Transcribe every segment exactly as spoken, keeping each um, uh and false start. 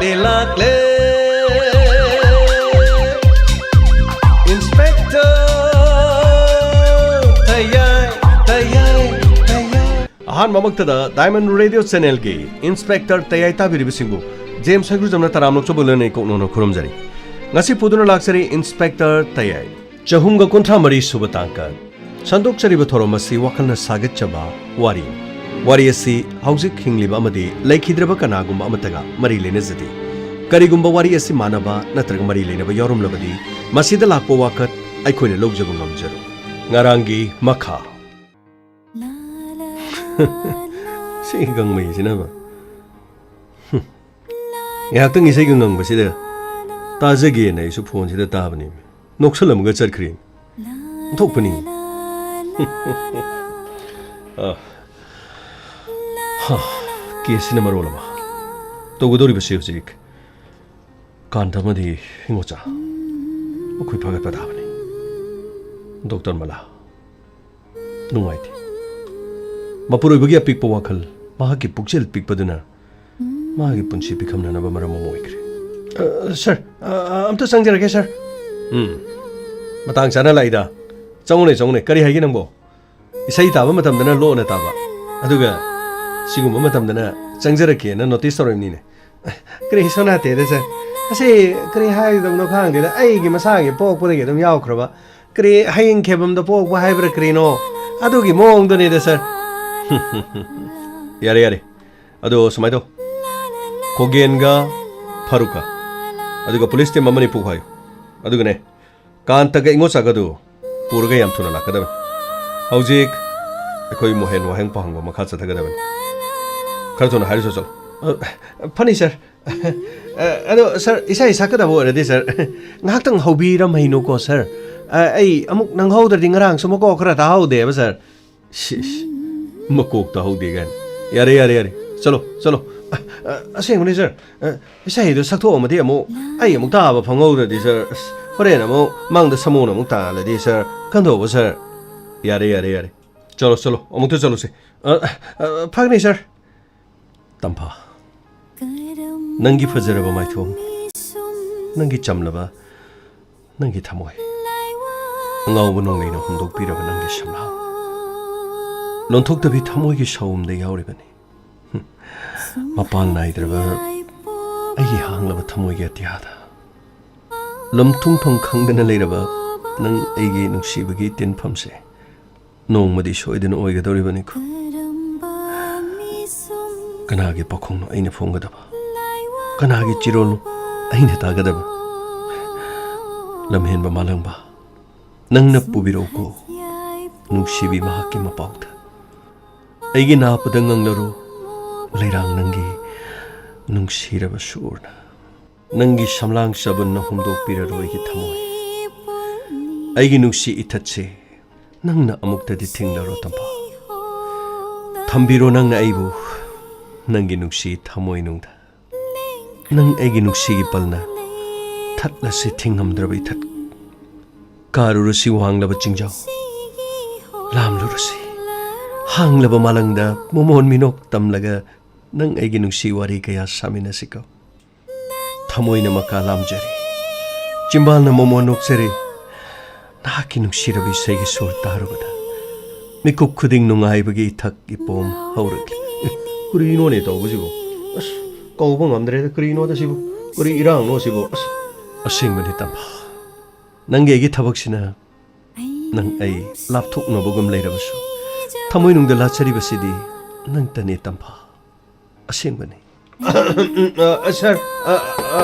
ꯂꯥꯛꯂꯦ, Inspector ꯇꯌꯥꯏ, ꯇꯌꯥꯏ, ꯇꯌꯥꯏ꯫ ꯑꯍꯥꯟꯕꯃꯛꯇꯗ Diamond Radio Channelꯒꯤ Inspector ꯇꯌꯥꯏ ꯇꯥꯕꯤꯔꯤꯕꯁꯤꯡꯕꯨ ꯖꯦꯝꯁ ꯍꯩꯒ꯭ꯔꯨꯖꯝꯅ ꯇꯔꯥꯝꯅ ꯑꯣꯛꯆꯕ ꯂꯣꯏꯅꯅ ꯏꯀꯣꯛꯅꯧꯅ ꯈꯨꯔꯨꯝꯖꯔꯤ꯫ ꯉꯁꯤ ꯄꯨꯗꯨꯅ ꯂꯥꯛꯆꯔꯤ Inspector ꯇꯌꯥꯏ꯫ ꯆꯍꯨꯝꯒ ꯀꯨꯟꯊ꯭ꯔꯥ ꯃꯔꯤ ꯁꯨꯕ ꯇꯥꯡꯀꯛ꯫ ꯁꯟꯗꯣꯛꯆꯔꯤꯕ ꯊꯧꯔꯝ ꯑꯁꯤ ꯋꯥꯈꯜꯅ ꯁꯥꯒꯠꯆꯕ ꯋꯥꯔꯤ꯫ ꯋꯥꯔꯤ ꯑꯁꯤ ꯍꯧꯖꯤꯛ ꯍꯤꯡꯂꯤꯕ ꯑꯃꯗꯤ ꯂꯩꯈꯤꯗ꯭ꯔꯕ ꯀꯅꯥꯒꯨꯝꯕ ꯑꯃꯠꯇꯒ ꯃꯔꯤ ꯂꯩꯅꯖꯗꯦ꯫ ꯀꯔꯤꯒꯨꯝꯕ ꯋꯥꯔꯤ ꯑꯁꯤ ꯃꯥꯟꯅꯕ ꯅꯠꯇ꯭ꯔꯒ ꯃꯔꯤ ꯂꯩꯅꯕ ꯌꯥꯎꯔꯝꯂꯕꯗꯤ, ꯃꯁꯤꯗ ꯂꯥꯛꯄ ꯋꯥꯀꯠ ꯑꯩꯈꯣꯏꯅ ꯂꯧꯖꯕ ꯉꯝꯖꯔꯣꯏ꯫ ꯉꯔꯥꯡꯒꯤ ꯃꯈꯥ꯫ ꯁꯤ ꯒꯪꯃꯩꯁꯤꯅꯕ꯫ ꯍꯨꯝ꯫ ꯉꯥꯏꯍꯥꯛꯇꯪ ꯏꯁꯩꯒ ꯉꯪꯕꯁꯤꯗ ꯇꯥꯖꯒꯦꯅ ꯑꯩꯁꯨ ꯐꯣꯟꯁꯤꯗ ꯇꯥꯕꯅꯤ꯫ ꯅꯣꯛꯁꯜꯂꯝꯃꯒ ꯆꯠꯈ꯭ꯔꯦ꯫ ꯑꯣꯟꯊꯣꯛꯄꯅꯤ꯫ ꯑ, ꯍ, ꯀꯦꯁꯁꯤꯅ ꯃꯔꯣꯜ ꯑꯃ꯫ ꯇꯧꯒꯗꯧꯔꯤꯕꯁꯤ ꯍꯧꯖꯤꯛ ꯀꯥꯟꯇ ꯑꯃꯗꯤ ꯏꯉꯣꯆꯥ ꯃꯈꯣꯏ ꯐꯒꯠꯄ ꯇꯥꯕꯅꯤ꯫ ꯗꯣꯛꯇꯔ ꯃꯂꯥ꯫ ꯅꯨꯡꯉꯥꯏꯇꯦ꯫ ꯃꯄꯨꯔꯣꯏꯕꯒꯤ ꯑꯄꯤꯛꯄ ꯋꯥꯈꯜ, ꯃꯍꯥꯛꯀꯤ ꯄꯨꯛꯆꯦꯜ ꯄꯤꯛꯄꯗꯨꯅ ꯃꯍꯥꯛꯀꯤ ꯄꯨꯟꯁꯤ ꯄꯤꯈꯝꯅꯅꯕ ꯃꯔꯝ ꯑꯃ ꯑꯣꯏꯈ꯭ꯔꯦ꯫ ꯑ, ꯁꯥꯔ, ꯑ, ꯑ, ꯑꯝꯇ ꯆꯪꯖꯔꯒꯦ, ꯁꯥꯔ꯫ ꯎꯝ꯫ ꯃꯇꯥꯡ ꯆꯥꯅ ꯂꯥꯛꯏꯗ꯫ ꯆꯪꯉꯨꯅꯦ, ꯆꯪꯉꯨꯅꯦ꯫ ꯀꯔꯤ ꯍꯥꯏꯒꯦ ꯅꯪꯕꯣ? ꯏꯁꯩ ꯇꯥꯕ ꯃꯇꯝꯗꯅ ꯂꯣꯟꯅ ꯇꯥꯕ, ꯑꯗꯨꯒ ꯁꯤꯒꯨꯝꯕ ꯃꯇꯝꯗꯅ ꯆꯪꯖꯔꯛꯀꯦꯅ ꯅꯣꯇꯤꯁ ꯇꯧꯔꯛꯏꯕꯅꯤꯅꯦ꯫ ꯀꯔꯤ ꯁꯣꯅꯥꯇꯦꯗ, ꯁꯥꯔ? ꯑꯁꯤ ꯀꯔꯤ ꯍꯥꯏꯒꯗꯕꯅꯣ ꯈꯪꯗꯦꯗ꯫ ꯑꯩꯒꯤ ꯃꯁꯥꯒꯤ ꯄꯣꯛꯄꯗꯒꯤ ꯑꯗꯨꯝ ꯌꯥꯎꯈ꯭ꯔꯕ꯫ ꯀꯔꯤ ꯍꯌꯦꯡ ꯈꯦꯕꯝꯗ ꯄꯣꯛꯄ ꯍꯥꯏꯕ꯭ꯔꯥ ꯀꯔꯤꯅꯣ? ꯑꯗꯨꯒꯤ ꯃꯑꯣꯡꯗꯨꯅꯤꯗ, ꯁꯥꯔ꯫ ꯌꯥꯔꯦ, ꯌꯥꯔꯦ꯫ ꯑꯗꯣ ꯁꯨꯃꯥꯏꯅ ꯇꯧ꯫ ꯈꯣꯒꯦꯟꯒ ꯐꯥꯔꯨꯛꯀ, ꯑꯗꯨꯒ ꯄꯨꯂꯤꯁ ꯇꯤꯝ ꯑꯃꯅꯤ ꯄꯨꯈꯣ ꯍꯥꯏꯌꯨ꯫ ꯑꯗꯨꯒꯅꯦ, ꯀꯥꯟꯇꯒ ꯏꯉꯣꯆꯥꯒꯗꯨ ꯄꯨꯔꯒ ꯌꯥꯝ ꯊꯨꯅ ꯂꯥꯛꯀꯗꯕꯅꯤ꯫ ꯍꯧꯖꯤꯛ ꯑꯩꯈꯣꯏ ꯃꯣꯍꯦꯟ ꯋꯥꯍꯦꯡ ꯄꯥꯎꯍꯪꯕ ꯃꯈꯥ ꯆꯠꯊꯒꯗꯕꯅꯤ꯫ ꯈꯔ ꯊꯨꯅ ꯍꯥꯏꯔꯨꯁꯨ ꯆꯠꯂꯨ꯫ ꯑ, ꯐꯅꯤ, ꯁꯥꯔ꯫ ꯑ, ꯑꯗꯣ, ꯁꯥꯔ, ꯏꯁꯩ ꯁꯛꯀꯗꯕ ꯑꯣꯏꯔꯗꯤ, ꯁꯥꯔ, ꯉꯥꯏꯍꯥꯛꯇꯪ ꯍꯧꯕꯤꯔꯝꯃꯩꯅꯨꯀꯣ, ꯁꯥꯔ꯫ ꯑ, ꯑꯩ ꯑꯃꯨꯛ ꯅꯪꯍꯧꯗ꯭ꯔꯗꯤ ꯉꯔꯥꯡꯁꯨ ꯃꯀꯣꯛ ꯈꯔ ꯇꯥꯍꯧꯗꯦꯕ, ꯁꯥꯔ꯫ ꯁꯤꯁ, ꯃꯀꯣꯛ ꯇꯥꯍꯧꯗꯦ ꯀꯥꯏꯅ꯫ ꯌꯥꯔꯦ, ꯌꯥꯔꯦ, ꯌꯥꯔꯦ꯫ ꯆꯠꯂꯣ, ꯆꯠꯂꯣ꯫ ꯑ, ꯑ, ꯑꯁꯦꯡꯕꯅꯤ, ꯁꯥꯔ꯫ ꯑ, ꯏꯁꯩꯗꯣ ꯁꯛꯊꯣꯛꯑꯝꯃꯗꯤ ꯑꯃꯨꯛ ꯑꯩ ꯑꯃꯨꯛ ꯇꯥꯕ ꯐꯪꯍꯧꯗ꯭ꯔꯗꯤ, ꯁꯥꯔ꯫ ꯑꯁ, ꯍꯣꯔꯦꯟ ꯑꯃꯨꯛ ꯃꯪꯗ ꯁꯥꯃꯨꯅ ꯑꯃꯨꯛ ꯇꯥꯜꯂꯗꯤ, ꯁꯥꯔ꯫ ꯀꯝꯗꯧꯕ, ꯁꯥꯔ? ꯌꯥꯔꯦ, ꯌꯥꯔꯦ, ꯌꯥꯔꯦ꯫ ꯆꯠꯂꯣ, ꯆꯠꯂꯣ꯫ ꯑꯃꯨꯛꯇ ꯆꯠꯂꯨꯁꯦ꯫ ꯑ, ꯑ, ꯐꯒꯅꯤ, ꯁꯥꯔ꯫ ꯇꯝꯐꯥ, ꯅꯪꯒꯤ ꯐꯖꯔꯕ ꯃꯥꯏꯊꯣꯡ, ꯅꯪꯒꯤ ꯆꯝꯂꯕ, ꯅꯪꯒꯤ ꯊꯃꯣꯏ, ꯑꯉꯥꯎꯕ ꯅꯣꯡꯂꯩꯅ ꯍꯨꯝꯗꯣꯛꯄꯤꯔꯕ ꯅꯪꯒꯤ ꯁꯝꯂꯥꯡ, ꯂꯣꯟꯊꯣꯛꯇꯕꯤ ꯊꯃꯣꯏꯒꯤ ꯁꯥꯎꯝꯗ ꯌꯥꯎꯔꯤꯕꯅꯤ꯫ ꯍꯨꯝ, ꯃꯄꯥꯟ ꯅꯥꯏꯗ꯭ꯔꯕ ꯑꯩꯒꯤ ꯍꯥꯡꯂꯕ ꯊꯃꯣꯏꯒꯤ ꯑꯇꯤꯌꯥꯗ, ꯂꯨꯝꯊꯨꯡꯐꯝ ꯈꯪꯗꯅ ꯂꯩꯔꯕ ꯅꯪ ꯑꯩꯒꯤ ꯅꯨꯡꯁꯤꯕꯒꯤ ꯇꯤꯟꯐꯝꯁꯦ ꯅꯣꯡꯃꯗꯤ ꯁꯣꯏꯗꯅ ꯑꯣꯏꯒꯗꯧꯔꯤꯕꯅꯤꯀꯣ꯫ ꯀꯅꯥꯒꯤ ꯄꯥꯈꯣꯡꯅꯣ ꯑꯩꯅ ꯐꯣꯡꯒꯗꯕ? ꯀꯅꯥꯒꯤ ꯆꯤꯔꯣꯜꯅꯣ ꯑꯩꯅ ꯇꯥꯒꯗꯕ? ꯂꯝꯍꯦꯟꯕ ꯃꯥꯂꯪꯕ, ꯅꯪꯅ ꯄꯨꯕꯤꯔꯛꯎꯀꯣ ꯅꯨꯡꯁꯤꯕꯤ ꯃꯍꯥꯛꯀꯤ ꯃꯄꯥꯎꯗ꯫ ꯑꯩꯒꯤ ꯅꯥꯄꯗ ꯉꯪꯂꯔꯣ ꯂꯩꯔꯥꯡ ꯅꯪꯒꯤ ꯅꯨꯡꯁꯤꯔꯕ ꯁꯨꯔꯅ꯫ ꯅꯪꯒꯤ ꯁꯝꯂꯥꯡ ꯆꯕꯨꯟꯅ ꯍꯨꯝꯗꯣꯛꯄꯤꯔꯔꯣ ꯑꯩꯒꯤ ꯊꯃꯣꯏ꯫ ꯑꯩꯒꯤ ꯅꯨꯡꯁꯤ ꯏꯊꯠꯁꯦ ꯅꯪꯅ ꯑꯃꯨꯛꯇꯗꯤ ꯊꯤꯡꯂꯔꯣ ꯇꯝꯐꯥ꯫ ꯊꯝꯕꯤꯔꯣ ꯅꯪꯅ ꯑꯩꯕꯨ ꯅꯪꯒꯤ ꯅꯨꯡꯁꯤ ꯊꯃꯣꯏꯅꯨꯡꯗ꯫ ꯅꯪ ꯑꯩꯒꯤ ꯅꯨꯡꯁꯤꯒꯤ ꯄꯜꯅ ꯊꯠꯂꯁꯤ ꯊꯤꯡꯉꯝꯗ꯭ꯔꯕ ꯏꯊꯠ꯫ ꯀꯥꯔꯨꯔꯁꯤ ꯋꯥꯡꯂꯕ ꯆꯤꯡꯖꯥꯎ, ꯂꯥꯝꯂꯨꯔꯁꯤ ꯍꯥꯡꯂꯕ ꯃꯥꯂꯪꯗ꯫ ꯃꯣꯃꯣꯟ ꯃꯤꯅꯣꯛ ꯇꯝꯂꯒ ꯅꯪ ꯑꯩꯒꯤ ꯅꯨꯡꯁꯤ ꯋꯥꯔꯤ ꯀꯌꯥ ꯁꯥꯃꯤꯟꯅꯁꯤꯀꯣ꯫ ꯊꯃꯣꯏꯅ ꯃꯀꯥ ꯂꯥꯝꯖꯔꯤ, ꯆꯤꯝꯕꯥꯜꯅ ꯃꯣꯃꯣꯟ ꯅꯣꯛꯆꯔꯤ꯫ ꯅꯍꯥꯛꯀꯤ ꯅꯨꯡꯁꯤꯔꯕ ꯏꯁꯩꯒꯤ ꯁꯨꯔ ꯇꯥꯔꯨꯕꯗ ꯃꯤꯀꯨꯞ ꯈꯨꯗꯤꯡ ꯅꯨꯡꯉꯥꯏꯕꯒꯤ ꯏꯊꯛ ꯏꯄꯣꯝ ꯍꯧꯔꯛꯂꯤ꯫ ꯑꯦ, ꯀꯔꯤꯅꯣꯅꯦ ꯇꯧꯕꯁꯤꯕꯣ? ꯑꯁ, ꯀꯧꯕ ꯉꯝꯗ꯭ꯔꯦꯗ, ꯀꯔꯤꯅꯣꯗ ꯁꯤꯕꯨ? ꯀꯔꯤ ꯏꯔꯥꯡꯅꯣ ꯁꯤꯕꯨ? ꯑꯁ, ꯑꯁꯦꯡꯕꯅꯤ ꯇꯝꯐꯥ, ꯅꯪꯒꯤ ꯑꯩꯒꯤ ꯊꯕꯛꯁꯤꯅ ꯅꯪ ꯑꯩ ꯂꯥꯞꯊꯣꯛꯅꯕꯒꯨꯝ ꯂꯩꯔꯕꯁꯨ, ꯊꯃꯣꯏꯅꯨꯡꯗ ꯂꯥꯠꯆꯔꯤꯕꯁꯤꯗꯤ ꯅꯪꯇꯅꯦ ꯇꯝꯐꯥ꯫ ꯑꯁꯦꯡꯕꯅꯤ꯫ ꯑ, ꯁꯥꯔ, ꯑ, ꯑ,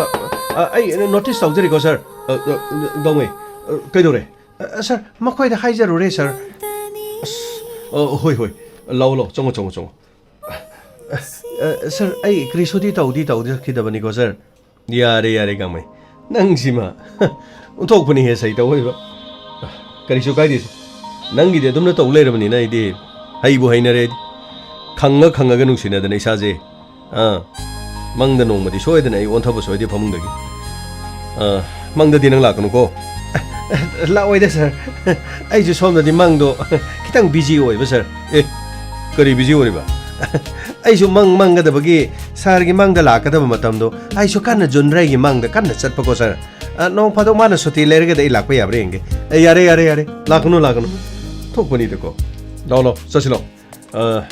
ꯑ, ꯑꯩ ꯅꯣꯇꯤꯁ ꯇꯧꯖꯔꯤꯀꯣ, ꯁꯥꯔ꯫ ꯑ, ꯑ, ꯒꯥꯎꯉꯩ, ꯑ, ꯀꯩꯗꯧꯔꯦ? ꯑ, ꯁꯥꯔ, ꯃꯈꯣꯏꯗ ꯍꯥꯏꯖꯔꯨꯔꯦ, ꯁꯥꯔ꯫ ꯑꯁ, ꯑ, ꯍꯣꯏ, ꯍꯣꯏ꯫ ꯂꯥꯛꯑꯣ, ꯂꯥꯛꯑꯣ꯫ ꯆꯪꯉꯣ, ꯆꯪꯉꯣ, ꯆꯪꯉꯣ꯫ ꯑ, ꯑ, ꯁꯥꯔ, ꯑꯩ ꯀꯔꯤꯁꯨꯗꯤ ꯇꯧꯗꯤ ꯇꯧꯖꯈꯤꯗꯕꯅꯤꯀꯣ, ꯁꯥꯔ꯫ ꯌꯥꯔꯦ, ꯌꯥꯔꯦ, ꯒꯥꯡꯃꯩ꯫ ꯅꯪꯁꯤꯃ ꯑꯣꯟꯊꯣꯛꯄꯅꯤꯍꯦ, ꯁꯩꯇ ꯑꯣꯏꯕ꯫ ꯀꯔꯤꯁꯨ ꯀꯥꯏꯗꯦ꯫ ꯅꯪꯒꯤꯗꯤ ꯑꯗꯨꯝꯅ ꯇꯧ ꯂꯩꯔꯕꯅꯤꯅ ꯑꯩꯗꯤ ꯍꯩꯕꯨ ꯍꯩꯅꯔꯦ ꯑꯩꯗꯤ꯫ ꯈꯪꯉ ꯈꯪꯉꯒ ꯅꯨꯡꯁꯤꯅꯗꯅ ꯏꯁꯥꯁꯦ꯫ ꯑꯥ, ꯃꯪꯗ ꯅꯣꯡꯃꯗꯤ ꯁꯣꯏꯗꯅ ꯑꯩ ꯑꯣꯟꯊꯕ ꯁꯣꯏꯗꯦ ꯐꯃꯨꯡꯗꯒꯤ꯫ ꯑꯥ, ꯃꯪꯗꯗꯤ ꯅꯪ ꯂꯥꯛꯀꯅꯨꯀꯣ꯫ ꯂꯥꯛꯑꯣꯏꯗ, ꯁꯥꯔ꯫ ꯑꯩꯁꯨ ꯁꯣꯝꯗꯗꯤ ꯃꯪꯗꯣ ꯈꯤꯇꯪ ꯕꯤꯖꯤ ꯑꯣꯏꯕ, ꯁꯥꯔ꯫ ꯑꯦ, ꯀꯔꯤ ꯕꯤꯖꯤ ꯑꯣꯏꯔꯤꯕ? ꯑꯩꯁꯨ ꯃꯪ ꯃꯪꯒꯗꯕꯒꯤ ꯁꯥꯔꯒꯤ ꯃꯪꯗ ꯂꯥꯛꯀꯗꯕ ꯃꯇꯝꯗꯣ ꯑꯩꯁꯨ ꯀꯟꯅ ꯖꯨꯟ ꯔꯩꯒꯤ ꯃꯪꯗ ꯀꯟꯅ ꯆꯠꯄꯀꯣ ꯁꯥꯔ꯫ ꯑ, ꯅꯣꯡ ꯐꯥꯗꯣꯛ ꯃꯥꯅ ꯁꯨꯇꯤ ꯂꯩꯔꯒꯗꯤ ꯑꯩ ꯂꯥꯛꯄ ꯌꯥꯕ꯭ꯔꯥ ꯌꯦꯡꯒꯦ꯫ ꯑꯦ, ꯌꯥꯔꯦ, ꯌꯥꯔꯦ, ꯌꯥꯔꯦ꯫ ꯂꯥꯛꯀꯅꯨ, ꯂꯥꯛꯀꯅꯨ꯫ ꯊꯣꯛꯄꯅꯤꯗꯀꯣ꯫ ꯂꯥꯛꯑꯣ, ꯂꯥꯛꯑꯣ, ꯆꯠꯁꯤ ꯂꯥꯛꯑꯣ꯫ ꯑ,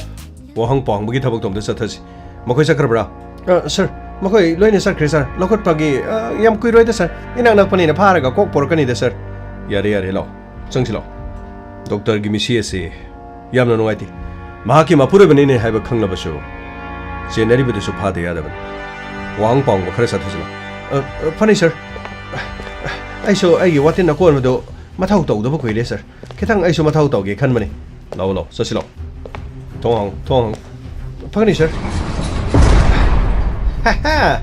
ꯋꯥꯍꯪ ꯄꯥꯎꯍꯪꯕꯒꯤ ꯊꯕꯛꯇꯣ ꯑꯝꯇ ꯆꯠꯊꯁꯤ꯫ ꯃꯈꯣꯏ ꯆꯠꯈ꯭ꯔꯕ꯭ꯔꯥ? ꯑ, ꯁꯥꯔ, ꯃꯈꯣꯏ ꯂꯣꯏꯅ ꯆꯠꯈ꯭ꯔꯦ, ꯁꯥꯔ꯫ ꯂꯧꯈꯠꯄꯒꯤ, ꯑ, ꯌꯥꯝ ꯀꯨꯏꯔꯣꯏꯗ, ꯁꯥꯔ꯫ ꯏꯅꯛ ꯅꯛꯄꯅꯤꯅ ꯐꯥꯔꯒ ꯀꯣꯛ ꯄꯣꯔꯛꯀꯅꯤꯗ, ꯁꯥꯔ꯫ ꯌꯥꯔꯦ, ꯌꯥꯔꯦ, ꯂꯥꯛꯑꯣ꯫ ꯆꯪꯁꯤ ꯂꯥꯛꯑꯣ꯫ ꯗꯣꯛꯇꯔꯒꯤ ꯃꯤꯁꯤ ꯑꯁꯤ ꯌꯥꯝꯅ ꯅꯨꯡꯉꯥꯏꯇꯦ꯫ ꯃꯍꯥꯛꯀꯤ ꯃꯄꯨꯔꯣꯏꯕꯅꯤꯅꯦ ꯍꯥꯏꯕ ꯈꯪꯂꯕꯁꯨ ꯆꯦꯟꯅꯔꯤꯕꯗꯨꯁꯨ ꯐꯥꯗ ꯌꯥꯗꯕꯅꯤ꯫ ꯋꯥꯍꯪ ꯄꯥꯎꯍꯪꯕ ꯈꯔ ꯆꯠꯊꯁꯤ ꯂꯥꯛꯑꯣ꯫ ꯑ, ꯑ, ꯐꯅꯤ, ꯁꯥꯔ꯫ ꯑꯩꯁꯨ ꯑꯩꯒꯤ ꯋꯥꯇꯤꯟ ꯑꯀꯣꯟꯕꯗꯨ ꯃꯊꯧ ꯇꯧꯗꯕ ꯀꯨꯏꯔꯦ, ꯁꯥꯔ꯫ ꯈꯤꯇꯪ ꯑꯩꯁꯨ ꯃꯊꯧ ꯇꯧꯒꯦ ꯈꯟꯕꯅꯤ꯫ ꯂꯥꯛꯑꯣ, ꯂꯥꯛꯑꯣ, ꯆꯠꯁꯤ ꯂꯥꯛꯑꯣ꯫ ꯊꯣꯡ ꯍꯥꯡꯉꯨ, ꯊꯣꯡ ꯍꯥꯡꯉꯨ꯫ ꯐꯒꯅꯤ, ꯁꯥꯔ꯫ ꯍꯥꯍꯥ!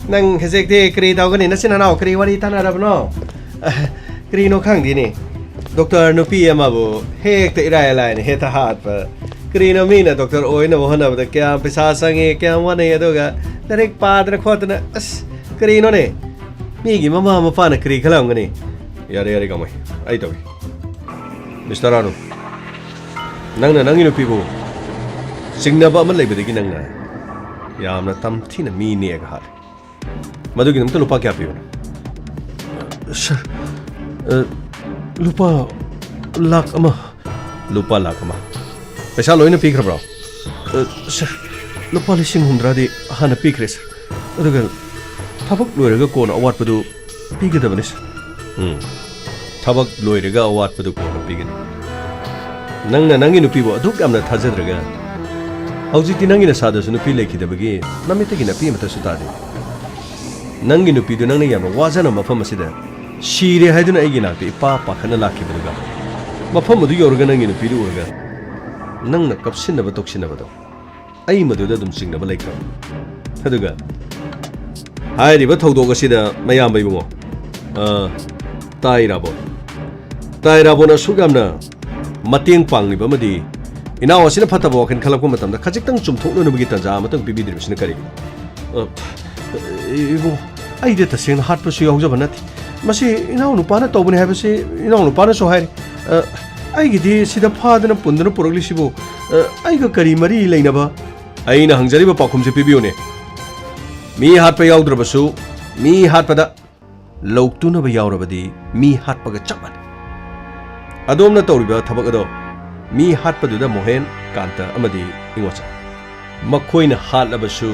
ꯅꯪ ꯍꯧꯖꯤꯛꯇꯤ ꯀꯔꯤ ꯇꯧꯒꯅꯤ? ꯅꯆꯤꯟ ꯅꯅꯥꯎ ꯀꯔꯤ ꯋꯥꯔꯤ ꯇꯥꯟꯅꯔꯕꯅꯣ? ꯀꯔꯤꯅꯣ ꯈꯪꯗꯦꯅꯦ꯫ ꯗꯣꯛꯇꯔ ꯅꯨꯄꯤ ꯑꯃꯕꯨ ꯍꯦꯛꯇ ꯏꯔꯥꯏ ꯂꯥꯏꯅ ꯍꯦꯛꯇ ꯍꯥꯠꯄ꯫ ꯀꯔꯤꯅꯣ ꯃꯤꯅ ꯗꯣꯛꯇꯔ ꯑꯣꯏꯅꯕ ꯍꯣꯠꯅꯕꯗ ꯀꯌꯥꯝ ꯄꯩꯁꯥ ꯆꯪꯉꯤ, ꯀꯌꯥꯝ ꯋꯥꯅꯩ, ꯑꯗꯨꯒ ꯂꯥꯏꯔꯤꯛ ꯄꯥꯗꯅ ꯈꯣꯠꯇꯅ, ꯑꯁ, ꯀꯔꯤꯅꯣꯅꯦ? ꯃꯤꯒꯤ ꯃꯃꯥ ꯃꯄꯥꯅ ꯀꯔꯤ ꯈꯜꯂꯝꯒꯅꯤ? ꯌꯥꯔꯦ, ꯌꯥꯔꯦ, ꯀꯥꯃꯩ꯫ ꯑꯩ ꯇꯧꯒꯦ꯫ ꯃꯤꯁꯇꯔ ꯑꯥꯔꯨꯟ, ꯅꯪꯅ ꯅꯪꯒꯤ ꯅꯨꯄꯤꯕꯨ ꯆꯤꯡꯅꯕ ꯑꯃ ꯂꯩꯕꯗꯒꯤ ꯅꯪꯅ ꯌꯥꯝꯅ ꯇꯝꯊꯤꯅ ꯃꯤ ꯅꯦꯛꯑꯒ ꯍꯥꯠꯂꯦ꯫ ꯃꯗꯨꯒꯤꯗꯃꯛꯇ ꯂꯨꯄꯥ ꯀꯌꯥ ꯄꯤꯕꯅꯣ? ꯁꯥꯔ, ꯑ, ꯂꯨꯄꯥ ꯂꯥꯈ ꯑꯃ꯫ ꯂꯨꯄꯥ ꯂꯥꯈ ꯑꯃ? ꯄꯩꯁꯥ ꯂꯣꯏꯅ ꯄꯤꯈ꯭ꯔꯕ꯭ꯔꯣ? ꯑ, ꯁꯥꯔ, ꯂꯨꯄꯥ ꯂꯤꯁꯤꯡ ꯍꯨꯝꯗ꯭ꯔꯥꯗꯤ ꯍꯥꯟꯅ ꯄꯤꯈ꯭ꯔꯦ, ꯁꯥꯔ꯫ ꯑꯗꯨꯒ ꯊꯕꯛ ꯂꯣꯏꯔꯒ ꯀꯣꯟꯅ ꯑꯋꯥꯠꯄꯗꯨ ꯄꯤꯒꯗꯕꯅꯤ, ꯁꯥꯔ꯫ ꯎꯝ꯫ ꯊꯕꯛ ꯂꯣꯏꯔꯒ ꯑꯋꯥꯠꯄꯗꯨ ꯀꯣꯟꯅ ꯄꯤꯒꯅꯤ꯫ ꯅꯪꯅ ꯅꯪꯒꯤ ꯅꯨꯄꯤꯕꯨ ꯑꯗꯨꯛ ꯌꯥꯝꯅ ꯊꯥꯖꯗ꯭ꯔꯒ, ꯍꯧꯖꯤꯛꯇꯤ ꯅꯪꯒꯤ ꯅꯁꯥꯗꯁꯨ ꯅꯨꯄꯤ ꯂꯩꯈꯤꯗꯕꯒꯤ ꯅꯃꯤꯠꯇꯒꯤ ꯅꯥꯄꯤ ꯑꯃꯠꯇꯁꯨ ꯇꯥꯗꯦ꯫ ꯅꯪꯒꯤ ꯅꯨꯄꯤꯗꯨ ꯅꯪꯅ ꯌꯥꯝꯅ ꯋꯥꯖꯅ ꯃꯐꯝ ꯑꯁꯤꯗ ꯁꯤꯔꯦ ꯍꯥꯏꯗꯨꯅ ꯑꯩꯒꯤ ꯅꯥꯛꯇ ꯏꯄꯥ ꯄꯥꯈꯠꯅ ꯂꯥꯛꯈꯤꯕꯗꯨꯒ, ꯃꯐꯝ ꯑꯗꯨ ꯌꯧꯔꯒ ꯅꯪꯒꯤ ꯅꯨꯄꯤꯗꯨ ꯎꯔꯒ ꯅꯪꯅ ꯀꯞꯁꯤꯟꯅꯕ ꯇꯧꯁꯤꯟꯅꯕꯗꯣ, ꯑꯩ ꯃꯗꯨꯗ ꯑꯗꯨꯝ ꯆꯤꯡꯅꯕ ꯂꯩꯈ꯭ꯔꯕ꯫ ꯑꯗꯨꯒ ꯍꯥꯏꯔꯤꯕ ꯊꯧꯗꯣꯛ ꯑꯁꯤꯗ ꯃꯌꯥꯝꯕ ꯏꯕꯨꯡꯉꯣ, ꯑ, ꯇꯥꯏ ꯔꯥꯕꯣꯟ, ꯇꯥꯏ ꯔꯥꯕꯣꯟ ꯑꯁꯨꯛ ꯌꯥꯝꯅ ꯃꯇꯦꯡ ꯄꯥꯡꯂꯤꯕ ꯑꯃꯗꯤ ꯏꯅꯥꯎ ꯑꯁꯤꯅ ꯐꯠꯇꯕ ꯋꯥꯈꯜ ꯈꯜꯂꯛꯄ ꯃꯇꯝꯗ ꯈꯖꯤꯛꯇꯪ ꯆꯨꯝꯊꯣꯛꯅꯅꯕꯒꯤ ꯇꯥꯟꯖꯥ ꯑꯃꯇꯪ ꯄꯤꯕꯤꯗ꯭ꯔꯤꯕꯁꯤꯅ ꯀꯔꯤꯒꯤꯅꯣ? ꯑ, ꯏꯕꯨꯡꯉꯣ, ꯑꯩꯗꯤ ꯇꯁꯦꯡꯅ ꯍꯥꯠꯄꯁꯨ ꯌꯥꯎꯖꯕ ꯅꯠꯇꯦ꯫ ꯃꯁꯤ ꯏꯅꯥꯎꯅꯨꯄꯥꯅ ꯇꯧꯕꯅꯤ ꯍꯥꯏꯕꯁꯤ ꯏꯅꯥꯎꯅꯨꯄꯥꯅꯁꯨ ꯍꯥꯏꯔꯤ꯫ ꯑ, ꯑꯩꯒꯤꯗꯤ ꯁꯤꯗ ꯐꯥꯗꯅ ꯄꯨꯟꯗꯨꯅ ꯄꯨꯔꯛꯂꯤꯁꯤꯕꯨ ꯑ, ꯑꯩꯒ ꯀꯔꯤ ꯃꯔꯤ ꯂꯩꯅꯕ? ꯑꯩꯅ ꯍꯪꯖꯔꯤꯕ ꯄꯥꯎꯈꯨꯝꯁꯦ ꯄꯤꯕꯤꯌꯨꯅꯦ꯫ ꯃꯤ ꯍꯥꯠꯄ ꯌꯥꯎꯗ꯭ꯔꯕꯁꯨ, ꯃꯤ ꯍꯥꯠꯄꯗ ꯂꯧꯇꯨꯅꯕ ꯌꯥꯎꯔꯕꯗꯤ ꯃꯤ ꯍꯥꯠꯄꯒ ꯆꯞ ꯃꯥꯟꯅꯩ꯫ ꯑꯗꯣꯝꯅ ꯇꯧꯔꯤꯕ ꯊꯕꯛ ꯑꯗꯣ ꯃꯤ ꯍꯥꯠꯄꯗꯨꯗ ꯃꯣꯍꯦꯟ, ꯀꯥꯟꯇ ꯑꯃꯗꯤ ꯏꯉꯣꯆꯥ, ꯃꯈꯣꯏꯅ ꯍꯥꯠꯂꯕꯁꯨ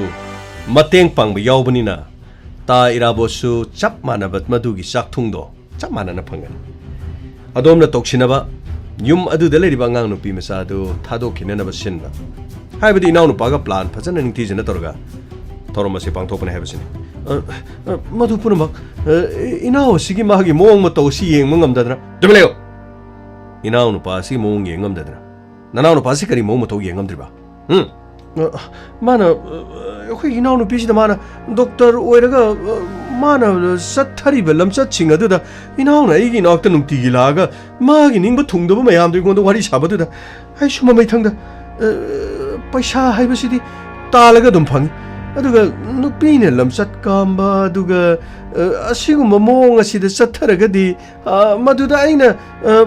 ꯃꯇꯦꯡ ꯄꯥꯡꯕ ꯌꯥꯎꯕꯅꯤꯅ ꯇꯥ ꯏꯔꯥꯕꯣꯠꯁꯨ ꯆꯞ ꯃꯥꯟꯅꯕ ꯃꯗꯨꯒꯤ ꯆꯥꯛꯊꯨꯡꯗꯣ ꯆꯞ ꯃꯥꯟꯅꯅ ꯐꯪꯒꯅꯤ꯫ ꯑꯗꯣꯝꯅ ꯇꯧꯁꯤꯟꯅꯕ ꯌꯨꯝ ꯑꯗꯨꯗ ꯂꯩꯔꯤꯕ ꯑꯉꯥꯡ ꯅꯨꯄꯤ ꯃꯆꯥ ꯑꯗꯨ ꯊꯥꯗꯣꯛꯈꯤꯅꯅꯕ ꯁꯤꯟꯕ꯫ ꯍꯥꯏꯕꯗꯤ ꯏꯅꯥꯎꯅꯨꯄꯥꯒ plan ꯐꯖꯅ ꯅꯤꯡꯊꯤꯖꯅ ꯇꯧꯔꯒ ꯊꯧꯔꯝ ꯑꯁꯤ ꯄꯥꯡꯊꯣꯛꯄꯅꯤ ꯍꯥꯏꯕꯁꯤꯅꯤ꯫ ꯑ, ꯑ, ꯃꯗꯨ ꯄꯨꯝꯅꯃꯛ, ꯑ, ꯏ-, ꯏꯅꯥꯎ ꯑꯁꯤꯒꯤ ꯃꯥꯒꯤ ꯃꯑꯣꯡ ꯃꯇꯧ ꯑꯁꯤ ꯌꯦꯡꯕ ꯉꯝꯗꯗꯅ꯫ ꯇꯨꯃꯤꯟ ꯂꯩꯌꯨ! ꯏꯅꯥꯎꯅꯨꯄꯥ ꯑꯁꯤꯒꯤ ꯃꯑꯣꯡ ꯌꯦꯡ ꯉꯝꯗꯗꯅ꯫ ꯅꯅꯥꯎꯅꯨꯄꯥ ꯑꯁꯤ ꯀꯔꯤ ꯃꯑꯣꯡ ꯃꯇꯧ ꯌꯦꯡ ꯉꯝꯗ꯭ꯔꯤꯕ? ꯎꯝ? ꯑ, ꯃꯥꯅ, ꯑ, ꯑꯩꯈꯣꯏꯒꯤ ꯏꯅꯥꯎꯅꯨꯄꯤꯁꯤꯗ ꯃꯥꯅ doctor ꯑꯣꯏꯔꯒ, ꯑ, ꯃꯥꯅ ꯆꯠꯊꯔꯤꯕ ꯂꯝꯆꯠꯁꯤꯡ ꯑꯗꯨꯗ ꯏꯅꯥꯎꯅ ꯑꯩꯒꯤ ꯏꯅꯥꯛꯇ ꯅꯨꯡꯇꯤꯒꯤ ꯂꯥꯛꯑꯒ ꯃꯥꯒꯤ ꯅꯤꯡꯕ ꯊꯨꯡꯗꯕ ꯃꯌꯥꯝꯗꯣ ꯑꯩꯉꯣꯟꯗ ꯋꯥꯔꯤ ꯁꯥꯕꯗꯨꯗ ꯑꯩꯁꯨ ꯃꯃꯩꯊꯪꯗ, ꯑ, ꯄꯩꯁꯥ ꯍꯥꯏꯕꯁꯤꯗꯤ ꯇꯥꯜꯂꯒ ꯑꯗꯨꯝ ꯐꯪꯉꯤ꯫ ꯑꯗꯨꯒ ꯅꯨꯄꯤꯅ ꯂꯝꯆꯠ ꯀꯥꯝꯕ, ꯑꯗꯨꯒ, ꯑ, ꯑꯁꯤꯒꯨꯝꯕ ꯃꯑꯣꯡ ꯑꯁꯤꯗ ꯆꯠꯊꯔꯒꯗꯤ, ꯑ, ꯃꯗꯨꯗ ꯑꯩꯅ, ꯑ,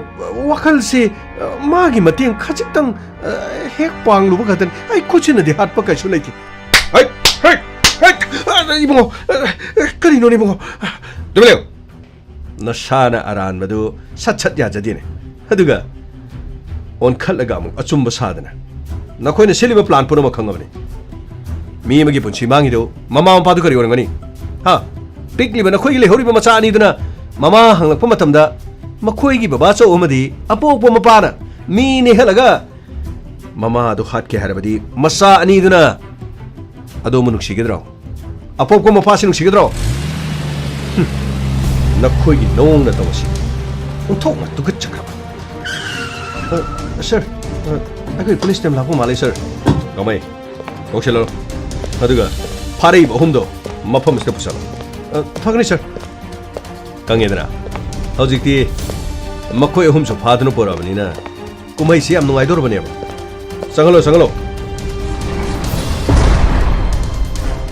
ꯋꯥꯈꯜꯁꯤ, ꯑ, ꯃꯥꯒꯤ ꯃꯇꯦꯡ ꯈꯖꯤꯛꯇꯪ, ꯑ, ꯍꯦꯛ ꯄꯥꯡꯂꯨꯕ ꯈꯛꯇꯅꯤ꯫ ꯑꯩ ꯈꯨꯠꯁꯤꯅꯗꯤ ꯍꯥꯠꯄ ꯀꯩꯁꯨ ꯂꯩꯇꯦ꯫ ꯍꯩ! ꯍꯩ! ꯍꯩ! ꯑ, ꯏꯕꯨꯡꯉꯣ, ꯑ, ꯀꯔꯤꯅꯣꯅꯦ ꯏꯕꯨꯡꯉꯣ? ꯇꯨꯃꯤꯟ ꯂꯩꯌꯨ! ꯅꯁꯥꯅ ꯑꯔꯥꯟꯕꯗꯨ ꯁꯠ ꯁꯠ ꯌꯥꯖꯗꯦꯅꯦ꯫ ꯑꯗꯨꯒ ꯑꯣꯟꯈꯠꯂꯒ ꯑꯃꯨꯛ ꯑꯆꯨꯝꯕ ꯁꯥꯗꯅ꯫ ꯅꯈꯣꯏꯅ ꯁꯤꯜꯂꯤꯕ plan ꯄꯨꯝꯅꯃꯛ ꯈꯪꯉꯕꯅꯤ꯫ ꯃꯤ ꯑꯃꯒꯤ ꯄꯨꯟꯁꯤ ꯃꯥꯡꯉꯤꯗꯨ ꯃꯃꯥ ꯃꯄꯥꯗꯨ ꯀꯔꯤ ꯑꯣꯏꯔꯝꯒꯅꯤ? ꯍꯥ? ꯄꯤꯛꯂꯤꯕ ꯅꯈꯣꯏꯒꯤ ꯂꯩꯍꯧꯔꯤꯕ ꯃꯆꯥ ꯑꯅꯤꯗꯨꯅ ꯃꯃꯥ ꯍꯪꯂꯛꯄ ꯃꯇꯝꯗ ꯃꯈꯣꯏꯒꯤ ꯕꯕꯥ ꯆꯧ ꯑꯃꯗꯤ ꯑꯄꯣꯛꯄ ꯃꯄꯥꯅ ꯃꯤ ꯅꯦꯛꯍꯜꯂꯒ ꯃꯃꯥ ꯑꯗꯨ ꯍꯥꯠꯀꯦ ꯍꯥꯏꯔꯕꯗꯤ ꯃꯆꯥ ꯑꯅꯤꯗꯨꯅ ꯑꯗꯣꯝꯕꯨ ꯅꯨꯡꯁꯤꯒꯗ꯭ꯔꯣ? ꯑꯄꯣꯛꯄ ꯃꯄꯥꯁꯤ ꯅꯨꯡꯁꯤꯒꯗ꯭ꯔꯣ? ꯍꯨꯝ, ꯅꯈꯣꯏꯒꯤ ꯅꯑꯣꯡ ꯅꯇꯧ ꯑꯁꯤ ꯑꯣꯟꯊꯣꯛꯅ ꯇꯨꯀꯠꯆꯈ꯭ꯔꯕ꯫ ꯑ, sir, ꯑ, ꯑꯩꯈꯣꯏ police team ꯂꯥꯛꯄ ꯃꯥꯜꯂꯦ, sir꯫ ꯀꯃꯥꯏ? ꯀꯧꯁꯤꯜꯂꯣ꯫ ꯑꯗꯨꯒ ꯐꯥꯔꯛꯏꯕ ꯑꯍꯨꯝꯗꯣ ꯃꯐꯝ ꯑꯁꯤꯗ ꯄꯨꯁꯜꯂꯣ꯫ ꯑ, ꯐꯒꯅꯤ, sir꯫ ꯈꯪꯉꯦꯗꯅ, ꯍꯧꯖꯤꯛꯇꯤ ꯃꯈꯣꯏ ꯑꯍꯨꯝꯁꯨ ꯐꯥꯗꯨꯅ ꯄꯨꯔꯛꯑꯕꯅꯤꯅ ꯀꯨꯝꯍꯩꯁꯤ ꯌꯥꯝ ꯅꯨꯡꯉꯥꯏꯗꯧꯔꯕꯅꯦꯕ꯫ ꯆꯪꯍꯜꯂꯣ, ꯆꯪꯍꯜꯂꯣ꯫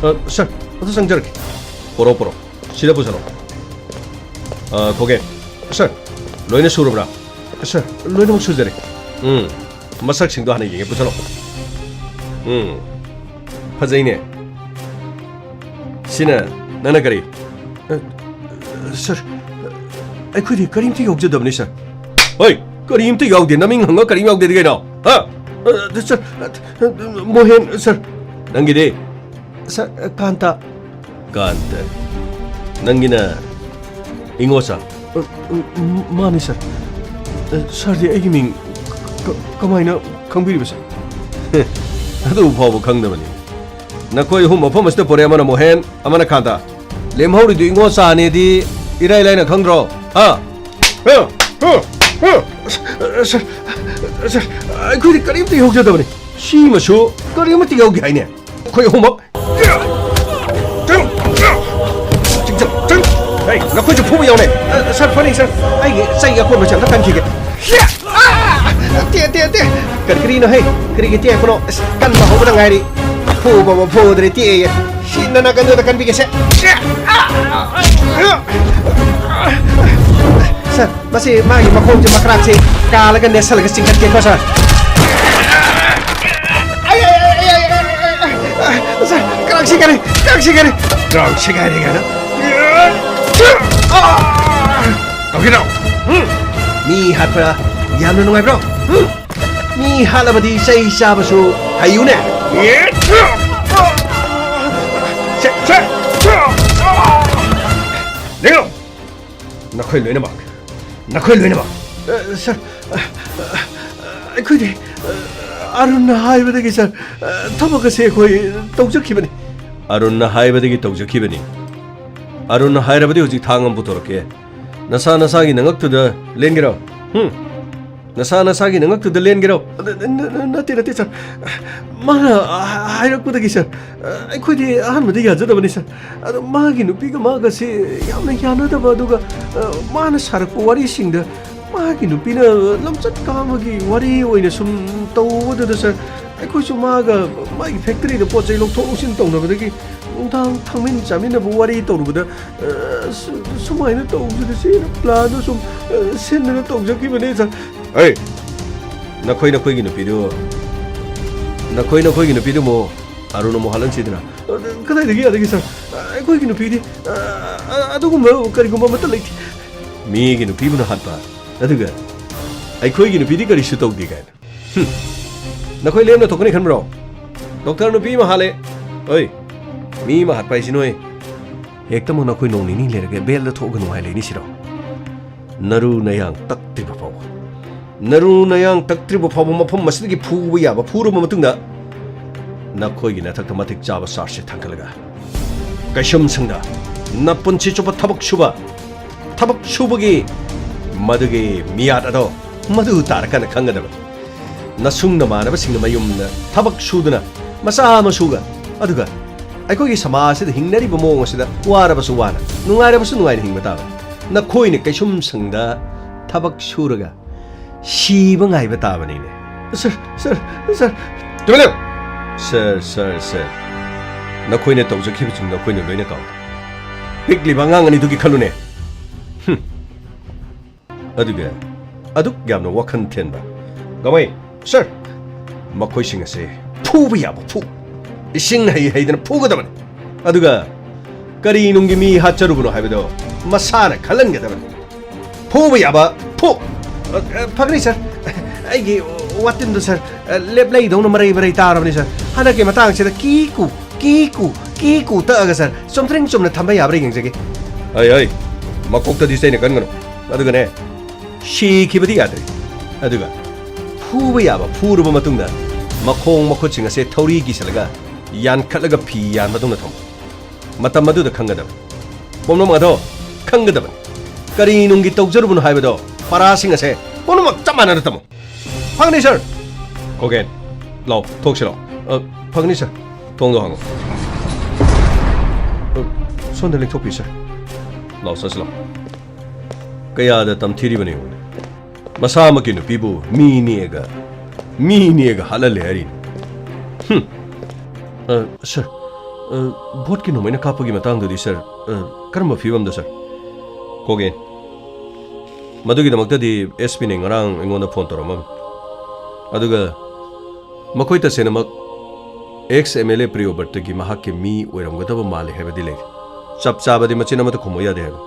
ꯑ, sir, ꯑꯗꯨ ꯆꯪꯖꯔꯛꯀꯦ꯫ ꯄꯣꯔꯣ, ꯄꯣꯔꯣ꯫ ꯁꯤꯗ ꯄꯨꯁꯜꯂꯣ꯫ ꯑ, ꯈꯣꯒꯦ꯫ Sir, ꯂꯣꯏꯅ ꯁꯨꯔꯕ꯭ꯔꯥ? Sir, ꯂꯣꯏꯅꯃꯛ ꯁꯨꯖꯔꯦ꯫ ꯎꯝ꯫ ꯃꯁꯛꯁꯤꯡꯗꯣ ꯍꯥꯟꯅ ꯌꯦꯡꯒꯦ, ꯄꯨꯁꯜꯂꯣ꯫ ꯎꯝ, ꯐꯖꯩꯅꯦ꯫ ꯁꯤꯅ ꯅꯪꯅ ꯀꯔꯤ? ꯑ, ꯁꯥꯔ, ꯑꯩꯈꯣꯏꯗꯤ ꯀꯔꯤꯝꯇ ꯌꯥꯎꯖꯗꯕꯅꯤ, ꯁꯥꯔ꯫ ꯍꯣꯏ, ꯀꯔꯤꯝꯇ ꯌꯥꯎꯗꯦ꯫ ꯅꯃꯤꯡ ꯍꯪꯉ ꯀꯔꯤꯝ ꯌꯥꯎꯗꯦꯗꯤ ꯀꯩꯅꯣ? ꯍꯥ? ꯑ, ꯁꯥꯔ, ꯑ, ꯃꯣꯍꯦꯟ, ꯁꯥꯔ꯫ ꯅꯪꯒꯤꯗꯤ? ꯁꯥꯔ, ꯀꯥꯟꯇ꯫ ꯀꯥꯟꯇ꯫ ꯅꯪꯒꯤꯅ ꯏꯉꯣꯆꯥ? ꯑ, ꯎꯝ, ꯎꯝ, ꯃꯥꯅꯤ, ꯁꯥꯔ꯫ ꯑ, ꯁꯥꯔꯗꯤ ꯑꯩꯒꯤ ꯃꯤꯡ ꯀ-, ꯀꯃꯥꯏꯅ ꯈꯪꯕꯤꯔꯤꯕ, ꯁꯥꯔ? ꯑꯗꯨ ꯐꯥꯎꯕ ꯈꯪꯗꯕꯅꯤ꯫ ꯅꯈꯣꯏ ꯑꯍꯨꯝ ꯃꯐꯝ ꯑꯁꯤꯗ ꯄꯨꯔꯛꯑꯦ, ꯑꯃꯅ ꯃꯣꯍꯦꯟ, ꯑꯃꯅ ꯀꯥꯟꯇ꯫ ꯂꯦꯝꯍꯧꯔꯤꯗꯨ ꯏꯉꯣꯆꯥꯅꯦꯗꯤ ꯏꯔꯥꯏ ꯂꯥꯏꯅ ꯈꯪꯗ꯭ꯔꯣ? ꯍꯥ? ꯁꯥꯔ, ꯁꯥꯔ, ꯑꯩꯈꯣꯏꯗꯤ ꯀꯔꯤꯝꯇ ꯌꯥꯎꯖꯗꯕꯅꯤ꯫ ꯁꯤꯃꯁꯨ ꯀꯔꯤꯃꯠꯇ ꯌꯥꯎꯗꯦ ꯍꯥꯏꯅꯦ꯫ ꯑꯩꯈꯣꯏ ꯑꯍꯨꯝꯃꯛ꯫ ꯆꯪ! ꯆꯪ! ꯆꯪ! ꯍꯩ, ꯅꯈꯣꯏꯁꯨ ꯐꯨꯕ ꯌꯥꯎꯅꯦ꯫ ꯑ, ꯁꯥꯔ, ꯐꯅꯤ, ꯁꯥꯔ꯫ ꯑꯩꯒꯤ ꯆꯩ ꯑꯀꯣꯟꯕꯁꯦ ꯑꯝꯇ ꯀꯟꯈꯤꯒꯦ꯫ ꯇꯦ, ꯇꯦ, ꯇꯦ꯫ ꯀꯔꯤ, ꯀꯔꯤꯅꯣ, ꯍꯩ? ꯀꯔꯤꯒꯤ ꯇꯦꯛꯄꯅꯣ? ꯑꯁ, ꯀꯟꯕ ꯍꯧꯕꯗ ꯉꯥꯏꯔꯤ꯫ ꯐꯨꯕꯕꯨ ꯐꯨꯗ꯭ꯔꯤ, ꯇꯦꯛꯑꯦ꯫ ꯁꯤ ꯅꯅꯥꯀꯟꯗꯨꯗ ꯀꯟꯕꯤꯒꯦꯁꯦ꯫ ꯁꯥꯔ, ꯃꯁꯤ ꯃꯥꯒꯤ ꯃꯈꯣꯡꯁꯦ ꯃꯈ꯭ꯔꯥꯛꯁꯦ ꯀꯥꯜꯂꯒ ꯅꯦꯠꯁꯜꯂꯒ ꯆꯤꯡꯈꯠꯀꯦꯀꯣ, ꯁꯥꯔ꯫ ꯑꯩ, ꯑꯩ, ꯑꯩ, ꯑꯩ, ꯑꯩ, ꯑꯩ, ꯑꯩ, ꯁꯥꯔ, ꯀ꯭ꯔꯥꯛ ꯁꯤꯒꯔꯦ, ꯀ꯭ꯔꯥꯛ ꯁꯤꯒꯔꯦ, ꯀ꯭ꯔꯥꯛ ꯁꯤꯒꯔꯦ ꯀꯥꯏꯅ꯫ ꯇꯧꯒꯦꯔꯣ? ꯎꯝ? ꯃꯤ ꯍꯥꯠꯄ ꯌꯥꯝꯅ ꯅꯨꯡꯉꯥꯏꯕ꯭ꯔꯣ? ꯎꯝ? ꯃꯤ ꯍꯥꯠꯂꯕꯗꯤ ꯆꯩ ꯆꯥꯕꯁꯨ ꯍꯩꯌꯨꯅꯦ꯫ ꯁꯦ, ꯁꯦ꯫ ꯂꯦꯡꯉꯣ꯫ ꯅꯈꯣꯏ ꯂꯣꯏꯅꯃꯛ, ꯅꯈꯣꯏ ꯂꯣꯏꯅꯃꯛ꯫ ꯑ, ꯁꯥꯔ, ꯑ, ꯑ, ꯑꯩꯈꯣꯏꯗꯤ, ꯑ, ꯑꯔꯨꯟꯅ ꯍꯥꯏꯕꯗꯒꯤ, ꯁꯥꯔ, ꯑ, ꯊꯕꯛ ꯑꯁꯦ ꯑꯩꯈꯣꯏ ꯇꯧꯖꯈꯤꯕꯅꯤ꯫ ꯑꯔꯨꯟꯅ ꯍꯥꯏꯕꯗꯒꯤ ꯇꯧꯖꯈꯤꯕꯅꯤ꯫ ꯑꯔꯨꯟꯅ ꯍꯥꯏꯔꯕꯗꯤ ꯍꯧꯖꯤꯛ ꯊꯥꯡ ꯑꯃ ꯄꯨꯊꯣꯔꯛꯀꯦ꯫ ꯅꯁꯥ ꯅꯁꯥꯒꯤ ꯅꯉꯛꯇꯨꯗ ꯂꯦꯟꯒꯦꯔꯣ? ꯍꯨꯝ? ꯅꯁꯥ ꯅꯁꯥꯒꯤ ꯅꯉꯛꯇꯨꯗ ꯂꯦꯟꯒꯦꯔꯣ? ꯅ-, ꯅ-, ꯅ-, ꯅꯠꯇꯦ, ꯅꯠꯇꯦ, ꯁꯥꯔ꯫ ꯃꯥꯅ ꯍꯥꯏꯔꯛꯄꯗꯒꯤ, ꯁꯥꯔ, ꯑꯩꯈꯣꯏꯗꯤ ꯑꯍꯥꯟꯕꯗ ꯌꯥꯖꯗꯕꯅꯤ, ꯁꯥꯔ꯫ ꯑꯗꯣ ꯃꯥꯒꯤ ꯅꯨꯄꯤꯒ ꯃꯥꯒꯁꯤ ꯌꯥꯝꯅ ꯌꯥꯅꯗꯕ, ꯑꯗꯨꯒ, ꯑ, ꯃꯥꯅ ꯁꯥꯔꯛꯄ ꯋꯥꯔꯤꯁꯤꯡꯗ ꯃꯥꯒꯤ ꯅꯨꯄꯤꯅ ꯂꯝꯆꯠ ꯀꯥꯝꯕꯒꯤ ꯋꯥꯔꯤ ꯑꯣꯏꯅ ꯁꯨꯝ ꯇꯧꯕꯗꯨꯗ, ꯁꯥꯔ, ꯑꯩꯈꯣꯏꯁꯨ ꯃꯥꯒ ꯃꯥꯒꯤ ꯐꯦꯛꯇꯔꯤꯗ ꯄꯣꯠ ꯆꯩ ꯂꯧꯊꯣꯛ ꯂꯧꯁꯤꯟ ꯇꯧꯅꯕꯗꯒꯤ ꯅꯨꯡꯗꯥꯡ ꯊꯛꯃꯤꯟ ꯆꯥꯃꯤꯟꯅꯕ ꯋꯥꯔꯤ ꯇꯧꯔꯨꯕꯗ, ꯑ, ꯁꯨ-, ꯁꯨꯃꯥꯏꯅ ꯇꯧꯕꯗ ꯁꯤꯅ ꯄ꯭ꯂꯥꯟꯗꯣ ꯁꯨꯝ, ꯑ, ꯁꯤꯟꯗꯨꯅ ꯇꯧꯖꯈꯤꯕꯅꯦ, ꯁꯥꯔ꯫ ꯑꯩ, ꯅꯈꯣꯏ ꯅꯈꯣꯏꯒꯤ ꯅꯨꯄꯤꯗꯨ, ꯅꯈꯣꯏ ꯅꯈꯣꯏꯒꯤ ꯅꯨꯄꯤꯗꯨ ꯑꯃꯨꯛ ꯑꯔꯨꯟ ꯑꯃꯨꯛ ꯍꯥꯠꯍꯟꯁꯤꯗꯅ꯫ ꯀꯗꯥꯏꯗꯒꯤ ꯌꯥꯗꯒꯦ ꯁꯥꯔ? ꯑꯩꯈꯣꯏꯒꯤ ꯅꯨꯄꯤꯗꯤ, ꯑ, ꯑ, ꯑꯗꯨꯒꯨꯝꯕ ꯀꯔꯤꯒꯨꯝꯕ ꯑꯃꯠꯇ ꯂꯩꯇꯦ꯫ ꯃꯤꯒꯤ ꯅꯨꯄꯤꯕꯨꯅ ꯍꯥꯠꯄ, ꯑꯗꯨꯒ ꯑꯩꯈꯣꯏꯒꯤ ꯅꯨꯄꯤꯗꯤ ꯀꯔꯤꯁꯨ ꯇꯧꯗꯦ ꯀꯥꯏꯅ꯫ ꯍꯨꯝ꯫ ꯅꯈꯣꯏ ꯂꯦꯝꯅ ꯊꯣꯛꯀꯅꯤ ꯈꯟꯕ꯭ꯔꯣ? ꯗꯣꯛꯇꯔ ꯅꯨꯄꯤ ꯑꯃ ꯍꯥꯠꯂꯦ꯫ ꯍꯣꯏ, ꯃꯤ ꯑꯃ ꯍꯥꯠꯄ ꯍꯥꯏꯁꯤ ꯅꯣꯏ ꯍꯦꯛꯇꯃꯛ ꯅꯈꯣꯏ ꯅꯣꯡ ꯅꯤꯅꯤ ꯂꯩꯔꯒ ꯕꯦꯜꯗ ꯊꯣꯛꯑꯒ ꯅꯨꯡꯉꯥꯏ ꯂꯩꯅꯤ ꯁꯤꯔꯣ? ꯅꯔꯨ ꯅꯌꯥꯡ ꯇꯛꯇ꯭ꯔꯤꯕ ꯐꯥꯎꯕ, ꯅꯔꯨ ꯅꯌꯥꯡ ꯇꯛꯇ꯭ꯔꯤꯕ ꯐꯥꯎꯕ ꯃꯐꯝ ꯑꯁꯤꯗꯒꯤ ꯐꯨꯕ ꯌꯥꯕ ꯐꯨꯔꯕ ꯃꯇꯨꯡꯗ, ꯅꯈꯣꯏꯒꯤ ꯅꯊꯛꯇ ꯃꯇꯤꯛ ꯆꯥꯕ ꯆꯥꯔꯖꯁꯦ ꯊꯥꯡꯒꯠꯂꯒ, ꯀꯩꯁꯨꯝꯁꯪꯗ ꯅꯄꯨꯟꯁꯤ ꯆꯨꯞꯄ ꯊꯕꯛ ꯁꯨꯕ, ꯊꯕꯛ ꯁꯨꯕꯒꯤ ꯃꯗꯨꯒꯤ ꯃꯤꯌꯥꯠ ꯑꯗꯣ ꯃꯗꯨ ꯇꯥꯔꯀꯥꯟꯗ ꯈꯪꯒꯗꯕꯅꯤ꯫ ꯅꯁꯨꯡ ꯅꯃꯥꯟꯅꯕꯁꯤꯡꯅ ꯃꯌꯨꯝꯗ ꯊꯕꯛ ꯁꯨꯗꯨꯅ ꯃꯆꯥ ꯃꯁꯨꯒ, ꯑꯗꯨꯒ ꯑꯩꯈꯣꯏꯒꯤ ꯁꯃꯥꯖ ꯑꯁꯤꯗ ꯍꯤꯡꯅꯔꯤꯕ ꯃꯑꯣꯡ ꯑꯁꯤꯗ ꯋꯥꯔꯕꯁꯨ ꯋꯥꯅ, ꯅꯨꯡꯉꯥꯏꯔꯕꯁꯨ ꯅꯨꯡꯉꯥꯏꯅ ꯍꯤꯡꯕ ꯇꯥꯕꯅꯤ꯫ ꯅꯈꯣꯏꯅ ꯀꯩꯁꯨꯝꯁꯪꯗ ꯊꯕꯛ ꯁꯨꯔꯒ ꯁꯤꯕ ꯉꯥꯏꯕ ꯇꯥꯕꯅꯤꯅꯦ꯫ ꯁꯥꯔ, ꯁꯥꯔ, ꯁꯥꯔ꯫ ꯇꯨꯃꯤꯟ ꯂꯩꯌꯨ! ꯁꯥꯔ, ꯁꯥꯔ, ꯁꯥꯔ꯫ ꯅꯈꯣꯏꯅ ꯇꯧꯖꯈꯤꯕꯁꯤꯡꯗꯣ ꯑꯩꯈꯣꯏꯅ ꯂꯣꯏꯅ ꯀꯥꯎꯔꯦ꯫ ꯄꯤꯛꯂꯤꯕ ꯑꯉꯥꯡ ꯑꯅꯤꯗꯨꯒꯤ ꯈꯜꯂꯨꯅꯦ꯫ ꯍꯨꯝ꯫ ꯑꯗꯨꯒ ꯑꯗꯨꯛ ꯌꯥꯝꯅ ꯋꯥꯈꯜ ꯊꯦꯟꯕ꯫ ꯒꯃꯩ, ꯁꯥꯔ, ꯃꯈꯣꯏꯁꯤꯡ ꯑꯁꯦ ꯐꯨꯕ ꯌꯥꯕ ꯐꯨ꯫ ꯏꯁꯤꯡ ꯍꯩ ꯍꯩꯗꯅ ꯐꯨꯒꯗꯕꯅꯤ꯫ ꯑꯗꯨꯒ ꯀꯔꯤ ꯅꯨꯡꯒꯤ ꯃꯤ ꯍꯥꯠꯆꯔꯨꯕꯅꯣ ꯍꯥꯏꯕꯗꯣ ꯃꯁꯥꯅ ꯈꯜꯍꯟꯒꯗꯕꯅꯤ꯫ ꯐꯨꯕ ꯌꯥꯕ ꯐꯨ꯫ ꯑ, ꯑ, ꯐꯒꯅꯤ, ꯁꯥꯔ꯫ ꯑꯩꯒꯤ ꯋꯥꯇꯤꯟꯗꯣ, ꯁꯥꯔ, ꯑ, ꯂꯦꯞꯂꯩꯗꯧꯅ ꯃꯔꯩ ꯃꯔꯩ ꯇꯥꯔꯕꯅꯤ, ꯁꯥꯔ꯫ ꯍꯟꯗꯛꯀꯤ ꯃꯇꯥꯡꯁꯤꯗ ꯀꯤꯀꯨ, ꯀꯤꯀꯨ, ꯀꯤꯀꯨ ꯇꯛꯑꯒ, ꯁꯥꯔ, ꯆꯨꯝꯗ꯭ꯔꯤꯡ ꯆꯨꯝꯅ ꯊꯝꯕ ꯌꯥꯕ꯭ꯔꯥ ꯌꯦꯡꯖꯒꯦ꯫ ꯑꯩ, ꯑꯩ, ꯃꯀꯣꯛꯇꯗꯤ ꯆꯩꯅ ꯀꯟꯒꯅꯨ꯫ ꯑꯗꯨꯒꯅꯦ, ꯁꯤꯈꯤꯕꯗꯤ ꯌꯥꯗ꯭ꯔꯤ꯫ ꯑꯗꯨꯒ ꯐꯨꯕ ꯌꯥꯕ ꯐꯨꯔꯕ ꯃꯇꯨꯡꯗ ꯃꯈꯣꯡ ꯃꯈꯨꯠꯁꯤꯡ ꯑꯁꯦ ꯊꯧꯔꯤ ꯀꯤꯁꯜꯂꯒ, ꯌꯥꯟꯈꯠꯂꯒ ꯐꯤ ꯌꯥꯟꯕꯗꯧꯅ ꯊꯝꯃꯨ꯫ ꯃꯇꯝ ꯑꯗꯨꯗ ꯈꯪꯒꯗꯕꯅꯤ꯫ ꯄꯨꯝꯅꯃꯛ ꯑꯗꯣ ꯈꯪꯒꯗꯕꯅꯤ꯫ ꯀꯔꯤ ꯅꯨꯡꯒꯤ ꯇꯧꯖꯔꯨꯕꯅꯣ ꯍꯥꯏꯕꯗꯣ ꯄꯥꯔꯥꯁꯤꯡ ꯑꯁꯦ ꯄꯨꯝꯅꯃꯛ ꯆꯞ ꯃꯥꯟꯅꯅ ꯇꯝꯃꯨ꯫ ꯐꯪꯅꯤ, ꯁꯥꯔ꯫ ꯀꯣꯒꯦꯟ, ꯂꯥꯎ, ꯊꯣꯛꯁꯤ ꯂꯥꯎ꯫ ꯑ, ꯐꯪꯅꯤ, ꯁꯥꯔ꯫ ꯊꯣꯡꯗꯣ ꯍꯥꯡꯉꯣ꯫ ꯑ, ꯁꯣꯝꯗ ꯂꯦꯡꯊꯣꯛꯄꯤꯌꯨ, ꯁꯥꯔ꯫ ꯂꯥꯎ, ꯆꯠꯁꯤ ꯂꯥꯎ꯫ ꯀꯌꯥꯗ ꯇꯝꯊꯤꯔꯤꯕꯅꯣ ꯌꯦꯡꯉꯨꯅꯦ꯫ ꯃꯁꯥꯃꯛꯀꯤ ꯅꯨꯄꯤꯕꯨ ꯃꯤ ꯅꯦꯛꯑꯒ, ꯃꯤ ꯅꯦꯛꯑꯒ ꯍꯥꯠꯍꯜꯂꯦ ꯍꯥꯏꯔꯤꯅꯤ꯫ ꯍꯨꯝ꯫ ꯑ, ꯁꯥꯔ, ꯑ, ꯚꯣꯠꯀꯤ ꯅꯣꯡꯃꯩꯅ ꯀꯥꯞꯄꯒꯤ ꯃꯇꯥꯡꯗꯨꯗꯤ, ꯁꯥꯔ, ꯑ, ꯀꯔꯝꯕ ꯐꯤꯕꯝꯗ, ꯁꯥꯔ? ꯀꯣꯒꯦꯟ, ꯃꯗꯨꯒꯤꯗꯃꯛꯇꯗꯤ ꯑꯦꯁ ꯄꯤꯅ ꯉꯔꯥꯡ ꯑꯩꯉꯣꯟꯗ ꯐꯣꯟ ꯇꯧꯔꯛꯑꯝꯃꯤ꯫ ꯑꯗꯨꯒ ꯃꯈꯣꯏ ꯇꯁꯦꯡꯅꯃꯛ ꯑꯦꯛꯁ ꯑꯦꯝ ꯑꯦꯜ ꯑꯦ ꯄ꯭ꯔꯤꯌꯣꯕ꯭ꯔꯠꯇꯒꯤ ꯃꯍꯥꯛꯀꯤ ꯃꯤ ꯑꯣꯏꯔꯝꯒꯗꯕ ꯃꯥꯜꯂꯤ ꯍꯥꯏꯕꯗꯤ ꯂꯩꯔꯤ꯫ ꯆꯞ ꯆꯥꯕꯗꯤ ꯃꯆꯤꯟ ꯑꯃꯠꯇ ꯈꯨꯝꯃꯨ ꯌꯥꯗꯦ ꯍꯥꯏꯕ꯫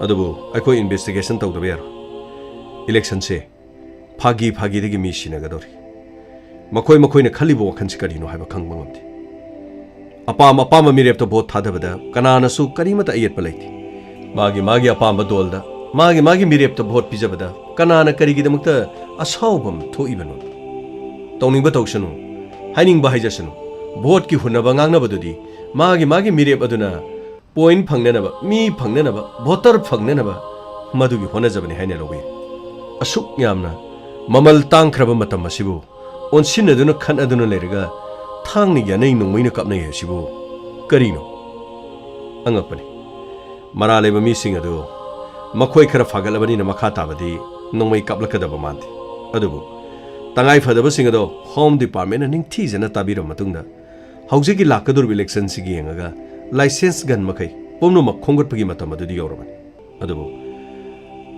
ꯑꯗꯨꯕꯨ ꯑꯩꯈꯣꯏ ꯏꯟꯚꯦꯁꯇꯤꯒꯦꯁꯟ ꯇꯧꯗꯕ ꯌꯥꯔꯣꯏ꯫ ꯏꯂꯦꯛꯁꯟꯁꯦ ꯐꯥꯒꯤ ꯐꯥꯒꯤꯗꯒꯤ ꯃꯤ ꯁꯤꯟꯅꯒꯗꯧꯔꯤ꯫ ꯃꯈꯣꯏ ꯃꯈꯣꯏꯅ ꯈꯜꯂꯤꯕ ꯋꯥꯈꯜꯁꯤ ꯀꯔꯤꯅꯣ ꯍꯥꯏꯕ ꯈꯪꯕ ꯉꯝꯗꯦ꯫ ꯑꯄꯥꯝ ꯑꯄꯥꯝꯕ ꯃꯤꯔꯦꯞꯇ ꯚꯣꯠ ꯊꯥꯗꯕꯗ ꯀꯅꯥꯅꯁꯨ ꯀꯔꯤꯃꯠꯇ ꯑꯌꯦꯠꯄ ꯂꯩꯇꯦ꯫ ꯃꯥꯒꯤ ꯃꯥꯒꯤ ꯑꯄꯥꯝꯕ ꯗꯣꯜꯗ ꯃꯥꯒꯤ ꯃꯥꯒꯤ ꯃꯤꯔꯦꯞꯇ ꯚꯣꯠ ꯄꯤꯖꯕꯗ ꯀꯅꯥꯅ ꯀꯔꯤꯒꯤꯗꯃꯛꯇ ꯑꯁꯥꯎꯐꯝ ꯊꯣꯛꯏꯕꯅꯣ? ꯇꯧꯅꯤꯡꯕ ꯇꯧꯁꯅꯨ, ꯍꯥꯏꯅꯤꯡꯕ ꯍꯥꯏꯖꯁꯅꯨ꯫ ꯚꯣꯠꯀꯤ ꯍꯨꯟꯅꯕ ꯉꯥꯡꯅꯕꯗꯨꯗꯤ ꯃꯥꯒꯤ ꯃꯥꯒꯤ ꯃꯤꯔꯦꯞ ꯑꯗꯨꯅ ꯄꯣꯏꯟꯠ ꯐꯪꯅꯅꯕ, ꯃꯤ ꯐꯪꯅꯅꯕ, ꯚꯣꯇꯔ ꯐꯪꯅꯅꯕ ꯃꯗꯨꯒꯤ ꯍꯣꯠꯅꯖꯕꯅꯤ ꯍꯥꯏꯅ ꯂꯧꯏ꯫ ꯑꯁꯨꯛ ꯌꯥꯝꯅ ꯃꯃꯜ ꯇꯥꯡꯈ꯭ꯔꯕ ꯃꯇꯝ ꯑꯁꯤꯕꯨ ꯑꯣꯟꯁꯤꯟꯅꯗꯨꯅ ꯈꯠꯅꯗꯨꯅ ꯂꯩꯔꯒ ꯊꯥꯡꯅ ꯌꯥꯅꯩ ꯅꯣꯡꯃꯩꯅ ꯀꯥꯞꯅꯩ ꯍꯥꯏꯁꯤꯕꯨ ꯀꯔꯤꯅꯣ? ꯑꯉꯛꯄꯅꯤ꯫ ꯃꯔꯥ ꯂꯩꯕ ꯃꯤꯁꯤꯡ ꯑꯗꯨ ꯃꯈꯣꯏ ꯈꯔ ꯐꯥꯒꯠꯂꯕꯅꯤꯅ ꯃꯈꯥ ꯇꯥꯕꯗꯤ ꯅꯣꯡꯃꯩ ꯀꯥꯞꯂꯛꯀꯗꯕ ꯃꯥꯟꯗꯦ꯫ ꯑꯗꯨꯕꯨ ꯇꯉꯥꯏ ꯐꯗꯕꯁꯤꯡ ꯑꯗꯣ ꯍꯣꯝ ꯗꯤꯄꯥꯔꯠꯃꯦꯟꯅ ꯅꯤꯡꯊꯤꯖꯅ ꯇꯥꯕꯤꯔꯕ ꯃꯇꯨꯡꯗ ꯍꯧꯖꯤꯛꯀꯤ ꯂꯥꯛꯀꯗꯧꯔꯤꯕ ꯏꯂꯦꯛꯁꯟꯁꯤꯒꯤ ꯌꯦꯡꯉꯒ ꯂꯥꯏꯁꯦꯟꯁ ꯒꯟ ꯃꯈꯩ ꯄꯨꯝꯅꯃꯛ ꯈꯣꯝꯒꯠꯄꯒꯤ ꯃꯇꯝ ꯑꯗꯨꯗꯤ ꯌꯧꯔꯕꯅꯤ꯫ ꯑꯗꯨꯕꯨ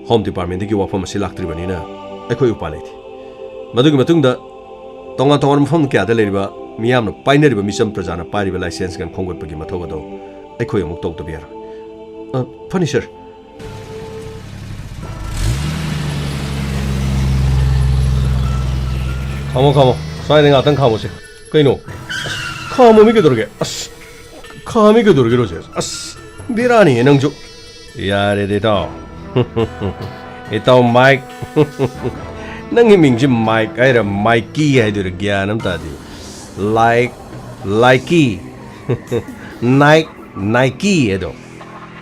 ꯍꯣꯝ ꯗꯤꯄꯥꯔꯠꯃꯦꯟꯗꯒꯤ ꯋꯥꯐꯝ ꯑꯁꯤ ꯂꯥꯛꯇ꯭ꯔꯤꯕꯅꯤꯅ ꯑꯩꯈꯣꯏ ꯎꯄꯥꯏ ꯂꯩꯇꯦ꯫ ꯃꯗꯨꯒꯤ ꯃꯇꯨꯡꯗ ꯇꯣꯉꯥꯟ ꯇꯣꯉꯥꯟꯕ ꯃꯐꯝ ꯀꯌꯥꯗ ꯂꯩꯔꯤꯕ ꯃꯤꯌꯥꯝꯅ ꯄꯥꯏꯅꯔꯤꯕ ꯃꯤꯆꯝ ꯄ꯭ꯔꯖꯥꯅ ꯄꯥꯏꯔꯤꯕ ꯂꯥꯏꯁꯦꯟꯁ ꯒꯟ ꯈꯣꯝꯒꯠꯄꯒꯤ ꯃꯊꯧ ꯑꯗꯣ ꯑꯩꯈꯣꯏ ꯑꯃꯨꯛ ꯇꯧꯗꯕ ꯌꯥꯔꯣꯏ꯫ ꯑ, ꯐꯅꯤ ꯁꯔ꯫ ꯈꯥꯝꯃꯣ, ꯈꯥꯝꯃꯣ꯫ ꯁ꯭ꯋꯥꯏꯗ ꯉꯥꯛꯇꯪ ꯈꯥꯝꯃꯣꯁꯦ꯫ ꯀꯩꯅꯣ? ꯑꯁ, ꯈꯥꯝꯃꯣꯃꯤ ꯀꯩꯗꯧꯔꯒꯦ? ꯑꯁ, ꯈꯥꯝꯃꯤ ꯀꯩꯗꯧꯔꯒꯦ, ꯔꯣꯖꯦꯁ? ꯑꯁ, ꯕꯦꯔꯥꯅꯤꯍꯦ ꯅꯪꯁꯨ꯫ ꯌꯥꯔꯦꯗ, ꯏꯇꯥꯎ꯫ ꯏꯇꯥꯎ ꯃꯥꯏꯛ꯫ ꯅꯪꯒꯤ ꯃꯤꯡꯁꯤ ꯃꯥꯏꯛ ꯍꯥꯏꯔ ꯃꯥꯏꯀꯤ ꯍꯥꯏꯗꯣꯏꯔꯥ? ꯒ꯭ꯌꯥꯟ ꯑꯃ ꯇꯥꯗꯦ꯫ ꯂꯥꯏꯛ, ꯂꯥꯏꯀꯤ꯫ ꯅꯥꯏꯛ, ꯅꯥꯏꯀꯤ ꯍꯥꯏꯗꯣ꯫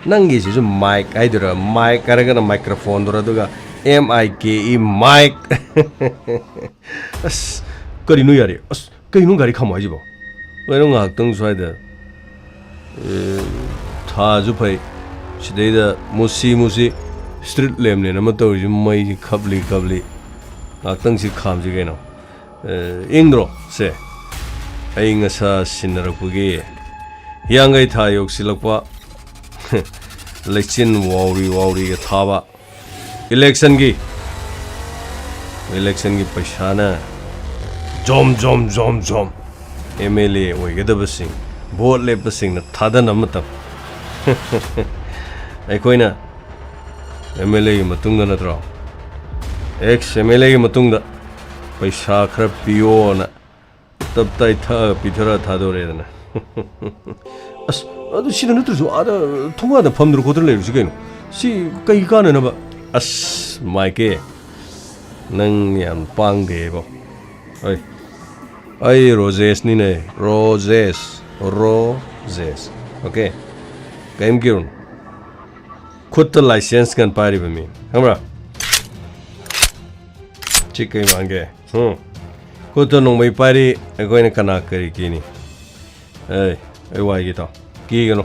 ꯅꯪꯒꯤꯁꯤꯁꯨ ꯃꯥꯏꯛ ꯍꯥꯏꯗꯣꯏꯔꯥ? ꯃꯥꯏꯛ ꯍꯥꯏꯔꯒꯅ ꯃꯥꯏꯀ꯭ꯔꯣꯐꯣꯟꯗꯨꯔ, ꯑꯗꯨꯒ ꯑꯦꯝ ꯑꯥꯏ ꯀꯦ ꯏ, ꯃꯥꯏꯛ꯫ ꯑꯁ, ꯀꯔꯤꯅꯣ ꯌꯥꯔꯦ? ꯑꯁ, ꯀꯩꯅꯣ ꯒꯥꯔꯤ ꯈꯥꯝꯃꯣ ꯍꯥꯏꯁꯤꯕꯣ? ꯀꯩꯅꯣ ꯉꯥꯏꯍꯥꯛꯇꯪ ꯁ꯭ꯋꯥꯏꯗ, ꯑꯦ, ꯊꯥꯁꯨ ꯐꯩ, ꯁꯤꯗꯩꯗ ꯃꯨꯁꯤ ꯃꯨꯁꯤ ꯁ꯭ꯇ꯭ꯔꯤꯠ ꯂꯦꯝꯂꯦꯟ ꯑꯃ ꯇꯧꯔꯤꯁꯤ, ꯃꯩꯁꯤ ꯈꯞꯂꯤ ꯈꯞꯂꯤ꯫ ꯉꯥꯏꯍꯥꯛꯇꯪꯁꯤ ꯈꯥꯝꯁꯤ ꯀꯩꯅꯣ꯫ ꯑꯦ, ꯏꯪꯗ꯭ꯔꯣ ꯁꯦ? ꯑꯏꯪ ꯑꯁꯥ ꯁꯤꯟꯅꯔꯛꯄꯒꯤ ꯍꯤꯌꯥꯡꯒꯩ ꯊꯥ ꯌꯧꯁꯤꯜꯂꯛꯄ, ꯂꯩꯆꯤꯟ ꯋꯥꯎꯔꯤ ꯋꯥꯎꯔꯤꯒ ꯊꯥꯕ, ꯏꯂꯦꯛꯁꯟꯒꯤ ꯏꯂꯦꯛꯁꯟꯒꯤ ꯄꯩꯁꯥꯅ ꯖꯣꯝ ꯖꯣꯝ ꯖꯣꯝ ꯖꯣꯝ ꯑꯦꯝ ꯑꯦꯜ ꯑꯦ ꯑꯣꯏꯒꯗꯕꯁꯤꯡ, ꯚꯣꯠ ꯂꯦꯞꯄꯁꯤꯡꯅ ꯊꯥꯗꯅꯕ ꯃꯇꯝ꯫ ꯑꯩꯈꯣꯏꯅ ꯑꯦꯝ ꯑꯦꯜ ꯑꯦꯒꯤ ꯃꯇꯨꯡꯗ ꯅꯠꯇ꯭ꯔꯣ, ꯑꯦꯛꯁ ꯑꯦꯝ ꯑꯦꯜ ꯑꯦꯒꯤ ꯃꯇꯨꯡꯗ ꯄꯩꯁꯥ ꯈꯔ ꯄꯤꯌꯣꯅ ꯇꯞ ꯇꯥꯏ ꯊꯛꯑꯒ ꯄꯤꯊꯔ ꯊꯥꯗꯣꯔꯦꯗꯅ꯫ ꯑꯁ, ꯑꯗꯨ ꯁꯤꯗ ꯅꯠꯇ꯭ꯔꯁꯨ ꯑꯥꯗ ꯊꯣꯡꯒꯥꯟꯗ ꯐꯝꯗꯅ ꯈꯣꯠꯇꯅ ꯂꯩꯔꯨꯁꯤ ꯀꯩꯅꯣ? ꯁꯤ ꯀꯩ ꯀꯥꯟꯅꯅꯕ? ꯑꯁ, ꯃꯥꯏꯀꯦ, ꯅꯪ ꯌꯥꯝ ꯄꯥꯡꯗꯦꯕꯣ꯫ ꯑꯩ, ꯑꯩ ꯔꯣꯖꯦꯁꯅꯤꯅꯦ, ꯔꯣꯖꯦꯁ, ꯔꯣꯖꯦꯁ꯫ ꯑꯣꯀꯦ? ꯀꯩꯝ ꯀꯤꯔꯨꯅꯨ꯫ ꯈꯨꯠꯇ ꯂꯥꯏꯁꯦꯟꯁ ꯒꯟ ꯄꯥꯏꯔꯤꯕ ꯃꯤ, ꯈꯪꯕ꯭ꯔꯥ? ꯁꯤ ꯀꯩ ꯃꯥꯟꯒꯦ? ꯎꯝ꯫ ꯈꯨꯠꯇ ꯅꯣꯡꯃꯩ ꯄꯥꯏꯔꯤ, ꯑꯩꯈꯣꯏꯅ ꯀꯅꯥ ꯀꯔꯤ ꯀꯤꯅꯤ? ꯑꯦ, ꯑꯩ ꯋꯥꯏꯒꯦ ꯇꯥꯎ꯫ ꯀꯤꯒꯅꯨ꯫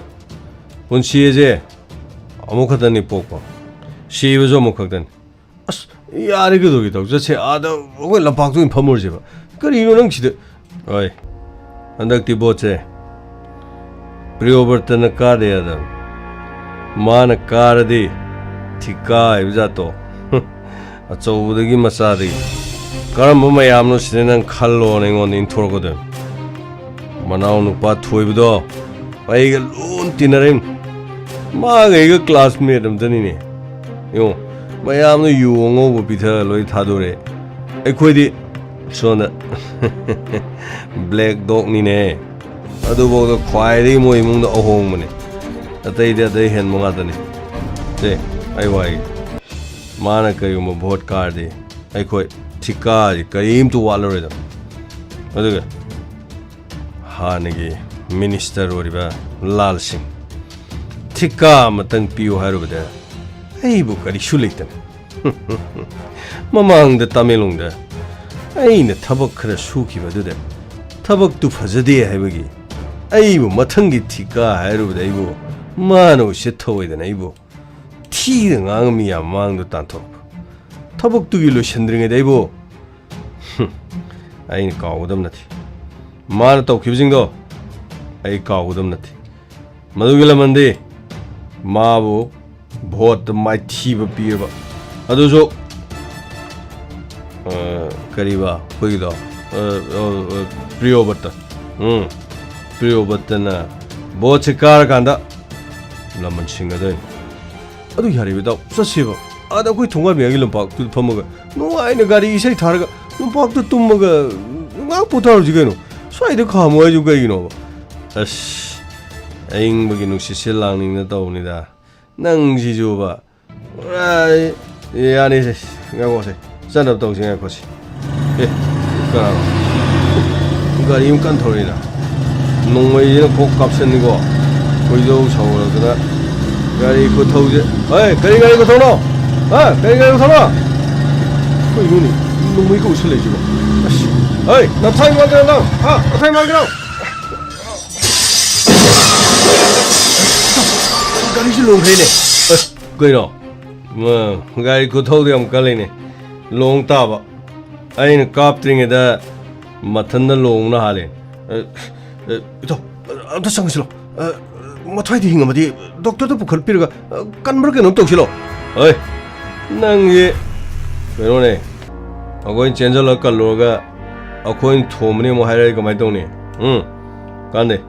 ꯄꯨꯟꯁꯤ ꯑꯁꯦ ꯑꯃꯨꯛ ꯈꯛꯇꯅꯤ ꯄꯣꯛꯄ꯫ ꯁꯤꯕꯁꯨ ꯑꯃꯨꯛ ꯈꯛꯇꯅꯤ꯫ ꯑꯁ, ꯌꯥꯔꯦ, ꯀꯩꯗꯧꯒꯦ ꯇꯧ? ꯆꯠꯁꯦ, ꯑꯥꯗ ꯑꯩꯈꯣꯏ ꯂꯝꯄꯥꯛꯇ ꯑꯣꯏꯅ ꯐꯝꯃꯨꯔꯁꯦꯕ꯫ ꯀꯔꯤꯅꯣ ꯅꯪ ꯁꯤꯗ? ꯍꯣꯏ, ꯍꯟꯗꯛꯇꯤ ꯚꯣꯠꯁꯦ ꯄ꯭ꯔꯤꯌꯣꯕ꯭ꯔꯇꯅ ꯀꯥꯗ ꯌꯥꯗꯕꯅꯤ꯫ ꯃꯥꯅ ꯀꯥꯔꯗꯤ ꯊꯤꯀꯥ ꯍꯥꯏꯕ ꯖꯥꯠꯇꯣ, ꯑꯆꯧꯕꯗꯒꯤ ꯃꯆꯥꯗꯒꯤ ꯀꯔꯝꯕ ꯃꯌꯥꯝꯅꯣ ꯁꯤꯗ ꯅꯪ ꯈꯜꯂꯣꯅ ꯑꯩꯉꯣꯟꯗ ꯏꯟꯊꯣꯔꯛꯀꯗꯣꯏꯅꯤ꯫ ꯃꯅꯥꯎ ꯅꯨꯄꯥ ꯊꯣꯏꯕꯗꯣ ꯑꯩꯒ ꯂꯨꯅ ꯇꯤꯟꯅꯔꯤꯝ꯫ ꯃꯥꯒ ꯑꯩꯒ ꯀ꯭ꯂꯥꯁꯃꯦꯠ ꯑꯝꯇꯅꯤꯅꯦ꯫ ꯌꯦꯡꯉꯣ, ꯃꯌꯥꯝꯅ ꯌꯨ ꯑꯉꯧꯕ ꯄꯤꯊꯔ ꯂꯣꯏ ꯊꯥꯗꯣꯔꯛꯑꯦ꯫ ꯑꯩꯈꯣꯏꯗꯤ ꯁꯣꯝꯗ ꯕ꯭ꯂꯦꯛ ꯗꯣꯛꯅꯤꯅꯦ꯫ ꯑꯗꯨꯐꯥꯎꯗ ꯈ꯭ꯋꯥꯏꯗꯒꯤ ꯃꯣꯏ ꯏꯃꯨꯡꯗ ꯑꯍꯣꯡꯕꯅꯦ꯫ ꯑꯇꯩꯗꯤ ꯑꯇꯩ ꯍꯦꯟꯕ ꯉꯥꯛꯇꯅꯤ꯫ ꯁꯦ, ꯑꯩ ꯋꯥꯏꯒꯦ꯫ ꯃꯥꯅ ꯀꯔꯤꯒꯨꯝꯕ ꯚꯣꯠ ꯀꯥꯔꯗꯤ ꯑꯩꯈꯣꯏ ꯊꯤꯀꯥꯁꯤ ꯀꯔꯤꯝꯇ ꯋꯥꯠꯂꯔꯣꯏꯗꯕ꯫ ꯑꯗꯨꯒ ꯍꯥꯟꯅꯒꯤ ꯃꯤꯅꯤꯁꯇꯔ ꯑꯣꯏꯔꯤꯕ ꯂꯥꯜ ꯁꯤꯡ, ꯊꯤꯀꯥ ꯑꯃꯇꯪ ꯄꯤꯌꯨ ꯍꯥꯏꯔꯨꯕꯗ ꯑꯩꯕꯨ ꯀꯔꯤꯁꯨ ꯂꯩꯇꯅ꯫ ꯃꯃꯥꯡꯗ ꯇꯃꯦꯡꯂꯣꯡꯗ ꯑꯩꯅ ꯊꯕꯛ ꯈꯔ ꯁꯨꯈꯤꯕ ꯑꯗꯨꯗ ꯊꯕꯛꯇꯨ ꯐꯖꯗꯦ ꯍꯥꯏꯕꯒꯤ ꯑꯩꯕꯨ ꯃꯊꯪꯒꯤ ꯊꯤꯀꯥ ꯍꯥꯏꯔꯨꯕꯗ ꯑꯩꯕꯨ ꯃꯥꯅ ꯎꯁꯤꯠ ꯊꯧꯑꯣꯏꯗꯅ ꯑꯩꯕꯨ ꯊꯤꯅ ꯉꯥꯡꯉꯝꯃꯤ ꯌꯥꯝ ꯃꯃꯥꯡꯗ ꯇꯥꯟꯊꯣꯔꯛꯄ꯫ ꯊꯕꯛꯇꯨꯒꯤ ꯂꯣꯏꯁꯤꯟꯗ꯭ꯔꯤꯉꯩꯗ ꯑꯩꯕꯨ, ꯍꯨꯝ, ꯑꯩꯅ ꯀꯥꯎꯒꯗꯕ ꯅꯠꯇꯦ꯫ ꯃꯥꯅ ꯇꯧꯈꯤꯕꯁꯤꯡꯗꯣ ꯑꯩ ꯀꯥꯎꯒꯗꯕ ꯅꯠꯇꯦ꯫ ꯃꯗꯨꯒꯤ ꯂꯃꯟꯗꯤ ꯃꯥꯕꯨ ꯚꯣꯠꯇ ꯃꯥꯏꯊꯤꯕ ꯄꯤꯔꯕ, ꯑꯗꯨꯁꯨ ꯑ, ꯀꯔꯤꯕ ꯑꯩꯈꯣꯏꯒꯤꯗꯣ? ꯑ, ꯑ, ꯑ, ꯄ꯭ꯔꯤꯌꯣꯕꯠꯇ꯫ ꯎꯝ, ꯄ꯭ꯔꯤꯌꯣꯕꯠꯇꯅ ꯚꯣꯠꯁꯦ ꯀꯥꯔꯀꯥꯟꯗ ꯂꯃꯟ ꯁꯤꯡꯒꯗꯣꯏꯅꯤ꯫ ꯑꯗꯨ ꯌꯥꯔꯤꯕ ꯏꯇꯥꯎ, ꯆꯠꯁꯦꯕ꯫ ꯑꯥꯗ ꯑꯩꯈꯣꯏ ꯊꯣꯡꯒꯥꯟ ꯃꯌꯥꯒꯤ ꯂꯝꯄꯥꯛꯇꯨꯗ ꯐꯝꯃꯒ ꯅꯨꯡꯉꯥꯏꯅ ꯒꯥꯔꯤ ꯏꯁꯩ ꯊꯥꯔꯒ ꯂꯝꯄꯥꯛꯇ ꯇꯨꯝꯃꯒ ꯉꯥꯏꯍꯥꯛ ꯄꯣꯊꯥꯔꯨꯁꯤ ꯀꯩꯅꯣ꯫ ꯁ꯭ꯋꯥꯏꯗ ꯈꯥꯝꯃꯣ ꯍꯥꯏꯁꯨ ꯀꯩꯒꯤꯅꯣꯕ? ꯑꯁ, ꯑꯏꯪꯕꯒꯤ ꯅꯨꯡꯁꯤꯠꯁꯦ ꯂꯥꯡꯅꯤꯡꯅ ꯇꯧꯕꯅꯤꯗ꯫ ꯅꯪꯁꯤꯁꯨꯕ꯫ ꯑꯥꯏ, ꯌꯥꯅꯤꯁꯦ, ꯉꯥꯏꯈꯣꯁꯦ, ꯆꯠꯅꯕ ꯇꯧꯁꯤ, ꯉꯥꯏꯈꯣꯁꯦ꯫ ꯑꯦ, ꯀꯅꯥꯅꯣ? ꯒꯥꯔꯤ ꯑꯃ ꯀꯟꯅ ꯊꯧꯔꯛꯏꯅ꯫ ꯅꯣꯡꯃꯩꯁꯤꯅ ꯀꯣꯛ ꯀꯥꯞꯁꯟꯅꯤꯀꯣ꯫ ꯈꯣꯏꯗꯧ ꯁꯥꯎꯒꯠꯂꯛꯇꯅ ꯒꯥꯔꯤ ꯈꯨꯊꯧꯁꯦ꯫ ꯍꯣꯏ, ꯀꯔꯤ ꯒꯥꯔꯤ ꯈꯨꯊꯧꯅꯣ? ꯍꯥ? ꯀꯔꯤ ꯒꯥꯔꯤ ꯈꯨꯊꯧꯅꯣ? ꯀꯩꯅꯣꯅꯦ? ꯅꯣꯡꯃꯩꯒ ꯎꯁꯜꯂꯛꯏꯁꯤꯕꯣ? ꯑꯁ, ꯍꯣꯏ, ꯅꯊꯥꯏ ꯃꯥꯟꯒꯦꯔꯣ ꯅꯪ? ꯍꯥ? ꯅꯊꯥꯏ ꯃꯥꯟꯒꯦꯔꯣ? ꯒꯥꯔꯤꯁꯤ ꯂꯣꯡꯈ꯭ꯔꯦꯅꯦ꯫ ꯑꯦ, ꯀꯩꯅꯣ? ꯃ, ꯒꯥꯔꯤ ꯈꯨꯊꯧꯗꯣ ꯌꯥꯝ ꯀꯜꯂꯤꯅꯦ꯫ ꯂꯣꯡ ꯇꯥꯕ꯫ ꯑꯩꯅ ꯀꯥꯞꯇ꯭ꯔꯤꯉꯩꯗ ꯃꯊꯟꯗ ꯂꯣꯡꯅ ꯍꯥꯜꯂꯦ꯫ ꯑ, ꯑ, ꯏꯇꯥꯎ, ꯑꯝꯇ ꯆꯪꯉꯁꯤꯂꯣ꯫ ꯑ, ꯃꯊ꯭ꯋꯥꯏꯗ ꯍꯤꯡꯉꯝꯃꯗꯤ ꯗꯣꯛꯇꯔꯗ ꯄꯨꯈꯠꯄꯤꯔꯒ, ꯑ, ꯀꯟꯕ꯭ꯔꯥ ꯀꯩꯅꯣꯝ ꯇꯧꯁꯤꯂꯣ꯫ ꯍꯣꯏ, ꯅꯪꯁꯦ ꯀꯩꯅꯣꯅꯦ, ꯑꯩꯈꯣꯏꯅ ꯆꯦꯟꯁꯤꯜꯂꯒ ꯀꯜꯂꯨꯔꯒ ꯑꯩꯈꯣꯏꯅ ꯊꯣꯝꯕꯅꯤ ꯑꯃꯨꯛ ꯍꯥꯏꯔꯛꯑꯗꯤ ꯀꯃꯥꯏꯅ ꯇꯧꯅꯤ? ꯎꯝ, ꯀꯥꯟꯗꯦ꯫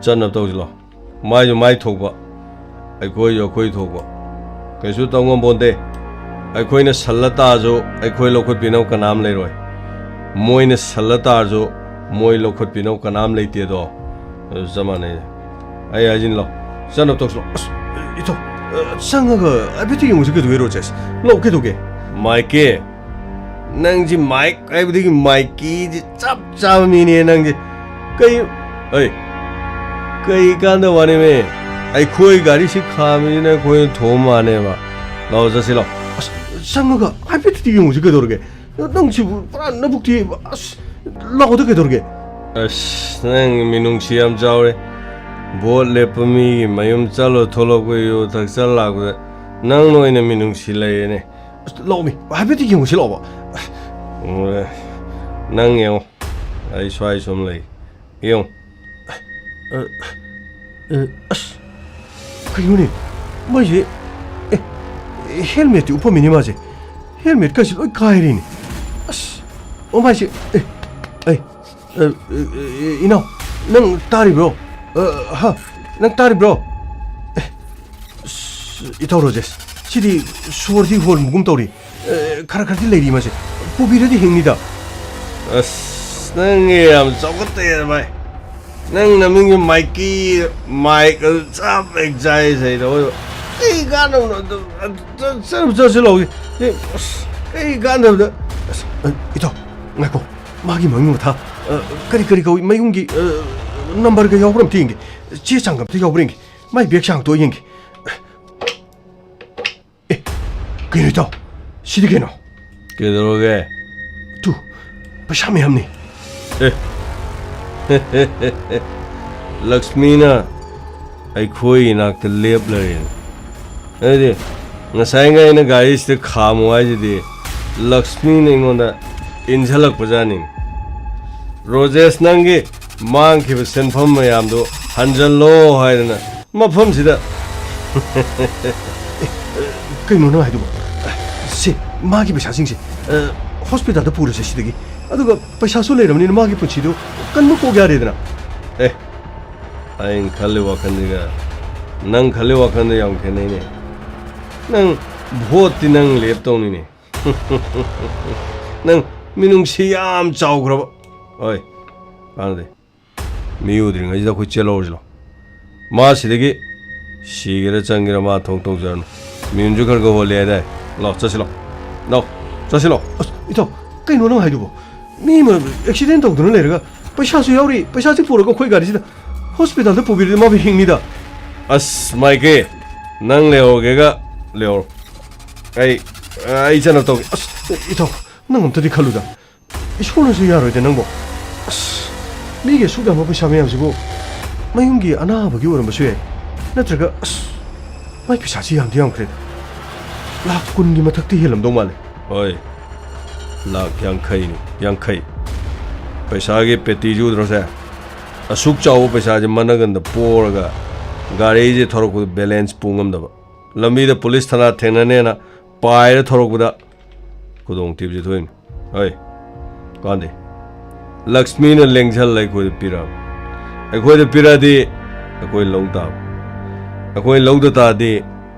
ꯆꯠꯅꯕ ꯇꯧꯁꯤꯂꯣ꯫ ꯃꯥꯏꯁꯨ ꯃꯥꯏ ꯊꯣꯛꯄ, ꯑꯩꯈꯣꯏꯁꯨ ꯑꯩꯈꯣꯏ ꯊꯣꯛꯄ꯫ ꯀꯩꯁꯨ ꯇꯧ ꯉꯝꯄꯣꯟꯇꯦ꯫ ꯑꯩꯈꯣꯏꯅ ꯁꯜꯂ ꯇꯥꯔꯁꯨ ꯑꯩꯈꯣꯏ ꯂꯧꯈꯠꯄꯤꯅꯕ ꯀꯅꯥꯝ ꯂꯩꯔꯣꯏ꯫ ꯃꯣꯏꯅ ꯁꯜꯂ ꯇꯥꯔꯁꯨ ꯃꯣꯏ ꯂꯧꯈꯠꯄꯤꯅꯕ ꯀꯅꯥꯝ ꯂꯩꯇꯦꯗꯣ꯫ ꯑꯗꯨ ꯆꯞ ꯃꯥꯟꯅꯩ꯫ ꯑꯩ ꯍꯥꯏꯁꯤꯅꯤ ꯂꯥꯎ꯫ ꯆꯠꯅꯕ ꯇꯧꯁꯤ ꯂꯥꯎ꯫ ꯑꯁ, ꯏꯊꯧ, ꯑ, ꯆꯪꯉꯒ ꯍꯥꯏꯐꯦꯠꯇ ꯌꯦꯡꯉꯨꯁꯤ ꯀꯩꯗꯧꯒꯦ, ꯔꯣꯖꯦꯁ? ꯂꯥꯛꯑꯣ, ꯀꯩꯗꯧꯒꯦ? ꯃꯥꯏꯀꯦ, ꯅꯪꯁꯤ ꯃꯥꯏꯛ ꯍꯥꯏꯕꯗꯒꯤ ꯃꯥꯏꯀꯤꯗꯤ ꯆꯞ ꯆꯥꯕ ꯃꯤꯅꯦ ꯅꯪꯁꯦ꯫ ꯀꯩ, ꯑꯩ, ꯀꯩ ꯀꯥꯟꯗ ꯋꯥꯅꯦꯃꯦ? ꯑꯩꯈꯣꯏ ꯒꯥꯔꯤꯁꯤ ꯈꯥꯝꯃꯤꯁꯤꯅ ꯑꯩꯈꯣꯏꯅ ꯊꯣꯝ ꯃꯥꯅꯦꯕ꯫ ꯂꯥꯛꯑꯣ, ꯆꯠꯁꯤ ꯂꯥꯛꯑꯣ꯫ ꯑꯁ, ꯆꯪꯉꯒ ꯍꯥꯏꯐꯦꯠꯇꯤ ꯌꯦꯡꯉꯨꯁꯤ ꯀꯩꯗꯧꯔꯒꯦ? ꯅꯪꯁꯤꯕꯨ ꯄꯨꯔꯥ ꯅꯕꯨꯛꯇꯤ, ꯑꯁ, ꯂꯥꯛꯑꯣꯗ ꯀꯩꯗꯧꯔꯒꯦ? ꯑꯁ, ꯅꯪ ꯃꯤꯅꯨꯡꯁꯤ ꯌꯥꯝ ꯆꯥꯎꯔꯦ꯫ ꯚꯣꯠ ꯂꯦꯞꯄ ꯃꯤꯒꯤ ꯃꯌꯨꯝ ꯆꯠꯂꯣ ꯊꯣꯛꯂꯛꯄ ꯌꯨ ꯊꯛꯆꯜ ꯂꯥꯛꯄꯗ ꯅꯪꯅ ꯑꯣꯏꯅ ꯃꯤꯅꯨꯡꯁꯤ ꯂꯩꯔꯦꯅꯦ꯫ ꯑꯁ, ꯂꯥꯛꯑꯣꯃꯤ, ꯍꯥꯏꯐꯦꯠꯇꯤ ꯌꯦꯡꯉꯨꯁꯤ ꯂꯥꯛꯑꯣꯕ꯫ ꯎꯝ, ꯅꯪ ꯌꯦꯡꯉꯣ, ꯑꯩ ꯁ꯭ꯋꯥꯏ ꯁꯨꯝ ꯂꯩ꯫ ꯌꯦꯡꯉꯣ꯫ ꯑ, ꯑ, ꯑꯁ, ꯀꯩꯅꯣꯅꯦ? ꯃꯥꯏꯁꯦ, ꯑꯦ, ꯍꯦꯜꯃꯦꯠꯇꯤ ꯎꯞꯄꯝꯃꯤꯅꯦ ꯃꯥꯁꯦ꯫ ꯍꯦꯜꯃꯦꯠꯀꯁꯤ ꯂꯣꯏ ꯀꯥꯏꯔꯦꯅꯦ꯫ ꯑꯁ, ꯑꯣ ꯃꯥꯏꯁꯦ꯫ ꯑꯦ, ꯑꯦ, ꯑ, ꯑ, ꯑ, ꯏꯅꯥꯎ, ꯅꯪ ꯇꯥꯔꯤꯕ꯭ꯔꯣ? ꯑ, ꯍꯥ, ꯅꯪ ꯇꯥꯔꯤꯕ꯭ꯔꯣ? ꯑꯦ, ꯑꯁ, ꯏꯇꯥꯎ ꯔꯣꯖꯦꯁ, ꯁꯤꯗꯤ ꯁꯣꯔꯗꯤ ꯍꯣꯟꯕꯒꯨꯝ ꯇꯧꯔꯤ꯫ ꯑꯦ, ꯈꯔ ꯈꯔꯗꯤ ꯂꯩꯔꯤ ꯃꯥꯁꯦ꯫ ꯄꯨꯕꯤꯔꯗꯤ ꯍꯤꯡꯅꯤꯗ꯫ ꯑꯁ, ꯅꯪꯒꯤ ꯌꯥꯝ ꯆꯥꯎꯈꯠꯇꯦ ꯚꯥꯏ꯫ ꯅꯪ ꯅꯃꯤꯡꯒꯤ ꯃꯥꯏꯀꯤ, ꯃꯥꯏꯛ ꯑꯗꯨ ꯆꯞ ꯍꯦꯛ ꯆꯥꯏ ꯁꯩꯗ ꯑꯣꯏꯕ꯫ ꯀꯩ ꯀꯥꯟꯅꯕꯅꯣ ꯑꯗꯨ? ꯑꯗꯨ ꯆꯠ-, ꯆꯠ-, ꯆꯠꯁꯤꯜꯂꯛꯑꯣ꯫ ꯑꯦ, ꯑꯁ, ꯀꯩ ꯀꯥꯟꯅꯕꯗ? ꯑꯁ, ꯑ, ꯏꯇꯥꯎ, ꯉꯥꯏꯈꯣ꯫ ꯃꯥꯒꯤ ꯃꯃꯤꯡ ꯃꯊꯥ, ꯑ, ꯀꯔꯤ ꯀꯔꯤ ꯀꯧꯏ? ꯃꯌꯨꯝꯒꯤ, ꯑ, ꯅꯝꯕꯔꯒ ꯌꯥꯎꯕ꯭ꯔꯥ ꯑꯝꯇ ꯌꯦꯡꯒꯦ꯫ ꯆꯦ ꯆꯥꯡꯒ ꯑꯝꯇ ꯌꯥꯎꯕ꯭ꯔꯥ ꯌꯦꯡꯒꯦ꯫ ꯃꯥꯏ ꯕꯦꯒꯁꯦ ꯍꯥꯡꯇꯣꯛꯑ ꯌꯦꯡꯒꯦ꯫ ꯑꯦ, ꯀꯩꯅꯣ ꯏꯇꯥꯎ? ꯁꯤꯗꯤ ꯀꯩꯅꯣ? ꯀꯩꯗꯧꯔꯒꯦ? ꯇꯨ, ꯄꯩꯁꯥ ꯃꯌꯥꯝꯅꯤ꯫ ꯑꯦ꯫ ꯂꯛꯁꯃꯤꯅ ꯑꯩꯈꯣꯏ ꯏꯅꯥꯛꯇ ꯂꯦꯞ ꯂꯩꯔꯦꯅꯦ꯫ ꯑꯗꯨꯗꯤ ꯉꯁꯥꯏꯉꯩ ꯑꯩꯅ ꯒꯥꯔꯤꯁꯤꯗ ꯈꯥꯝꯃꯨ ꯍꯥꯏꯁꯤꯗꯤ ꯂꯛꯁꯃꯤꯅ ꯑꯩꯉꯣꯟꯗ ꯏꯟꯁꯤꯜꯂꯛꯄꯖꯥꯠꯅꯤꯅꯦ꯫ ꯔꯣꯖꯦꯁ, ꯅꯪꯒꯤ ꯃꯥꯡꯈꯤꯕ ꯁꯦꯟꯐꯝ ꯃꯌꯥꯝꯗꯣ ꯍꯟꯖꯜꯂꯣ ꯍꯥꯏꯗꯅ ꯃꯐꯝꯁꯤꯗ꯫ ꯀꯩꯅꯣ ꯅꯪ ꯍꯥꯏꯗꯨꯕꯣ? ꯁꯦ, ꯃꯥꯒꯤ ꯄꯩꯁꯥꯁꯤꯡꯁꯦ, ꯑ, ꯍꯣꯁꯄꯤꯇꯥꯜꯗ ꯄꯨꯔꯁꯦ ꯁꯤꯗꯒꯤ꯫ ꯑꯗꯨꯒ ꯄꯩꯁꯥꯁꯨ ꯂꯩꯔꯕꯅꯤꯅ ꯃꯥꯒꯤ ꯄꯨꯟꯁꯤꯗꯨ ꯀꯟꯕ ꯀꯣꯛ ꯌꯥꯔꯦꯗꯅ꯫ ꯑꯦ, ꯑꯩꯅ ꯈꯜꯂꯤ ꯋꯥꯈꯜꯁꯤꯒ ꯅꯪ ꯈꯜꯂꯤ ꯋꯥꯈꯜꯗ ꯌꯥꯝ ꯈꯦꯠꯅꯩꯅꯦ꯫ ꯅꯪ ꯚꯣꯠꯇꯤ ꯅꯪ ꯂꯦꯞꯇꯧꯅꯤꯅꯦ꯫ ꯅꯪ ꯃꯤꯅꯨꯡꯁꯤ ꯌꯥꯝ ꯆꯥꯎꯈ꯭ꯔꯕ꯫ ꯍꯣꯏ, ꯀꯥꯟꯅꯗꯦ꯫ ꯃꯤ ꯎꯗ꯭ꯔꯤꯉꯩꯁꯤꯗ ꯑꯩꯈꯣꯏ ꯆꯦꯜꯍꯧꯔꯁꯤ ꯂꯥꯎ꯫ ꯃꯥ ꯁꯤꯗꯒꯤ ꯁꯤꯒꯦꯔꯥ ꯆꯪꯒꯦꯔꯥ ꯃꯥ ꯊꯣꯛ ꯇꯧꯖꯔꯅꯨ꯫ ꯃꯤꯍꯨꯟꯁꯨ ꯈꯔ ꯈꯔ ꯍꯣꯜꯂꯦ ꯍꯥꯏꯗꯥꯏ? ꯂꯥꯎ, ꯆꯠꯁꯤ ꯂꯥꯎ꯫ ꯂꯥꯎ, ꯆꯠꯁꯤ ꯂꯥꯎ꯫ ꯑꯁ, ꯏꯇꯥꯎ, ꯀꯩꯅꯣ ꯅꯪ ꯍꯥꯏꯗꯨꯕꯣ? ꯃꯤ ꯑꯃ ꯑꯦꯛꯁꯤꯗꯦꯟ ꯇꯧꯗꯨꯅ ꯂꯩꯔꯒ ꯄꯩꯁꯥꯁꯨ ꯌꯥꯎꯔꯤ, ꯄꯩꯁꯥꯁꯤ ꯄꯨꯔꯒ ꯑꯩꯈꯣꯏ ꯒꯥꯔꯤꯁꯤꯗ ꯍꯣꯁꯄꯤꯇꯥꯜꯗ ꯄꯨꯕꯤꯔꯗꯤ ꯃꯥꯕꯨ ꯍꯤꯡꯅꯤꯗ꯫ ꯑꯁ, ꯃꯥꯏꯀꯦ, ꯅꯪ ꯂꯩꯍꯧꯔꯒꯦꯒ ꯂꯩꯍꯧꯔꯣ꯫ ꯑꯩ, ꯑꯩ ꯆꯠꯅꯕ ꯇꯧꯒꯦ꯫ ꯑꯁ, ꯏꯇꯥꯎ, ꯅꯪ ꯑꯝꯇꯗꯤ ꯈꯜꯂꯨꯗ꯫ ꯏꯁꯣꯔꯅꯁꯨ ꯌꯥꯔꯣꯏꯗ ꯅꯪꯕꯣ꯫ ꯑꯁ, ꯃꯤꯒꯤ ꯑꯁꯨꯛ ꯌꯥꯝꯕ ꯄꯩꯁꯥ ꯃꯌꯥꯝꯁꯤꯕꯨ ꯃꯌꯨꯝꯒꯤ ꯑꯅꯥꯕꯒꯤ ꯑꯣꯏꯔꯝꯕꯁꯨ ꯌꯥꯏ꯫ ꯅꯠꯇ꯭ꯔꯒ, ꯑꯁ, ꯃꯥꯏ ꯄꯩꯁꯥꯁꯤ ꯌꯥꯝꯗꯤ ꯌꯥꯝꯈ꯭ꯔꯦꯗ꯫ ꯂꯥꯛ ꯀꯨꯟꯒꯤ ꯃꯊꯛꯇꯤ ꯍꯦꯜꯂꯝꯗꯧ ꯃꯥꯜꯂꯦ꯫ ꯍꯣꯏ, ꯂꯥꯛ ꯌꯥꯡꯈꯩꯅꯤ, ꯌꯥꯡꯈꯩ꯫ ꯄꯩꯁꯥꯒꯤ ꯄꯦꯇꯤꯁꯨ ꯎꯗ꯭ꯔꯣꯁꯦ? ꯑꯁꯨꯛ ꯆꯥꯎꯕ ꯄꯩꯁꯥꯁꯦ ꯃꯅꯒꯟꯗ ꯄꯣꯔꯒ ꯒꯥꯔꯤꯁꯦ ꯊꯧꯔꯛꯄꯗ ꯕꯦꯂꯦꯟꯁ ꯄꯨ ꯉꯝꯗꯕ꯫ ꯂꯝꯕꯤꯗ ꯄꯨꯂꯤꯁ ꯊꯥꯅꯥ ꯊꯦꯡꯅꯅꯦꯅ ꯄꯥꯏꯔ ꯊꯧꯔꯛꯄꯗ ꯈꯨꯗꯣꯡꯊꯤꯕꯁꯤ ꯊꯣꯛꯏꯅꯤ꯫ ꯍꯣꯏ, ꯀꯥꯟꯗꯦ꯫ ꯂꯛꯁꯃꯤꯅ ꯂꯦꯡꯁꯜꯂ ꯑꯩꯈꯣꯏꯗ ꯄꯤꯔꯛꯑꯕ꯫ ꯑꯩꯈꯣꯏꯗ ꯄꯤꯔꯛꯑꯗꯤ ꯑꯩꯈꯣꯏ ꯂꯧ ꯇꯥꯕ꯫ ꯑꯩꯈꯣꯏ ꯂꯧꯗ ꯇꯥꯔꯗꯤ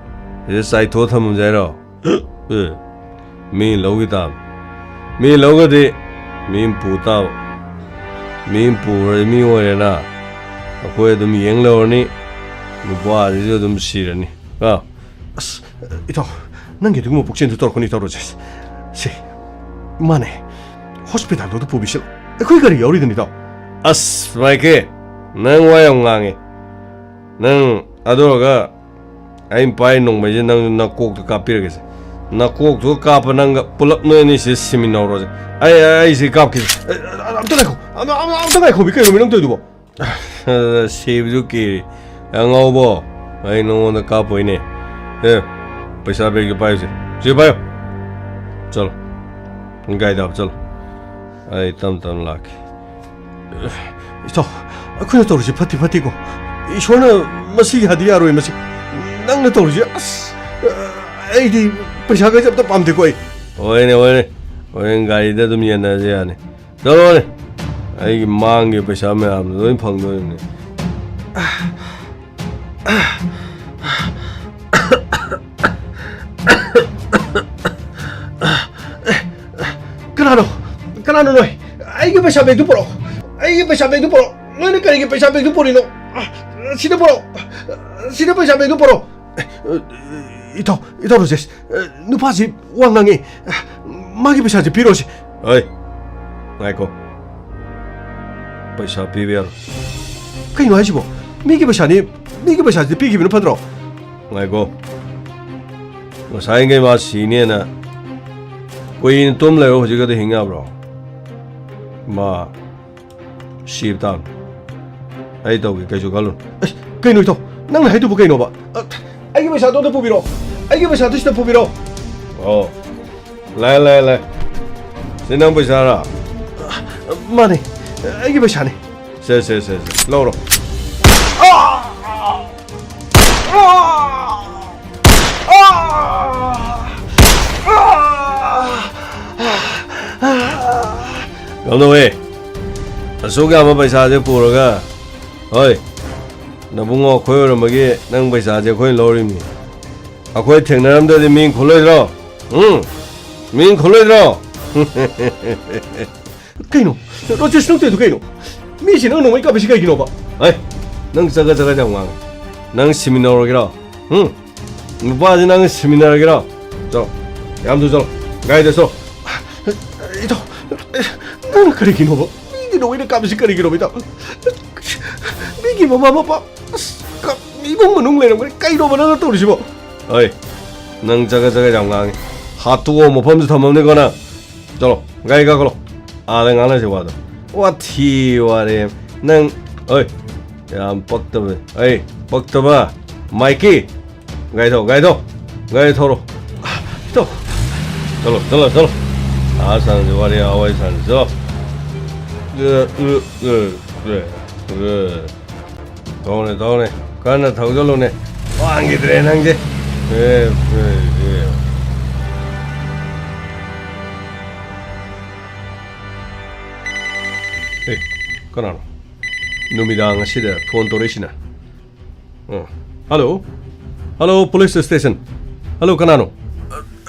ꯁꯤꯗ ꯆꯥꯏꯊꯣꯛꯑ ꯊꯝꯃꯝꯁꯦ ꯍꯥꯏꯔꯣ? ꯑꯦ, ꯃꯤ ꯂꯧꯈꯤ ꯇꯥꯕ꯫ ꯃꯤ ꯂꯧꯒꯗꯤ ꯃꯤ ꯄꯨ ꯇꯥꯕ꯫ ꯃꯤ ꯄꯨꯔꯗꯤ ꯃꯤ ꯑꯣꯏꯔꯦꯅ꯫ ꯑꯩꯈꯣꯏ ꯑꯗꯨꯝ ꯌꯦꯡ ꯂꯧꯔꯅꯤ꯫ ꯅꯨꯄꯥꯁꯤꯁꯨ ꯑꯗꯨꯝ ꯁꯤꯔꯅꯤ꯫ ꯑꯥ꯫ ꯑꯁ, ꯏꯇꯥꯎ, ꯅꯪꯒꯤ ꯑꯗꯨꯒꯨꯝꯕ ꯄꯨꯛꯆꯦꯜꯗꯨ ꯇꯧꯔꯛꯀꯅꯨ, ꯏꯇꯥꯎ ꯔꯣꯖꯦꯁ꯫ ꯁꯦ, ꯃꯥꯅꯦ꯫ ꯍꯣꯁꯄꯤꯇꯥꯜꯗꯨꯗ ꯄꯨꯕꯤꯁꯤꯜꯂꯣ꯫ ꯑꯩꯈꯣꯏ ꯒꯥꯔꯤ ꯌꯥꯎꯔꯤꯗꯨꯅꯤ, ꯏꯇꯥꯎ꯫ ꯑꯁ, ꯃꯥꯏꯀꯦ, ꯅꯪ ꯋꯥ ꯌꯥꯝ ꯉꯥꯡꯉꯦ꯫ ꯅꯪ ꯑꯗꯨ ꯑꯣꯏꯔꯒ ꯑꯩꯅ ꯄꯥꯏ ꯅꯣꯡꯃꯩꯁꯦ ꯅꯪ ꯅꯀꯣꯛꯇ ꯀꯥꯞꯄꯤꯔꯒꯦꯁꯦ꯫ ꯅꯀꯣꯛꯇꯨ ꯀꯥꯞꯄ ꯅꯪꯒ ꯄꯨꯂꯞ ꯅꯣꯏ ꯑꯅꯤ ꯁꯤꯗ ꯁꯤꯃꯤꯟꯅꯧꯔꯣꯁꯦ꯫ ꯑꯩ, ꯑꯩ, ꯑꯩ ꯁꯤ ꯀꯥꯞꯈꯤꯒꯦ꯫ ꯑꯦ, ꯑ-, ꯑ-, ꯑꯝꯇ ꯉꯥꯏꯈꯣ꯫ ꯑ-, ꯑ-, ꯑꯝꯇ ꯉꯥꯏꯈꯣ, ꯃꯤ ꯀꯩꯅꯣ ꯃꯤ ꯅꯪ ꯇꯧꯔꯤꯗꯨꯕꯣ? ꯁꯤꯕꯁꯨ ꯀꯤꯔꯤ꯫ ꯑꯉꯥꯎꯕꯣ, ꯑꯩ ꯅꯉꯣꯟꯗ ꯀꯥꯞꯄꯣꯏꯅꯦ꯫ ꯑꯦ, ꯄꯩꯁꯥ ꯕꯦꯒꯇꯨ ꯄꯥꯏꯌꯨꯁꯦ꯫ ꯁꯤ ꯄꯥꯏꯌꯨ꯫ ꯆꯠꯂꯣ꯫ ꯒꯥꯔꯤꯗ ꯍꯥꯞ ꯆꯠꯂꯣ꯫ ꯑꯩ ꯇꯞ ꯇꯞꯅ ꯂꯥꯛꯀꯦ꯫ ꯏꯇꯥꯎ, ꯑꯩꯈꯣꯏꯅ ꯇꯧꯔꯤꯁꯤ ꯐꯠꯇꯤ ꯐꯠꯇꯦꯀꯣ꯫ ꯏꯁꯣꯔꯅ ꯃꯁꯤꯒꯤ ꯍꯥꯏꯗꯤ ꯌꯥꯔꯣꯏ ꯃꯁꯤ꯫ ꯅꯪꯅ ꯇꯧꯔꯤꯁꯤ, ꯑꯁ, ꯑꯩꯗꯤ ꯄꯩꯁꯥ ꯀꯩꯁꯦ ꯑꯝꯇ ꯄꯥꯝꯗꯦꯀꯣ ꯑꯩ꯫ ꯍꯣꯏꯅꯦ, ꯍꯣꯏꯅꯦ꯫ ꯍꯣꯔꯦꯟ ꯒꯥꯔꯤꯗ ꯑꯗꯨꯝ ꯌꯦꯟꯅꯔꯁꯦ ꯌꯥꯅꯤ꯫ ꯆꯠꯂꯣꯅꯦ꯫ ꯑꯩꯒꯤ ꯃꯥꯡꯒꯤ ꯄꯩꯁꯥ ꯃꯌꯥꯝꯗꯣ ꯂꯣꯏ ꯐꯪꯗꯣꯔꯤꯕꯅꯦ꯫ ꯀꯅꯥꯅꯣ? ꯀꯅꯥꯅꯣ ꯅꯣꯏ? ꯑꯩꯒꯤ ꯄꯩꯁꯥ ꯕꯦꯒꯇꯨ ꯄꯨꯔꯛꯑꯣ꯫ ꯑꯩꯒꯤ ꯄꯩꯁꯥ ꯕꯦꯒꯇꯨ ꯄꯨꯔꯛꯑꯣ꯫ ꯅꯣꯏꯅ ꯀꯔꯤꯒꯤ ꯄꯩꯁꯥ ꯕꯦꯒꯇꯨ ꯄꯨꯔꯤꯅꯣ? ꯁꯤꯗ ꯄꯨꯔꯛꯑꯣ꯫ ꯁꯤꯗ ꯄꯩꯁꯥ ꯕꯦꯒꯇꯨ ꯄꯨꯔꯛꯑꯣ꯫ ꯏꯇꯥꯎ, ꯏꯇꯥꯎ ꯔꯣꯖꯦꯁ, ꯅꯨꯄꯥꯁꯤ ꯋꯥ ꯉꯥꯡꯉꯦ꯫ ꯃꯥꯒꯤ ꯄꯩꯁꯥꯁꯦ ꯄꯤꯔꯣꯁꯦ꯫ ꯍꯣꯏ, ꯉꯥꯏꯈꯣ꯫ ꯄꯩꯁꯥ ꯄꯤꯕ ꯌꯥꯔꯣꯏ꯫ ꯀꯩꯅꯣ ꯍꯥꯏꯁꯤꯕꯣ? ꯃꯤꯒꯤ ꯄꯩꯁꯥꯅꯤ, ꯃꯤꯒꯤ ꯄꯩꯁꯥꯁꯤꯗꯤ ꯄꯤꯈꯤꯕꯅ ꯐꯠꯇ꯭ꯔꯣ? ꯉꯥꯏꯈꯣ꯫ ꯉꯁꯥꯏꯈꯩ ꯃꯥ ꯁꯤꯅꯦꯅ ꯀꯨꯏꯅ ꯇꯨꯝ ꯂꯩꯔꯣ, ꯍꯧꯖꯤꯛ ꯈꯛꯇ ꯍꯤꯡ ꯌꯥꯕ꯭ꯔꯣ? ꯃꯥ ꯁꯤꯕ ꯇꯥꯕꯅꯤ꯫ ꯑꯩ ꯇꯧꯒꯦ, ꯀꯩꯁꯨ ꯈꯜꯂꯨꯅꯨ꯫ ꯑꯁ, ꯀꯩꯅꯣ ꯏꯇꯥꯎ? ꯅꯪꯅ ꯍꯥꯏꯗꯨꯕꯨ ꯀꯩꯅꯣꯕ? ꯑ, ꯑꯩꯒꯤ ꯄꯩꯁꯥꯗꯣ ꯑꯝꯇ ꯄꯨꯕꯤꯔꯣ꯫ ꯑꯩꯒꯤ ꯄꯩꯁꯥꯗꯣ ꯁꯤꯗ ꯄꯨꯕꯤꯔꯣ꯫ ꯑꯣ, ꯂꯥꯛꯑꯦ, ꯂꯥꯛꯑꯦ, ꯂꯥꯛꯑꯦ꯫ ꯁꯤ ꯅꯪ ꯄꯩꯁꯥꯔꯥ? ꯃꯥꯅꯦ, ꯑꯩꯒꯤ ꯄꯩꯁꯥꯅꯦ꯫ ꯁꯦ, ꯁꯦ, ꯁꯦ, ꯁꯦ, ꯂꯧꯔꯣ꯫ ꯑꯥ! ꯑꯥ! ꯑꯥ! ꯑꯥ! ꯀꯩꯅꯣꯍꯦ, ꯑꯁꯨꯛ ꯌꯥꯝꯕ ꯄꯩꯁꯥꯁꯦ ꯄꯨꯔꯒ, ꯍꯣꯏ, ꯅꯕꯨꯡꯉꯣ ꯑꯩꯈꯣꯏ ꯑꯣꯏꯔꯝꯕꯒꯤ ꯅꯪ ꯄꯩꯁꯥꯁꯦ ꯑꯩꯈꯣꯏꯅ ꯂꯧꯔꯤꯕꯅꯤ꯫ ꯑꯩꯈꯣꯏ ꯊꯦꯡꯅꯔꯝꯗ꯭ꯔꯗꯤ ꯃꯤ ꯈꯨꯜꯂꯣꯏꯗ꯭ꯔꯣ? ꯎꯝ? ꯃꯤ ꯈꯨꯜꯂꯣꯏꯗ꯭ꯔꯣ? ꯀꯩꯅꯣ? ꯔꯣꯖꯦꯁ, ꯅꯪ ꯇꯧꯔꯤꯗꯣ ꯀꯩꯅꯣ? ꯃꯤꯁꯤ ꯅꯪ ꯅꯣꯡꯃꯩ ꯀꯥꯞꯄꯤꯁꯤ ꯀꯩꯒꯤꯅꯣꯕ? ꯍꯩ, ꯅꯪ ꯆꯒꯠ ꯆꯒꯠ ꯌꯥꯝ ꯉꯥꯡꯉꯦ꯫ ꯅꯪ ꯁꯤꯃꯤꯟꯅꯔꯨꯔꯒꯦꯔꯣ? ꯎꯝ? ꯅꯨꯄꯥꯁꯤ ꯅꯪ ꯁꯤꯃꯤꯟꯅꯔꯒꯦꯔꯣ? ꯆꯠꯂꯣ꯫ ꯌꯥꯝ ꯊꯨ ꯆꯠꯂꯣ꯫ ꯒꯥꯔꯤꯗ ꯆꯠꯂꯣ꯫ ꯏꯇꯥꯎ, ꯅꯪꯅ ꯀꯔꯤꯒꯤꯅꯣꯕ? ꯃꯤꯒꯤ ꯅꯣꯡꯃꯩꯅ ꯀꯥꯞꯄꯤꯁꯤ ꯀꯔꯤꯒꯤꯅꯣꯕ, ꯏꯇꯥꯎ? ꯃꯤꯒꯤ ꯃꯃꯥ ꯃꯄꯥ, ꯑꯁ, ꯀ-, ꯏꯃꯨꯡ ꯃꯅꯨꯡ ꯂꯩꯔꯝꯒꯅꯤ꯫ ꯀꯩꯅꯣꯕ ꯅꯪꯅ ꯇꯧꯔꯤꯁꯤꯕꯣ? ꯍꯣꯏ, ꯅꯪ ꯆꯒꯠ ꯆꯒꯠ ꯌꯥꯝ ꯉꯥꯡꯉꯤ꯫ ꯍꯥꯠꯇꯣꯛꯑꯣ, ꯃꯐꯝꯁꯨ ꯊꯝꯃꯝꯅꯤꯀꯣ ꯅꯪ꯫ ꯆꯠꯂꯣ, ꯒꯥꯔꯤ ꯀꯥꯈꯠꯂꯣ꯫ ꯑꯥꯗ ꯉꯥꯡꯅꯁꯤ ꯋꯥꯗꯣ꯫ ꯋꯥꯊꯤ ꯋꯥꯔꯦꯝ꯫ ꯅꯪ, ꯍꯣꯏ, ꯌꯥꯝ ꯄꯛꯇꯕ꯫ ꯍꯩ, ꯄꯛꯇꯕ꯫ ꯃꯥꯏꯀꯤ, ꯒꯥꯔꯤ ꯊꯧ, ꯒꯥꯔꯤ ꯊꯧ꯫ ꯒꯥꯔꯤ ꯊꯧꯔꯣ꯫ ꯏꯇꯥꯎ꯫ ꯆꯠꯂꯣ, ꯆꯠꯂꯣ, ꯆꯠꯂꯣ꯫ ꯑꯥ ꯁꯥꯟꯅꯁꯤ, ꯋꯥꯔꯤ ꯑꯥ ꯋꯥꯔꯤ ꯁꯥꯟꯅꯁꯤ, ꯆꯠꯂꯣ꯫ ꯇꯧꯅꯦ, ꯇꯧꯅꯦ꯫ ꯀꯟꯅ ꯊꯧꯖꯜꯂꯨꯅꯦ꯫ ꯋꯥꯡꯈꯤꯗ꯭ꯔꯦ ꯅꯪꯗꯤ꯫ ꯑꯦ, ꯑꯦ, ꯑꯦ꯫ ꯑꯦ, ꯀꯅꯥꯅꯣ? ꯅꯨꯃꯤꯗꯥꯡ ꯑꯁꯤꯗ ꯐꯣꯟ ꯇꯧꯔꯛꯏꯁꯤꯅ? ꯑ, hello? Hello, police station. Hello, ꯀꯅꯥꯅꯣ?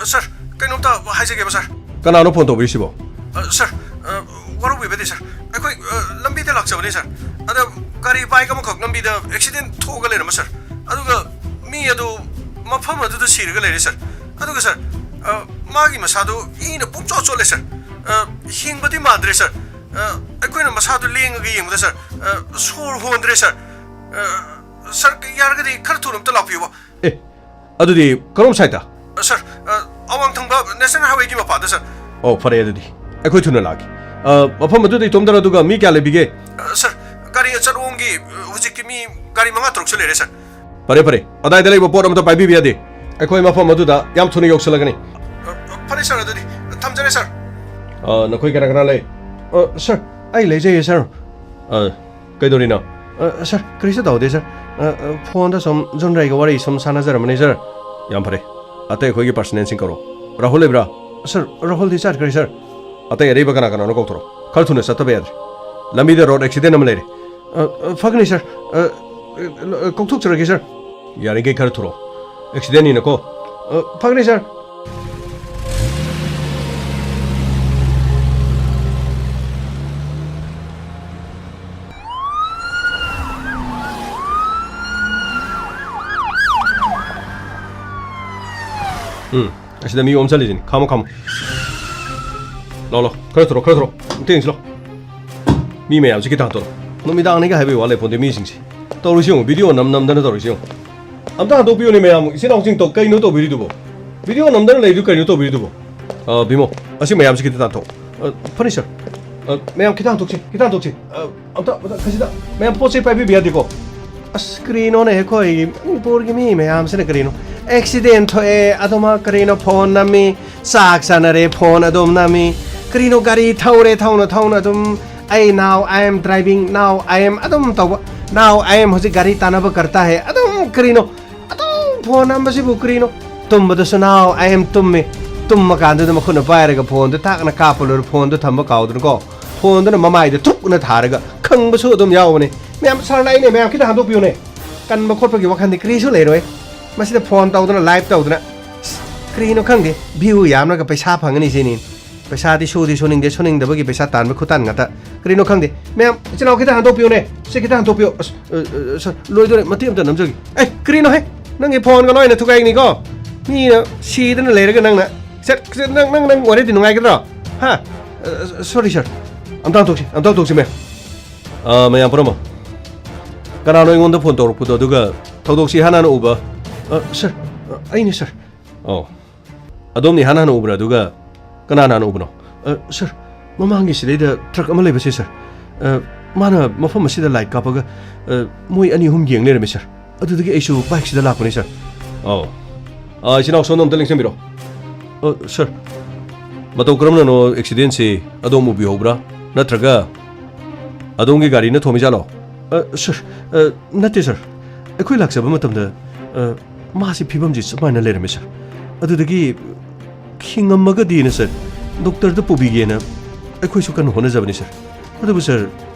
ꯑ, ꯁꯥꯔ, ꯀꯩꯅꯣꯝꯇ ꯍꯥꯏꯖꯒꯦꯕ, ꯁꯥꯔ꯫ ꯀꯅꯥꯅꯣ ꯐꯣꯟ ꯇꯧꯕꯤꯔꯤꯁꯤꯕꯣ? ꯑ, ꯁꯥꯔ, ꯑ, ꯋꯥꯔꯧꯕꯤꯕꯗꯤ, ꯁꯥꯔ꯫ ꯑꯩꯈꯣꯏ, ꯑ, ꯂꯝꯕꯤꯗ ꯂꯥꯛꯆꯕꯅꯤ, ꯁꯥꯔ꯫ ꯑꯗ ꯒꯥꯔꯤ ꯕꯥꯏꯛ ꯑꯃꯈꯛ ꯂꯝꯕꯤꯗ ꯑꯦꯛꯁꯤꯗꯦꯟ ꯊꯣꯛꯑꯒ ꯂꯩꯔꯝꯕ, ꯁꯥꯔ꯫ ꯑꯗꯨꯒ ꯃꯤ ꯑꯗꯨ ꯃꯐꯝ ꯑꯗꯨꯗ ꯁꯤꯔꯒ ꯂꯩꯔꯦ, ꯁꯥꯔ꯫ ꯑꯗꯨꯒ, ꯁꯥꯔ, ꯑ, ꯃꯥꯒꯤ ꯃꯁꯥꯗꯣ ꯏꯅ ꯄꯨꯡꯆꯣꯠ ꯆꯣꯠꯂꯦ, ꯁꯥꯔ꯫ ꯑ, ꯍꯤꯡꯕꯗꯤ ꯃꯥꯟꯗ꯭ꯔꯦ, ꯁꯥꯔ꯫ ꯑ, ꯑꯩꯈꯣꯏꯅ ꯃꯁꯥꯗꯨ ꯂꯦꯡꯉꯒ ꯌꯦꯡꯕꯗ, ꯁꯥꯔ, ꯑ, ꯁꯣꯔ ꯍꯣꯟꯗ꯭ꯔꯦ, ꯁꯥꯔ꯫ ꯑ, ꯁꯥꯔ, ꯌꯥꯔꯒꯗꯤ ꯈꯔ ꯊꯨꯅ ꯑꯝꯇ ꯂꯥꯛꯄꯤꯌꯨꯕ꯫ ꯑꯦ, ꯑꯗꯨꯗꯤ ꯀꯔꯣꯝ ꯁꯥꯏꯠꯇ? ꯑ, ꯁꯥꯔ, ꯑ, ꯑꯋꯥꯡ ꯊꯪꯕ ꯅꯦꯁꯅꯦꯜ ꯍꯥꯏꯋꯦꯒꯤ ꯃꯄꯥꯗ, ꯁꯥꯔ꯫ ꯑꯣ, ꯐꯔꯦ, ꯑꯗꯨꯗꯤ ꯑꯩꯈꯣꯏ ꯊꯨꯅ ꯂꯥꯛꯀꯦ꯫ ꯑ, ꯃꯐꯝ ꯑꯗꯨꯗ ꯏꯇꯣꯝꯗꯔ, ꯑꯗꯨꯒ ꯃꯤ ꯀꯌꯥ ꯂꯩꯕꯤꯒꯦ? ꯑ, ꯁꯥꯔ, ꯒꯥꯔꯤ ꯑꯆꯠ ꯑꯋꯣꯡꯒꯤ, ꯑ, ꯍꯧꯖꯤꯛꯀꯤ ꯃꯤ ꯒꯥꯔꯤ ꯃꯉꯥ ꯇꯔꯨꯛꯁꯨ ꯂꯩꯔꯦ, ꯁꯥꯔ꯫ ꯐꯔꯦ, ꯐꯔꯦ, ꯑꯗꯥꯏꯗ ꯂꯩꯕ ꯄꯣꯠ ꯑꯃꯠꯇ ꯄꯥꯏꯕꯤꯕ ꯌꯥꯗꯦ꯫ ꯑꯩꯈꯣꯏ ꯃꯐꯝ ꯑꯗꯨꯗ ꯌꯥꯝ ꯊꯨꯅ ꯌꯧꯁꯤꯜꯂꯒꯅꯤ꯫ ꯑ, ꯑ, ꯐꯔꯦ, ꯁꯥꯔ, ꯑꯗꯨꯗꯤ ꯊꯝꯖꯔꯦ, ꯁꯥꯔ꯫ ꯑ, ꯅꯈꯣꯏ ꯀꯅꯥ ꯀꯅꯥ ꯂꯩ? ꯑ, ꯁꯥꯔ, ꯑꯩ ꯂꯩꯖꯩꯌꯦ, ꯁꯥꯔ꯫ ꯑ, ꯀꯩꯗꯧꯔꯤꯅꯣ? ꯑ, ꯁꯥꯔ, ꯀꯔꯤꯁꯨ ꯇꯧꯗꯦ, ꯁꯥꯔ꯫ ꯑ, ꯑ, ꯐꯣꯟꯗ ꯁꯨꯝ ꯖꯨꯟꯔꯩꯒ ꯋꯥꯔꯤ ꯁꯨꯝ ꯁꯥꯟꯅꯖꯔꯝꯕꯅꯤ, ꯁꯥꯔ꯫ ꯌꯥꯝ ꯐꯔꯦ꯫ ꯑꯇꯩ ꯑꯩꯈꯣꯏꯒꯤ ꯄꯥꯔꯁꯅꯦꯜꯁꯤꯡ ꯀꯧꯔꯣ꯫ ꯔꯥꯍꯨꯜ ꯂꯩꯕ꯭ꯔꯥ? ꯁꯥꯔ, ꯔꯥꯍꯨꯜꯗꯤ ꯆꯠꯈ꯭ꯔꯦ, ꯁꯥꯔ꯫ ꯑꯇꯩ ꯑꯔꯩꯕ ꯀꯅꯥ ꯀꯅꯥꯅꯣ ꯀꯧꯊꯣꯔꯛꯑꯣ꯫ ꯈꯔ ꯊꯨꯅ ꯆꯠꯇꯕ ꯌꯥꯗ꯭ꯔꯦ꯫ ꯂꯝꯕꯤꯗ ꯔꯣꯗ ꯑꯦꯛꯁꯤꯗꯦꯟ ꯑꯃ ꯂꯩꯔꯦ꯫ ꯑ, ꯑ, ꯐꯒꯅꯤ ꯁꯥꯔ꯫ ꯑ, ꯑ, ꯀꯧꯊꯣꯛꯆꯔꯒꯦ ꯁꯥꯔ꯫ ꯌꯥꯔꯤꯈꯩ ꯈꯔ ꯊꯨꯔꯣ꯫ ꯑꯦꯛꯁꯤꯗꯦꯟꯅꯤꯅꯀꯣ꯫ ꯑ, ꯐꯒꯅꯤ ꯁꯥꯔ꯫ ꯎꯝ, ꯑꯁꯤꯗ ꯃꯤ ꯑꯣꯝꯁꯜꯂꯤꯁꯤꯅꯤ꯫ ꯈꯥꯝꯃꯣ, ꯈꯥꯝꯃꯣ꯫ ꯂꯥꯎ, ꯂꯥꯎ꯫ ꯈꯔ ꯊꯨꯔꯣ, ꯈꯔ ꯊꯨꯔꯣ꯫ ꯑꯝꯇ ꯌꯦꯡꯁꯤ ꯂꯥꯎ꯫ ꯃꯤ ꯃꯌꯥꯝꯁꯤ ꯈꯤꯇꯪ ꯍꯟꯗꯣꯛꯑꯣ꯫ ꯅꯨꯃꯤꯗꯥꯡꯅꯤꯒ ꯍꯥꯏꯕꯒꯤ ꯋꯥ ꯂꯩꯄꯣꯟꯇꯦ ꯃꯤꯁꯤꯡꯁꯦ꯫ ꯇꯧꯔꯤꯁꯤ ꯌꯦꯡꯉꯨ, ꯚꯤꯗꯤꯑꯣ ꯅꯝ ꯅꯝꯗꯅ ꯇꯧꯔꯤꯁꯤ ꯌꯦꯡꯉꯨ꯫ ꯑꯝꯇ ꯍꯟꯗꯣꯛꯄꯤꯌꯨꯅꯦ ꯃꯌꯥꯝ, ꯏꯆꯤꯟ ꯏꯅꯥꯎꯁꯤꯡ ꯇꯧ-, ꯀꯩꯅꯣ ꯇꯧꯕꯤꯔꯤꯗꯨꯕꯣ? ꯚꯤꯗꯤꯑꯣ ꯅꯝꯗꯅ ꯂꯩꯗꯨ ꯀꯩꯅꯣ ꯇꯧꯕꯤꯔꯤꯗꯨꯕꯣ? ꯑ, ꯚꯤꯃꯣ, ꯑꯁꯤ ꯃꯌꯥꯝꯁꯤ ꯈꯤꯇ ꯇꯥꯟꯊꯣꯛ꯫ ꯑ, ꯐꯅꯤ ꯁꯥꯔ꯫ ꯑ, ꯃꯌꯥꯝ ꯈꯤꯇ ꯍꯟꯗꯣꯛꯁꯤ, ꯈꯤꯇ ꯍꯟꯗꯣꯛꯁꯤ꯫ ꯑ, ꯑꯝꯇ, ꯑꯝꯇ, ꯈꯖꯤꯛꯇ, ꯃꯌꯥꯝ ꯄꯣꯠ ꯆꯩ ꯄꯥꯏꯕꯤꯕ ꯌꯥꯗꯦꯀꯣ? ꯑꯁ, ꯀꯔꯤꯅꯣꯅꯦ ꯑꯩꯈꯣꯏ ꯃꯅꯤꯄꯨꯔꯒꯤ ꯃꯤ ꯃꯌꯥꯝꯁꯤꯅ ꯀꯔꯤꯅꯣ? ꯑꯦꯛꯁꯤꯗꯦꯟ ꯊꯣꯛꯑꯦ, ꯑꯗꯨꯃꯛ ꯀꯔꯤꯅꯣ ꯐꯣꯟ ꯅꯝꯃꯤ, ꯆꯥꯛ ꯆꯥꯅꯔꯦ, ꯐꯣꯟ ꯑꯗꯨꯝ ꯅꯝꯃꯤ꯫ ꯀꯔꯤꯅꯣ ꯒꯥꯔꯤ ꯊꯧꯔꯦ, ꯊꯧꯅ ꯊꯧꯅ ꯑꯗꯨꯝ, "ꯑꯩ now I am driving, now I am" ꯑꯗꯨꯝ ꯇꯧꯕ꯫ "Now I am ꯍꯧꯖꯤꯛ ꯒꯥꯔꯤ ꯇꯥꯟꯅꯕ ꯀꯔꯇꯥ ꯍꯦ" ꯑꯗꯨꯝ ꯀꯔꯤꯅꯣ? ꯑꯗꯨꯝ ꯐꯣꯟ ꯅꯝꯕꯁꯤꯕꯨ ꯀꯔꯤꯅꯣ? ꯇꯨꯝꯕꯗꯁꯨ now I am ꯇꯨꯝꯃꯤ꯫ ꯇꯨꯝꯃ ꯀꯥꯟꯗꯨꯗ ꯃꯈꯨꯠꯅ ꯄꯥꯏꯔꯒ ꯐꯣꯟꯗꯨ ꯇꯥꯛꯅ ꯀꯥꯞꯄ ꯂꯣꯏꯔ ꯐꯣꯟꯗꯨ ꯊꯝꯕ ꯀꯥꯎꯗꯅꯀꯣ꯫ ꯐꯣꯟꯗꯨꯅ ꯃꯃꯥꯏꯗ ꯊꯨꯛꯅ ꯊꯥꯔꯒ ꯈꯪꯕꯁꯨ ꯑꯗꯨꯝ ꯌꯥꯎꯕꯅꯤ꯫ ꯃꯌꯥꯝ ꯁꯥꯔ ꯂꯥꯛꯏꯅꯦ, ꯃꯌꯥꯝ ꯈꯤꯇ ꯍꯟꯗꯣꯛꯄꯤꯌꯨꯅꯦ꯫ ꯀꯟꯕ ꯈꯣꯠꯄꯒꯤ ꯋꯥꯈꯜꯗꯤ ꯀꯔꯤꯁꯨ ꯂꯩꯔꯣꯏ꯫ ꯃꯁꯤꯗ ꯐꯣꯟ ꯇꯧꯗꯅ ꯂꯥꯏꯚ ꯇꯧꯗꯅ꯫ ꯑꯁ, ꯀꯔꯤꯅꯣ ꯈꯪꯗꯦ, ꯚ꯭ꯌꯨ ꯌꯥꯝꯂꯒ ꯄꯩꯁꯥ ꯐꯪꯒꯅꯤ ꯁꯤꯅꯤ꯫ ꯄꯩꯁꯥꯗꯤ ꯁꯨꯗꯤ ꯁꯨꯅꯤꯡꯗꯦ, ꯁꯨꯅꯤꯡꯗꯕꯒꯤ ꯄꯩꯁꯥ ꯇꯥꯟꯕ ꯈꯨꯇꯥꯟ ꯉꯥꯛꯇ꯫ ꯀꯔꯤꯅꯣ ꯈꯪꯗꯦ꯫ ꯃꯌꯥꯝ, ꯏꯆꯤꯟ ꯏꯅꯥꯎ ꯈꯤꯇ ꯍꯟꯗꯣꯛꯄꯤꯌꯨꯅꯦ꯫ ꯁꯤ ꯈꯤꯇ ꯍꯟꯗꯣꯛꯄꯤꯌꯨ꯫ ꯑꯁ, ꯑ, ꯑ, ꯁꯥꯔ, ꯂꯣꯏꯗꯣꯔꯦ꯫ ꯃꯇꯦꯛ ꯑꯃꯇ ꯅꯝꯖꯒꯦ꯫ ꯑꯦ, ꯀꯔꯤꯅꯣꯍꯦ? ꯅꯪꯒꯤ ꯐꯣꯟꯒ ꯂꯣꯏꯅ ꯊꯨꯒꯥꯏꯅꯤꯀꯣ꯫ ꯃꯤꯅ ꯁꯤꯗꯅ ꯂꯩꯔꯒ ꯅꯪꯅ꯫ ꯁꯥꯔ, ꯁꯥꯔ, ꯅꯪ, ꯅꯪ, ꯅꯪ ꯋꯥꯔꯤꯗꯤ ꯅꯨꯡꯉꯥꯏꯒꯗ꯭ꯔꯣ? ꯍꯥ? ꯑ, ꯑ, ꯁꯣꯔꯤ, ꯁꯥꯔ꯫ ꯑꯝꯇ ꯍꯟꯗꯣꯛꯁꯤ, ꯑꯝꯇ ꯍꯟꯗꯣꯛꯁꯤ, ꯃꯌꯥꯝ꯫ ꯑ, ꯃꯌꯥꯝ ꯄꯨꯝꯅꯃꯛ꯫ ꯀꯅꯥꯅꯣ ꯑꯩꯉꯣꯟꯗ ꯐꯣꯟ ꯇꯧꯔꯛꯄꯗꯣ? ꯑꯗꯨꯒ ꯊꯧꯗꯣꯛꯁꯤ ꯏꯍꯥꯟ ꯍꯥꯟꯅ ꯎꯕ? ꯑ, ꯁꯥꯔ, ꯑ, ꯑꯩꯅꯦ, ꯁꯥꯔ꯫ ꯑꯣ꯫ ꯑꯗꯣꯝꯅ ꯏꯍꯥꯟ ꯍꯥꯟꯅ ꯎꯕ꯭ꯔꯥ? ꯑꯗꯨꯒ ꯀꯅꯥꯅ ꯍꯥꯟꯅ ꯎꯕꯅꯣ? ꯑ, ꯁꯥꯔ, ꯃꯃꯥꯡꯒꯤ ꯁꯤꯗꯩꯗ ꯇ꯭ꯔꯛ ꯑꯃ ꯂꯩꯕꯁꯦ, ꯁꯥꯔ꯫ ꯑ, ꯃꯥꯅ ꯃꯐꯝ ꯑꯁꯤꯗ ꯂꯥꯏꯠ ꯀꯥꯞꯄꯒ, ꯑ, ꯃꯣꯏ ꯑꯅꯤ ꯑꯍꯨꯝ ꯌꯦꯡ ꯂꯩꯔꯝꯃꯦ, ꯁꯥꯔ꯫ ꯑꯗꯨꯗꯒꯤ ꯑꯩꯁꯨ ꯕꯥꯏꯛꯁꯤꯗ ꯂꯥꯛꯄꯅꯦ, ꯁꯥꯔ꯫ ꯑꯧ꯫ ꯑ, ꯏꯆꯤꯟ ꯏꯅꯥꯎ, ꯁꯣꯝꯗ ꯑꯝꯇ ꯂꯦꯡꯁꯟꯕꯤꯔꯣ꯫ ꯑ, ꯁꯥꯔ, ꯃꯇꯧ ꯀꯔꯝꯅꯅꯣ ꯑꯦꯛꯁꯤꯗꯦꯟꯁꯤ? ꯑꯗꯣꯝ ꯎꯕꯤꯍꯧꯕ꯭ꯔꯥ? ꯅꯠꯇ꯭ꯔꯒ ꯑꯗꯣꯝꯒꯤ ꯒꯥꯔꯤꯅ ꯊꯣꯝꯃꯤꯖꯥꯠꯂꯣ? ꯑ, ꯁꯥꯔ, ꯑ, ꯅꯠꯇꯦ, ꯁꯥꯔ꯫ ꯑꯩꯈꯣꯏ ꯂꯥꯛꯆꯕ ꯃꯇꯝꯗ, ꯑ, ꯃꯥꯁꯤ ꯐꯤꯕꯝꯁꯤ ꯁꯨꯃꯥꯏꯅ ꯂꯩꯔꯝꯃꯦ, ꯁꯥꯔ꯫ ꯑꯗꯨꯗꯒꯤ ꯈꯤꯡꯉꯝꯃꯒꯗꯤꯅ, ꯁꯥꯔ, ꯗꯣꯛꯇꯔꯗ ꯄꯨꯕꯤꯒꯦꯅ ꯑꯩꯈꯣꯏꯁꯨ ꯀꯟꯅ ꯍꯣꯠꯅꯖꯕꯅꯤ, ꯁꯥꯔ꯫ ꯑꯗꯨꯕꯨ, ꯁꯥꯔ,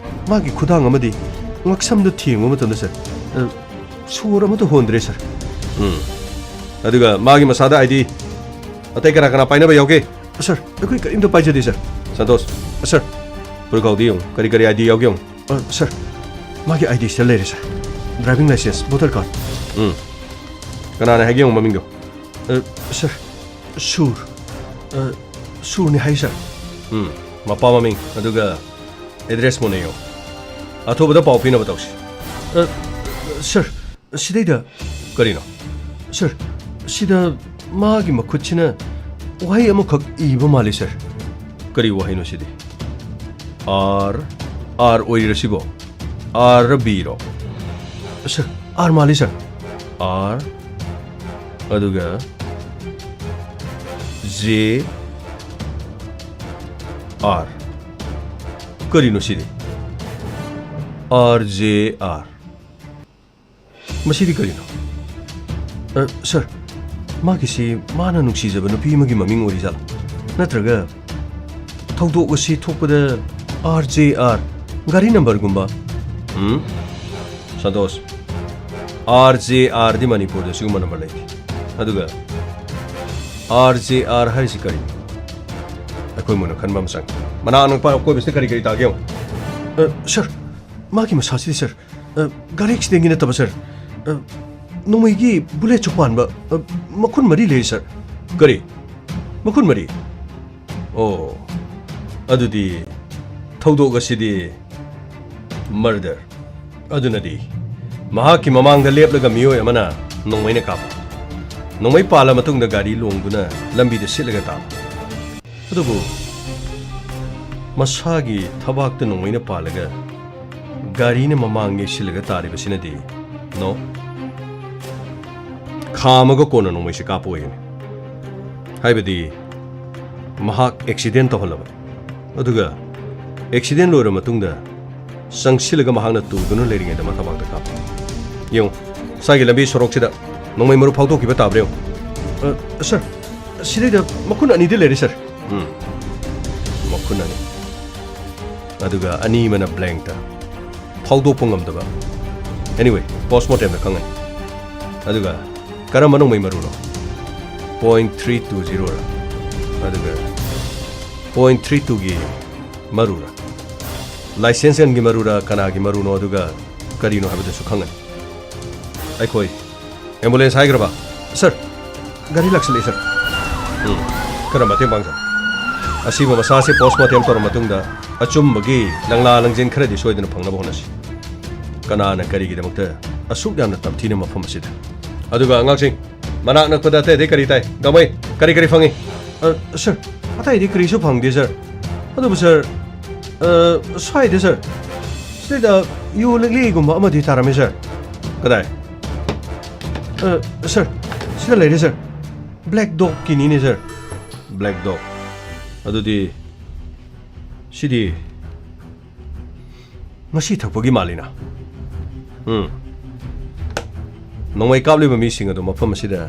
ꯃꯥꯒꯤ ꯈꯨꯗꯥꯡ ꯑꯃꯗꯤ ꯉꯛꯁꯝꯗ ꯊꯦꯡꯕ ꯃꯇꯝꯗ, ꯁꯥꯔ, ꯑ, ꯁꯣꯔ ꯑꯃꯠꯇ ꯍꯣꯟꯗ꯭ꯔꯦ, ꯁꯥꯔ꯫ ꯎꯝ꯫ ꯑꯗꯨꯒ ꯃꯥꯒꯤ ꯃꯁꯥꯗ ID ꯑꯇꯩ ꯀꯅꯥ ꯀꯅꯥ ꯄꯥꯏꯅꯕ ꯌꯥꯎꯒꯦ? ꯁꯥꯔ, ꯑꯩꯈꯣꯏ ꯀꯔꯤꯝꯇ ꯄꯥꯏꯖꯗꯦ, ꯁꯥꯔ꯫ ꯁꯟꯇꯣꯁ, ꯁꯥꯔ, ꯐꯨꯔꯤꯠꯈꯥꯎꯗ ꯌꯦꯡꯉꯨ, ꯀꯔꯤ ꯀꯔꯤ ID ꯌꯥꯎꯒꯦ ꯌꯦꯡꯉꯨ꯫ ꯑ, ꯁꯥꯔ, ꯃꯥꯒꯤ ID ꯁꯤꯗ ꯂꯩꯔꯦ, ꯁꯥꯔ꯫ Driving license, voter card꯫ ꯎꯝ꯫ ꯀꯅꯥꯅ ꯍꯥꯏꯒꯦ ꯌꯦꯡꯉꯨ ꯃꯃꯤꯡꯗꯣ? ꯑ, ꯁꯥꯔ, ꯁꯨꯔ꯫ ꯑ, ꯁꯨꯔꯅꯤ ꯍꯥꯏ, ꯁꯥꯔ꯫ ꯎꯝ, ꯃꯄꯥ ꯃꯃꯤꯡ, ꯑꯗꯨꯒ address ꯃꯨꯟꯅ ꯌꯦꯡꯉꯨ꯫ ꯑꯊꯨꯕꯗ ꯄꯥꯎ ꯄꯤꯅꯕ ꯇꯧꯁꯤ꯫ ꯑ, ꯁꯥꯔ, ꯁꯤꯗꯩꯗ꯫ ꯀꯔꯤꯅꯣ? ꯁꯥꯔ, ꯁꯤꯗ ꯃꯥꯒꯤ ꯃꯈꯨꯠꯁꯤꯅ ꯋꯥꯍꯩ ꯑꯃꯈꯛ ꯏꯕ ꯃꯥꯜꯂꯤ, ꯁꯥꯔ꯫ ꯀꯔꯤ ꯋꯥꯍꯩꯅꯣ ꯁꯤꯗꯤ? R, R ꯑꯣꯏꯔꯤꯔ ꯁꯤꯕꯣ? R ꯔ B ꯔꯣ? ꯁꯥꯔ, R ꯃꯥꯜꯂꯤ, ꯁꯥꯔ꯫ R, ꯑꯗꯨꯒ J R꯫ ꯀꯔꯤꯅꯣ ꯁꯤꯗꯤ? R J R꯫ ꯃꯁꯤꯗꯤ ꯀꯔꯤꯅꯣ? ꯑ, ꯁꯥꯔ, ꯃꯥꯒꯤꯁꯤ ꯃꯥꯅ ꯅꯨꯡꯁꯤꯖꯕ ꯅꯨꯄꯤ ꯑꯃꯒꯤ ꯃꯃꯤꯡ ꯑꯣꯏꯔꯤꯖꯥꯠꯂꯥ? ꯅꯠꯇ꯭ꯔꯒ ꯊꯧꯗꯣꯛ ꯑꯁꯤ ꯊꯣꯛꯄꯗ R J R ꯒꯥꯔꯤ ꯅꯝꯕꯔꯒꯨꯝꯕ? ꯎꯝ? ꯁꯟꯇꯣꯁ, R J R ꯗꯤ ꯃꯅꯤꯄꯨꯔꯗ ꯁꯤꯒꯨꯝꯕ ꯅꯝꯕꯔ ꯂꯩꯇꯦ꯫ ꯑꯗꯨꯒ R J R ꯍꯥꯏꯔꯤꯁꯤ ꯀꯔꯤꯅꯣ? ꯑꯩꯈꯣꯏ ꯃꯨꯟꯅ ꯈꯟꯕ ꯑꯃ ꯆꯪꯉꯤ꯫ ꯃꯅꯥꯛ ꯅꯛꯄ ꯑꯀꯣꯏꯕꯁꯤꯗ ꯀꯔꯤ ꯀꯔꯤ ꯇꯥꯒꯦ ꯌꯦꯡꯉꯨ꯫ ꯑ, ꯁꯥꯔ, ꯃꯥꯒꯤ ꯃꯁꯥꯁꯤꯗꯤ, ꯁꯥꯔ, ꯑ, ꯒꯥꯔꯤ ꯑꯦꯛꯁꯤꯗꯦꯟꯒꯤ ꯅꯠꯇꯕ, ꯁꯥꯔ꯫ ꯑ, ꯅꯣꯡꯃꯩꯒꯤ ꯕꯨꯂꯦꯠꯁꯨ ꯄꯥꯟꯕ, ꯑ, ꯃꯈꯨꯟ ꯃꯔꯤ ꯂꯩꯔꯤ, ꯁꯥꯔ꯫ ꯀꯔꯤ? ꯃꯈꯨꯟ ꯃꯔꯤ? ꯑꯣ, ꯑꯗꯨꯗꯤ ꯊꯧꯗꯣꯛ ꯑꯁꯤꯗꯤ murder꯫ ꯑꯗꯨꯅꯗꯤ ꯃꯍꯥꯛꯀꯤ ꯃꯃꯥꯡꯗ ꯂꯦꯞꯂꯒ ꯃꯤꯑꯣꯏ ꯑꯃꯅ ꯅꯣꯡꯃꯩꯅ ꯀꯥꯞꯄ꯫ ꯅꯣꯡꯃꯩ ꯄꯥꯜꯂ ꯃꯇꯨꯡꯗ ꯒꯥꯔꯤ ꯂꯣꯡꯗꯨꯅ ꯂꯝꯕꯤꯗ ꯁꯤꯠꯂꯒ ꯇꯥꯕ꯫ ꯑꯗꯨꯕꯨ ꯃꯁꯥꯒꯤ ꯊꯕꯥꯛꯇ ꯅꯣꯡꯃꯩꯅ ꯄꯥꯜꯂꯒ ꯒꯥꯔꯤꯅ ꯃꯃꯥꯡ ꯅꯦꯛꯁꯤꯜꯂꯒ ꯇꯥꯔꯤꯕꯁꯤꯅꯗꯤ, no꯫ ꯈꯥꯝꯃꯒ ꯀꯣꯟꯅ ꯅꯣꯡꯃꯩꯁꯦ ꯀꯥꯞꯄ ꯑꯣꯏꯒꯅꯤ꯫ ꯍꯥꯏꯕꯗꯤ ꯃꯍꯥꯛ ꯑꯦꯛꯁꯤꯗꯦꯟ ꯇꯧꯍꯜꯂꯕ꯫ ꯑꯗꯨꯒ ꯑꯦꯛꯁꯤꯗꯦꯟ ꯂꯣꯏꯔ ꯃꯇꯨꯡꯗ ꯆꯪꯁꯤꯜꯂꯒ ꯃꯍꯥꯛꯅ ꯇꯨꯗꯨꯅ ꯂꯩꯔꯤꯉꯩꯗ ꯃꯊꯕꯥꯛꯇ ꯀꯥꯞꯄ꯫ ꯌꯦꯡꯉꯨ, ꯁ꯭ꯋꯥꯏꯒꯤ ꯂꯝꯕꯤ ꯁꯣꯔꯣꯛꯁꯤꯗ ꯅꯣꯡꯃꯩ ꯃꯔꯨ ꯐꯥꯎꯗꯣꯛꯈꯤꯕ ꯇꯥꯕ꯭ꯔꯥ ꯌꯦꯡꯉꯨ꯫ ꯑ, ꯁꯥꯔ, ꯁꯤꯗꯩꯗ ꯃꯈꯨꯟ ꯑꯅꯤꯗꯤ ꯂꯩꯔꯦ, ꯁꯥꯔ꯫ ꯎꯝ, ꯃꯈꯨꯟ ꯑꯅꯤ꯫ ꯑꯗꯨꯒ ꯑꯅꯤ ꯑꯃꯅ ꯕ꯭ꯂꯦꯡꯇ꯫ ꯐꯥꯎꯗꯣꯛꯄ ꯉꯝꯗꯕ꯫ Anyway, ꯄꯣꯁꯃꯣꯔꯇꯦꯝꯗ ꯈꯪꯉꯅꯤ꯫ ꯑꯗꯨꯒ ꯀꯔꯝꯕ ꯅꯣꯡꯃꯩ ꯃꯔꯨꯅꯣ? Point three two zero ꯔ? ꯑꯗꯨꯒ point three two ꯒꯤ ꯃꯔꯨꯔ? ꯂꯥꯏꯁꯦꯟꯁ ꯒꯟꯒꯤ ꯃꯔꯨꯔ, ꯀꯅꯥꯒꯤ ꯃꯔꯨꯅꯣ, ꯑꯗꯨꯒ ꯀꯔꯤꯅꯣ ꯍꯥꯏꯕꯗꯨꯁꯨ ꯈꯪꯉꯅꯤ꯫ ꯑꯩꯈꯣꯏ ꯑꯦꯝꯕꯨꯂꯦꯟꯁ ꯍꯥꯏꯈ꯭ꯔꯕ? ꯁꯔ, ꯒꯥꯔꯤ ꯂꯥꯛꯁꯤꯜꯂꯛꯑꯦ, ꯁꯔ꯫ ꯎꯝ, ꯈꯔ ꯃꯇꯦꯡ ꯄꯥꯡꯖꯧ꯫ ꯑꯁꯤꯕ ꯃꯁꯥꯁꯦ ꯄꯣꯁꯃꯣꯔꯇꯦꯝ ꯇꯧꯔꯕ ꯃꯇꯨꯡꯗ ꯑꯆꯨꯝꯕꯒꯤ ꯂꯪꯂꯥ ꯂꯪꯖꯦꯟ ꯈꯔꯗꯤ ꯁꯣꯏꯗꯅ ꯐꯪꯅꯕ ꯍꯣꯠꯅꯁꯤ꯫ ꯀꯅꯥꯅ ꯀꯔꯤꯒꯤꯗꯃꯛꯇ ꯑꯁꯨꯛ ꯌꯥꯝꯅ ꯇꯝꯊꯤꯅ ꯃꯐꯝ ꯑꯁꯤꯗ? ꯑꯗꯨꯒ ꯑꯉꯥꯡꯁꯤꯡ, ꯃꯅꯥꯛ ꯅꯛꯄꯗ ꯑꯇꯩ ꯑꯇꯩ ꯀꯔꯤ ꯇꯥꯏ? ꯒꯥꯎꯃꯩ, ꯀꯔꯤ ꯀꯔꯤ ꯐꯪꯉꯤ? ꯑ, ꯁꯔ, ꯑꯇꯩꯗꯤ ꯀꯔꯤꯁꯨ ꯐꯪꯗꯦ, ꯁꯔ꯫ ꯑꯗꯨꯕꯨ, ꯁꯔ, ꯑ, ꯁ꯭ꯋꯥꯏꯗ, ꯁꯔ, ꯁꯤꯗ ꯌꯨ ꯂꯤꯛꯂꯤꯒꯨꯝꯕ ꯑꯃꯗꯤ ꯇꯥꯔꯝꯃꯤ, ꯁꯔ꯫ ꯀꯗꯥꯏ? ꯑ, ꯁꯔ, ꯁꯤꯗ ꯂꯩꯔꯦ, ꯁꯔ꯫ ꯕ꯭ꯂꯦꯛ ꯗꯣꯒꯀꯤꯅꯤꯅꯦ, ꯁꯔ꯫ Black dog? ꯑꯗꯨꯗꯤ ꯁꯤꯗꯤ ꯉꯁꯤ ꯊꯛꯄꯒꯤ ꯃꯥꯜꯂꯤꯅ꯫ ꯎꯝ꯫ ꯅꯣꯡꯃꯩ ꯀꯥꯞꯂꯤꯕ ꯃꯤꯁꯤꯡ ꯑꯗꯨ ꯃꯐꯝ ꯑꯁꯤꯗ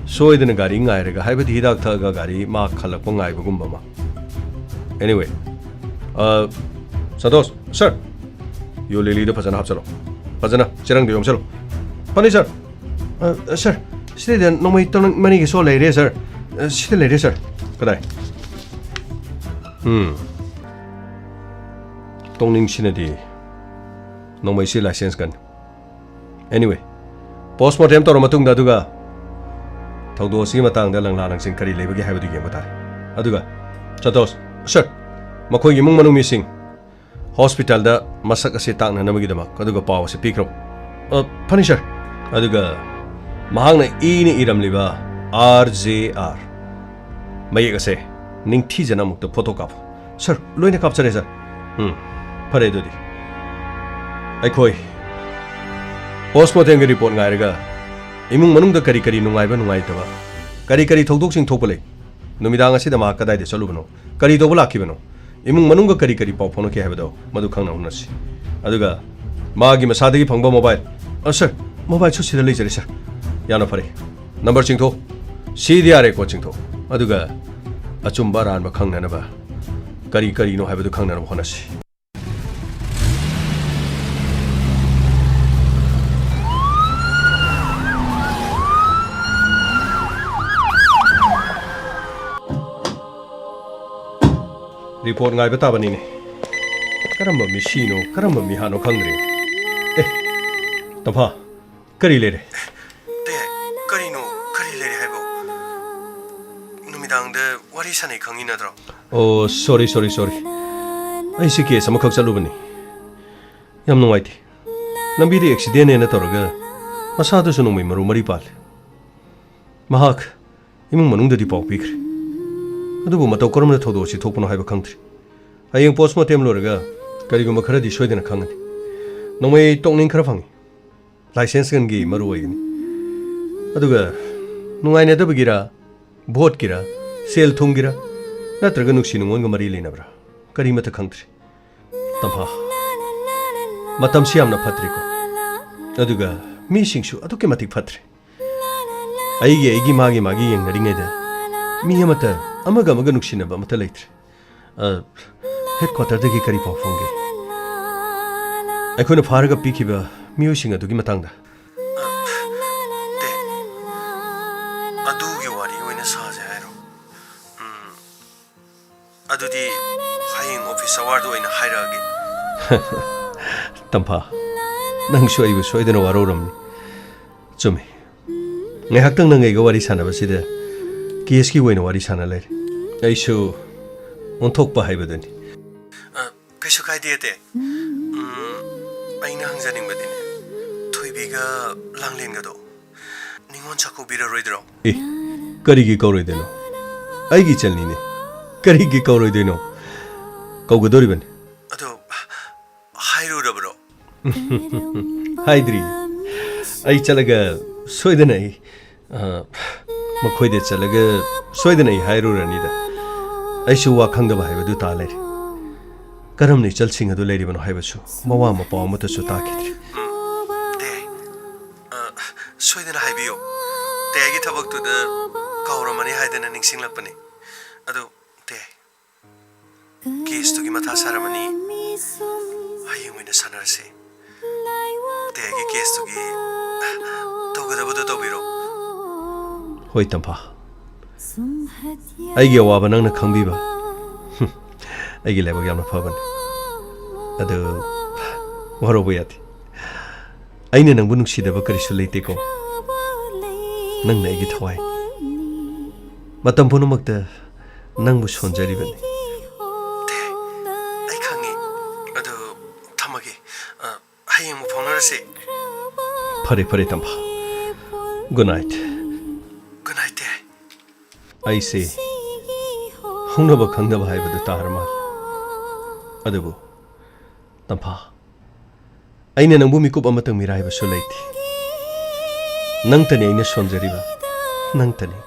ꯁꯣꯏꯗꯅ ꯒꯥꯔꯤ ꯉꯥꯏꯔꯒ, ꯍꯥꯏꯕꯗꯤ ꯍꯤꯗꯥꯛ ꯊꯛꯑꯒ ꯒꯥꯔꯤ ꯃꯥ ꯈꯜꯂꯛꯄ ꯉꯥꯏꯕꯒꯨꯝꯕ ꯑꯃ꯫ Anyway, ꯑ, ꯁꯟꯇꯣꯁ, ꯁꯔ, ꯌꯨ ꯂꯤꯛꯂꯤꯗꯣ ꯐꯖꯅ ꯍꯥꯞꯆꯜꯂꯣ꯫ ꯐꯖꯅ ꯆꯦꯔꯪꯗ ꯌꯣꯝꯁꯜꯂꯣ꯫ ꯐꯅꯤ, ꯁꯔ꯫ ꯑ, ꯁꯔ, ꯁꯤꯗꯩꯗ ꯅꯣꯡꯃꯩ ꯇꯣꯡꯅꯤꯡ ꯃꯔꯤꯒꯤ ꯁꯣ ꯂꯩꯔꯦ, ꯁꯔ꯫ ꯑ, ꯁꯤꯗ ꯂꯩꯔꯦ, ꯁꯔ꯫ ꯀꯗꯥꯏ? ꯎꯝ꯫ ꯇꯣꯡꯅꯤꯡꯁꯤꯅꯗꯤ ꯅꯣꯡꯃꯩꯁꯤ ꯂꯥꯏꯁꯦꯟꯁ ꯒꯟ꯫ Anyway, ꯄꯣꯁꯃꯣꯔꯇꯦꯝ ꯇꯧꯔ ꯃꯇꯨꯡꯗ ꯑꯗꯨꯒ ꯊꯧꯗꯣꯛ ꯑꯁꯤꯒꯤ ꯃꯇꯥꯡꯗ ꯂꯪꯂꯥ ꯂꯪꯁꯤꯟ ꯀꯔꯤ ꯂꯩꯕꯒꯦ ꯍꯥꯏꯕꯗꯨ ꯌꯦꯡꯕ ꯇꯥꯔꯦ꯫ ꯑꯗꯨꯒ, ꯁꯟꯇꯣꯁ, ꯁꯔ, ꯃꯈꯣꯏꯒꯤ ꯏꯃꯨꯡ ꯃꯅꯨꯡ ꯃꯤꯁꯤꯡ ꯍꯣꯁꯄꯤꯇꯥꯜꯗ ꯃꯁꯛ ꯑꯁꯤ ꯇꯥꯛꯅꯅꯕꯒꯤꯗꯃꯛ ꯑꯗꯨꯒ ꯄꯥꯎ ꯑꯁꯤ ꯄꯤꯈ꯭ꯔꯣ꯫ ꯑ, ꯐꯅꯤ, ꯁꯔ꯫ ꯑꯗꯨꯒ ꯃꯍꯥꯛꯅ ꯏꯅ ꯏꯔꯝꯂꯤꯕ R J R ꯃꯌꯦꯛ ꯑꯁꯦ ꯅꯤꯡꯊꯤꯖꯅ ꯑꯃꯨꯛꯇ ꯐꯣꯇꯣ ꯀꯥꯞꯄꯨ꯫ ꯁꯔ, ꯂꯣꯏꯅ ꯀꯥꯞꯆꯔꯦ, ꯁꯔ꯫ ꯎꯝ, ꯐꯔꯦ ꯑꯗꯨꯗꯤ꯫ ꯑꯩꯈꯣꯏ ꯄꯣꯁꯃꯣꯔꯇꯦꯝꯒꯤ ꯔꯤꯄꯣꯔꯠ ꯉꯥꯏꯔꯒ ꯏꯃꯨꯡ ꯃꯅꯨꯡꯗ ꯀꯔꯤ ꯀꯔꯤ ꯅꯨꯡꯉꯥꯏꯕ ꯅꯨꯡꯉꯥꯏꯇꯕ, ꯀꯔꯤ ꯀꯔꯤ ꯊꯧꯗꯣꯛꯁꯤꯡ ꯊꯣꯛꯄ ꯂꯩ, ꯅꯨꯃꯤꯗꯥꯡ ꯑꯁꯤꯗ ꯃꯍꯥꯛ ꯀꯗꯥꯏꯗ ꯆꯠꯂꯨꯕꯅꯣ, ꯀꯔꯤ ꯇꯧꯕ ꯂꯥꯛꯈꯤꯕꯅꯣ, ꯏꯃꯨꯡ ꯃꯅꯨꯡꯒ ꯀꯔꯤ ꯀꯔꯤ ꯄꯥꯎ ꯐꯥꯎꯅꯈꯤ ꯍꯥꯏꯕꯗꯣ ꯃꯗꯨ ꯈꯪꯅ ꯍꯣꯠꯅꯁꯤ꯫ ꯑꯗꯨꯒ ꯃꯥꯒꯤ ꯃꯁꯥꯗꯒꯤ ꯐꯪꯕ ꯃꯣꯕꯥꯏꯜ, ꯑ, ꯁꯔ, ꯃꯣꯕꯥꯏꯜꯁꯨ ꯁꯤꯗ ꯂꯩꯖꯔꯦ, ꯁꯔ꯫ ꯌꯥꯝꯅ ꯐꯔꯦ꯫ ꯅꯝꯕꯔ ꯆꯤꯡꯊꯣꯛ, C D R ꯔꯦꯀꯣꯔꯗ ꯆꯤꯡꯊꯣꯛ꯫ ꯑꯗꯨꯒ ꯑꯆꯨꯝꯕ ꯑꯔꯥꯟꯕ ꯈꯪꯅꯅꯕ ꯀꯔꯤ ꯀꯔꯤꯅꯣ ꯍꯥꯏꯕꯗꯨ ꯈꯪꯅꯅꯕ ꯍꯣꯠꯅꯁꯤ꯫ ꯔꯤꯄꯣꯔꯠ ꯉꯥꯏꯕ ꯇꯥꯕꯅꯤꯅꯦ꯫ ꯀꯔꯝꯕ ꯃꯤꯁꯤꯅꯣ, ꯀꯔꯝꯕ ꯃꯤꯍꯥꯠꯅꯣ ꯈꯪꯗ꯭ꯔꯦ꯫ ꯑꯦ, ꯇꯝꯐꯥ, ꯀꯔꯤ ꯂꯩꯔꯦ? ꯇꯦ, ꯀꯔꯤꯅꯣ? ꯀꯔꯤ ꯂꯩꯔꯦ ꯍꯥꯏꯕꯣ? ꯅꯨꯃꯤꯗꯥꯡꯗ ꯋꯥꯔꯤ ꯁꯥꯟꯅꯩ ꯈꯪꯉꯤ ꯅꯠꯇ꯭ꯔꯣ? ꯑꯣ, ꯁꯣꯔꯤ, ꯁꯣꯔꯤ, ꯁꯣꯔꯤ꯫ ꯑꯩꯁꯦ ꯀꯦꯁ ꯑꯃꯈꯛ ꯆꯠꯂꯨꯕꯅꯤ꯫ ꯌꯥꯝ ꯅꯨꯡꯉꯥꯏꯇꯦ꯫ ꯂꯝꯕꯤꯗ ꯑꯦꯛꯁꯤꯗꯦꯟꯅꯦꯅ ꯇꯧꯔꯒ ꯃꯁꯥꯗꯨꯁꯨ ꯅꯣꯡꯃꯩ ꯃꯔꯨ ꯃꯔꯤ ꯄꯥꯜꯂꯦ꯫ ꯃꯍꯥꯛ ꯏꯃꯨꯡ ꯃꯅꯨꯡꯗꯗꯤ ꯄꯥꯎ ꯄꯤꯈ꯭ꯔꯦ꯫ ꯑꯗꯨꯕꯨ ꯃꯇꯧ ꯀꯔꯝꯅ ꯊꯧꯗꯣꯛ ꯑꯁꯤ ꯊꯣꯛꯄꯅꯣ ꯍꯥꯏꯕ ꯈꯪꯗ꯭ꯔꯤ꯫ ꯍꯌꯦꯡ ꯄꯣꯁꯃꯣꯔꯇꯦꯝ ꯂꯣꯏꯔꯒ ꯀꯔꯤꯒꯨꯝꯕ ꯈꯔꯗꯤ ꯁꯣꯏꯗꯅ ꯈꯪꯒꯅꯤ꯫ ꯅꯣꯡꯃꯩ ꯇꯣꯛꯅꯤꯡ ꯈꯔ ꯐꯪꯉꯤ꯫ ꯂꯥꯏꯁꯦꯟꯁ ꯒꯟꯒꯤ ꯃꯔꯨ ꯑꯣꯏꯒꯅꯤ꯫ ꯑꯗꯨꯒ ꯅꯨꯡꯉꯥꯏꯅꯗꯕꯒꯤꯔ, ꯚꯣꯠꯀꯤꯔ, ꯁꯦꯜ ꯊꯨꯝꯒꯤꯔ, ꯅꯠꯇ꯭ꯔꯒ ꯅꯨꯡꯁꯤ ꯅꯨꯡꯉꯣꯟꯒ ꯃꯔꯤ ꯂꯩꯅꯕ꯭ꯔꯥ? ꯀꯔꯤꯃꯠꯇ ꯈꯪꯗ꯭ꯔꯤ꯫ ꯇꯝꯐꯥ, ꯃꯇꯝꯁꯤ ꯌꯥꯝꯅ ꯐꯠꯇ꯭ꯔꯦꯀꯣ꯫ ꯑꯗꯨꯒ ꯃꯤꯁꯤꯡꯁꯨ ꯑꯗꯨꯛꯀꯤ ꯃꯇꯤꯛ ꯐꯠꯇ꯭ꯔꯦ꯫ ꯑꯩꯒꯤ, ꯑꯩꯒꯤ, ꯃꯥꯒꯤ, ꯃꯥꯒꯤ ꯌꯦꯡꯅꯔꯤꯉꯩꯗ ꯃꯤ ꯑꯃꯠꯇ, ꯑꯃꯒ ꯑꯃꯒ ꯅꯨꯡꯁꯤꯅꯕ ꯑꯃꯠꯇ ꯂꯩꯇ꯭ꯔꯦ꯫ ꯑ, ꯍꯦꯗꯀ꯭ꯋꯥꯇꯔꯗꯒꯤ ꯀꯔꯤ ꯄꯥꯎ ꯐꯪꯒꯦ? ꯑꯩꯈꯣꯏꯅ ꯐꯥꯔꯒ ꯄꯤꯈꯤꯕ ꯃꯤꯑꯣꯏꯁꯤꯡ ꯑꯗꯨꯒꯤ ꯃꯇꯥꯡꯗ? ꯑ, ꯇꯦ, ꯑꯗꯨꯒꯤ ꯋꯥꯔꯤ ꯑꯣꯏꯅ ꯁꯥꯁꯦ ꯍꯥꯏꯔꯣ? ꯎꯝ, ꯑꯗꯨꯗꯤ ꯍꯌꯦꯡ ꯑꯣꯐꯤꯁ ꯑꯋꯥꯔꯗ ꯑꯣꯏꯅ ꯍꯥꯏꯔꯛꯑꯒꯦ꯫ ꯇꯝꯐꯥ, ꯅꯪꯁꯨ ꯑꯩꯕꯨ ꯁꯣꯏꯗꯅ ꯋꯥꯔꯧꯔꯝꯅꯤ꯫ ꯆꯨꯝꯃꯤ꯫ ꯉꯥꯏꯍꯥꯛꯇꯪ ꯅꯪ ꯑꯩꯒ ꯋꯥꯔꯤ ꯁꯥꯟꯅꯕꯁꯤꯗ ꯀꯦꯁꯀꯤ ꯑꯣꯏꯅ ꯋꯥꯔꯤ ꯁꯥꯟꯅ ꯂꯩꯔꯦ꯫ ꯑꯩꯁꯨ ꯑꯣꯟꯊꯣꯛꯄ ꯍꯥꯏꯕꯗꯨꯅꯤ꯫ ꯑ, ꯀꯩꯁꯨ ꯀꯥꯏꯗꯦ, ꯑꯇꯦ꯫ ꯎꯝ, ꯑꯩꯅ ꯍꯪꯖꯅꯤꯡꯕꯗꯤꯅꯦ, ꯊꯣꯏꯕꯤꯒ ꯂꯥꯡꯂꯦꯟꯒꯗꯣ ꯅꯤꯉꯣꯜ ꯆꯥꯛꯀꯧꯕꯤꯔꯔꯣꯏꯗ꯭ꯔꯣ? ꯑꯦ, ꯀꯔꯤꯒꯤ ꯀꯧꯔꯣꯏꯗꯣꯏꯅꯣ? ꯑꯩꯒꯤ ꯏꯆꯜꯅꯤꯅꯦ꯫ ꯀꯔꯤꯒꯤ ꯀꯧꯔꯣꯏꯗꯣꯏꯅꯣ? ꯀꯧꯒꯗꯧꯔꯤꯕꯅꯤ꯫ ꯑꯗꯣ ꯍꯥꯏꯔꯨꯔꯕ꯭ꯔꯣ? ꯍꯥꯏꯗ꯭ꯔꯤ꯫ ꯑꯩ ꯆꯠꯂꯒ ꯁꯣꯏꯗꯅ ꯑꯩ, ꯑ, ꯃꯈꯣꯏꯗ ꯆꯠꯂꯒ ꯁꯣꯏꯗꯅ ꯑꯩ ꯍꯥꯏꯔꯨꯔꯅꯤꯗ꯫ ꯑꯩꯁꯨ ꯋꯥ ꯈꯪꯗꯕ ꯍꯥꯏꯕꯗꯨ ꯇꯥ ꯂꯩꯔꯦ꯫ ꯀꯔꯝꯅ ꯏꯆꯜꯁꯤꯡ ꯑꯗꯨ ꯂꯩꯔꯤꯕꯅꯣ ꯍꯥꯏꯕꯁꯨ ꯃꯋꯥ ꯃꯄꯥꯎ ꯑꯃꯠꯇꯁꯨ ꯇꯥꯈꯤꯗ꯭ꯔꯤ꯫ ꯇꯦ, ꯑ, ꯁꯣꯏꯗꯅ ꯍꯥꯏꯕꯤꯌꯨ꯫ ꯇꯦ, ꯑꯩꯒꯤ ꯊꯕꯛꯇꯨꯗ ꯀꯥꯎꯔꯝꯃꯅꯤ ꯍꯥꯏꯗꯅ ꯅꯤꯡꯁꯤꯡꯂꯛꯄꯅꯤ꯫ ꯑꯗꯨ, ꯇꯦ, ꯀꯦꯁꯇꯨꯒꯤ ꯃꯊꯥ ꯁꯥꯔꯝꯃꯅꯤ꯫ ꯍꯌꯦꯡ ꯑꯣꯏꯅ ꯁꯥꯟꯅꯔꯁꯦ꯫ ꯇꯦꯒꯤ ꯀꯦꯁꯇꯨꯒꯤ ꯇꯧꯒꯗꯕꯗꯣ ꯇꯧꯕꯤꯔꯣ꯫ ꯍꯣꯏ, ꯇꯝꯐꯥ꯫ ꯑꯩꯒꯤ ꯑꯋꯥꯕ ꯅꯪꯅ ꯈꯪꯕꯤꯕ꯫ ꯍꯨꯝ, ꯑꯩꯒꯤ ꯂꯥꯏꯕꯛ ꯌꯥꯝꯅ ꯐꯕꯅꯤ꯫ ꯑꯗꯨ ꯋꯥꯔꯧꯕ ꯌꯥꯗꯦ꯫ ꯑꯩꯅ ꯅꯪꯕꯨ ꯅꯨꯡꯁꯤꯗꯕ ꯀꯔꯤꯁꯨ ꯂꯩꯇꯦꯀꯣ꯫ ꯅꯪꯅ ꯑꯩꯒꯤ ꯊꯋꯥꯏ꯫ ꯃꯇꯝ ꯄꯨꯝꯅꯃꯛꯇ ꯅꯪꯕꯨ ꯁꯣꯟꯖꯔꯤꯕꯅꯤ꯫ ꯇꯦ, ꯑꯩ ꯈꯪꯉꯤ꯫ ꯑꯗꯨ ꯊꯝꯃꯒꯦ꯫ ꯑ, ꯍꯌꯦꯡ ꯑꯃꯨꯛ ꯐꯥꯎꯅꯔꯁꯤ꯫ ꯐꯔꯦ, ꯐꯔꯦ, ꯇꯝꯐꯥ꯫ Good night꯫ Good night, ꯇꯦ꯫ ꯑꯩꯁꯦ ꯍꯧꯅꯕ ꯈꯪꯗꯕ ꯍꯥꯏꯕꯗꯨ ꯇꯥꯔ ꯃꯥꯜꯂꯦ꯫ ꯑꯗꯨꯕꯨ ꯇꯝꯐꯥ, ꯑꯩꯅ ꯅꯪꯕꯨ ꯃꯤꯀꯨꯞ ꯑꯃꯇꯪ ꯃꯤꯔꯥꯏꯕꯁꯨ ꯂꯩꯇꯦ꯫ ꯅꯪꯇꯅꯤ ꯑꯩꯅ ꯁꯣꯟꯖꯔꯤꯕ, ꯅꯪꯇꯅꯤ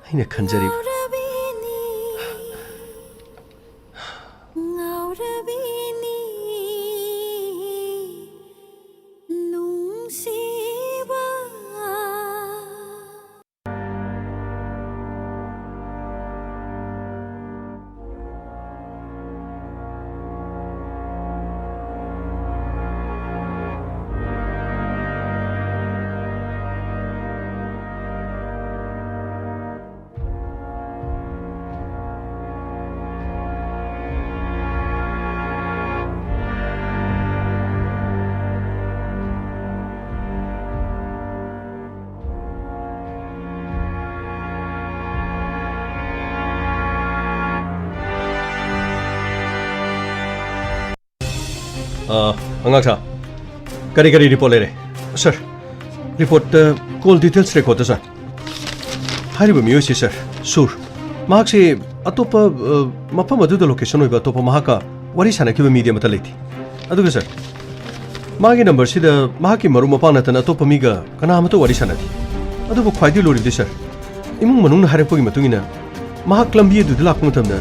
ꯑꯩꯅ ꯈꯟꯖꯔꯤꯕ꯫ ꯉꯥꯎꯔꯕꯤꯅꯤ ꯅꯨꯡꯁꯤꯕ꯫ ꯑ, ꯑꯉꯥꯡ ꯁꯥ, ꯀꯔꯤ ꯀꯔꯤ ꯔꯤꯄꯣꯔꯠ ꯂꯩꯔꯦ? ꯁꯥꯔ, ꯔꯤꯄꯣꯔꯠꯇ ꯀꯣꯜ ꯗꯤꯇꯦꯜꯁ ꯔꯦꯀꯣꯔꯠꯇ, ꯁꯥꯔ꯫ ꯍꯥꯏꯔꯤꯕ ꯃꯤꯑꯣꯏꯁꯤ, ꯁꯥꯔ, ꯁꯨꯔ, ꯃꯍꯥꯛꯁꯤ ꯑꯇꯣꯞꯄ, ꯑ, ꯃꯐꯝ ꯑꯗꯨꯗ ꯂꯣꯀꯦꯁꯟ ꯑꯣꯏꯕ ꯑꯇꯣꯞꯄ ꯃꯍꯥꯛꯀ ꯋꯥꯔꯤ ꯁꯥꯟꯅꯈꯤꯕ ꯃꯤꯗꯤ ꯑꯃꯠꯇ ꯂꯩꯇꯦ꯫ ꯑꯗꯨꯒ, ꯁꯥꯔ, ꯃꯥꯒꯤ ꯅꯝꯕꯔꯁꯤꯗ ꯃꯍꯥꯛꯀꯤ ꯃꯔꯨꯞ ꯃꯄꯥꯡ ꯅꯠꯇꯅ ꯑꯇꯣꯞꯄ ꯃꯤꯒ ꯀꯅꯥ ꯑꯃꯠꯇ ꯋꯥꯔꯤ ꯁꯥꯟꯅꯗꯦ꯫ ꯑꯗꯨꯕꯨ ꯈ꯭ꯋꯥꯏꯗꯒꯤ ꯂꯨꯔꯤꯕꯗꯤ, ꯁꯥꯔ, ꯏꯃꯨꯡ ꯃꯅꯨꯡꯅ ꯍꯥꯏꯔꯛꯄꯒꯤ ꯃꯇꯨꯡ ꯏꯟꯅ, ꯃꯍꯥꯛ ꯂꯝꯕꯤ ꯑꯗꯨꯗ ꯂꯥꯛꯄ ꯃꯇꯝꯗ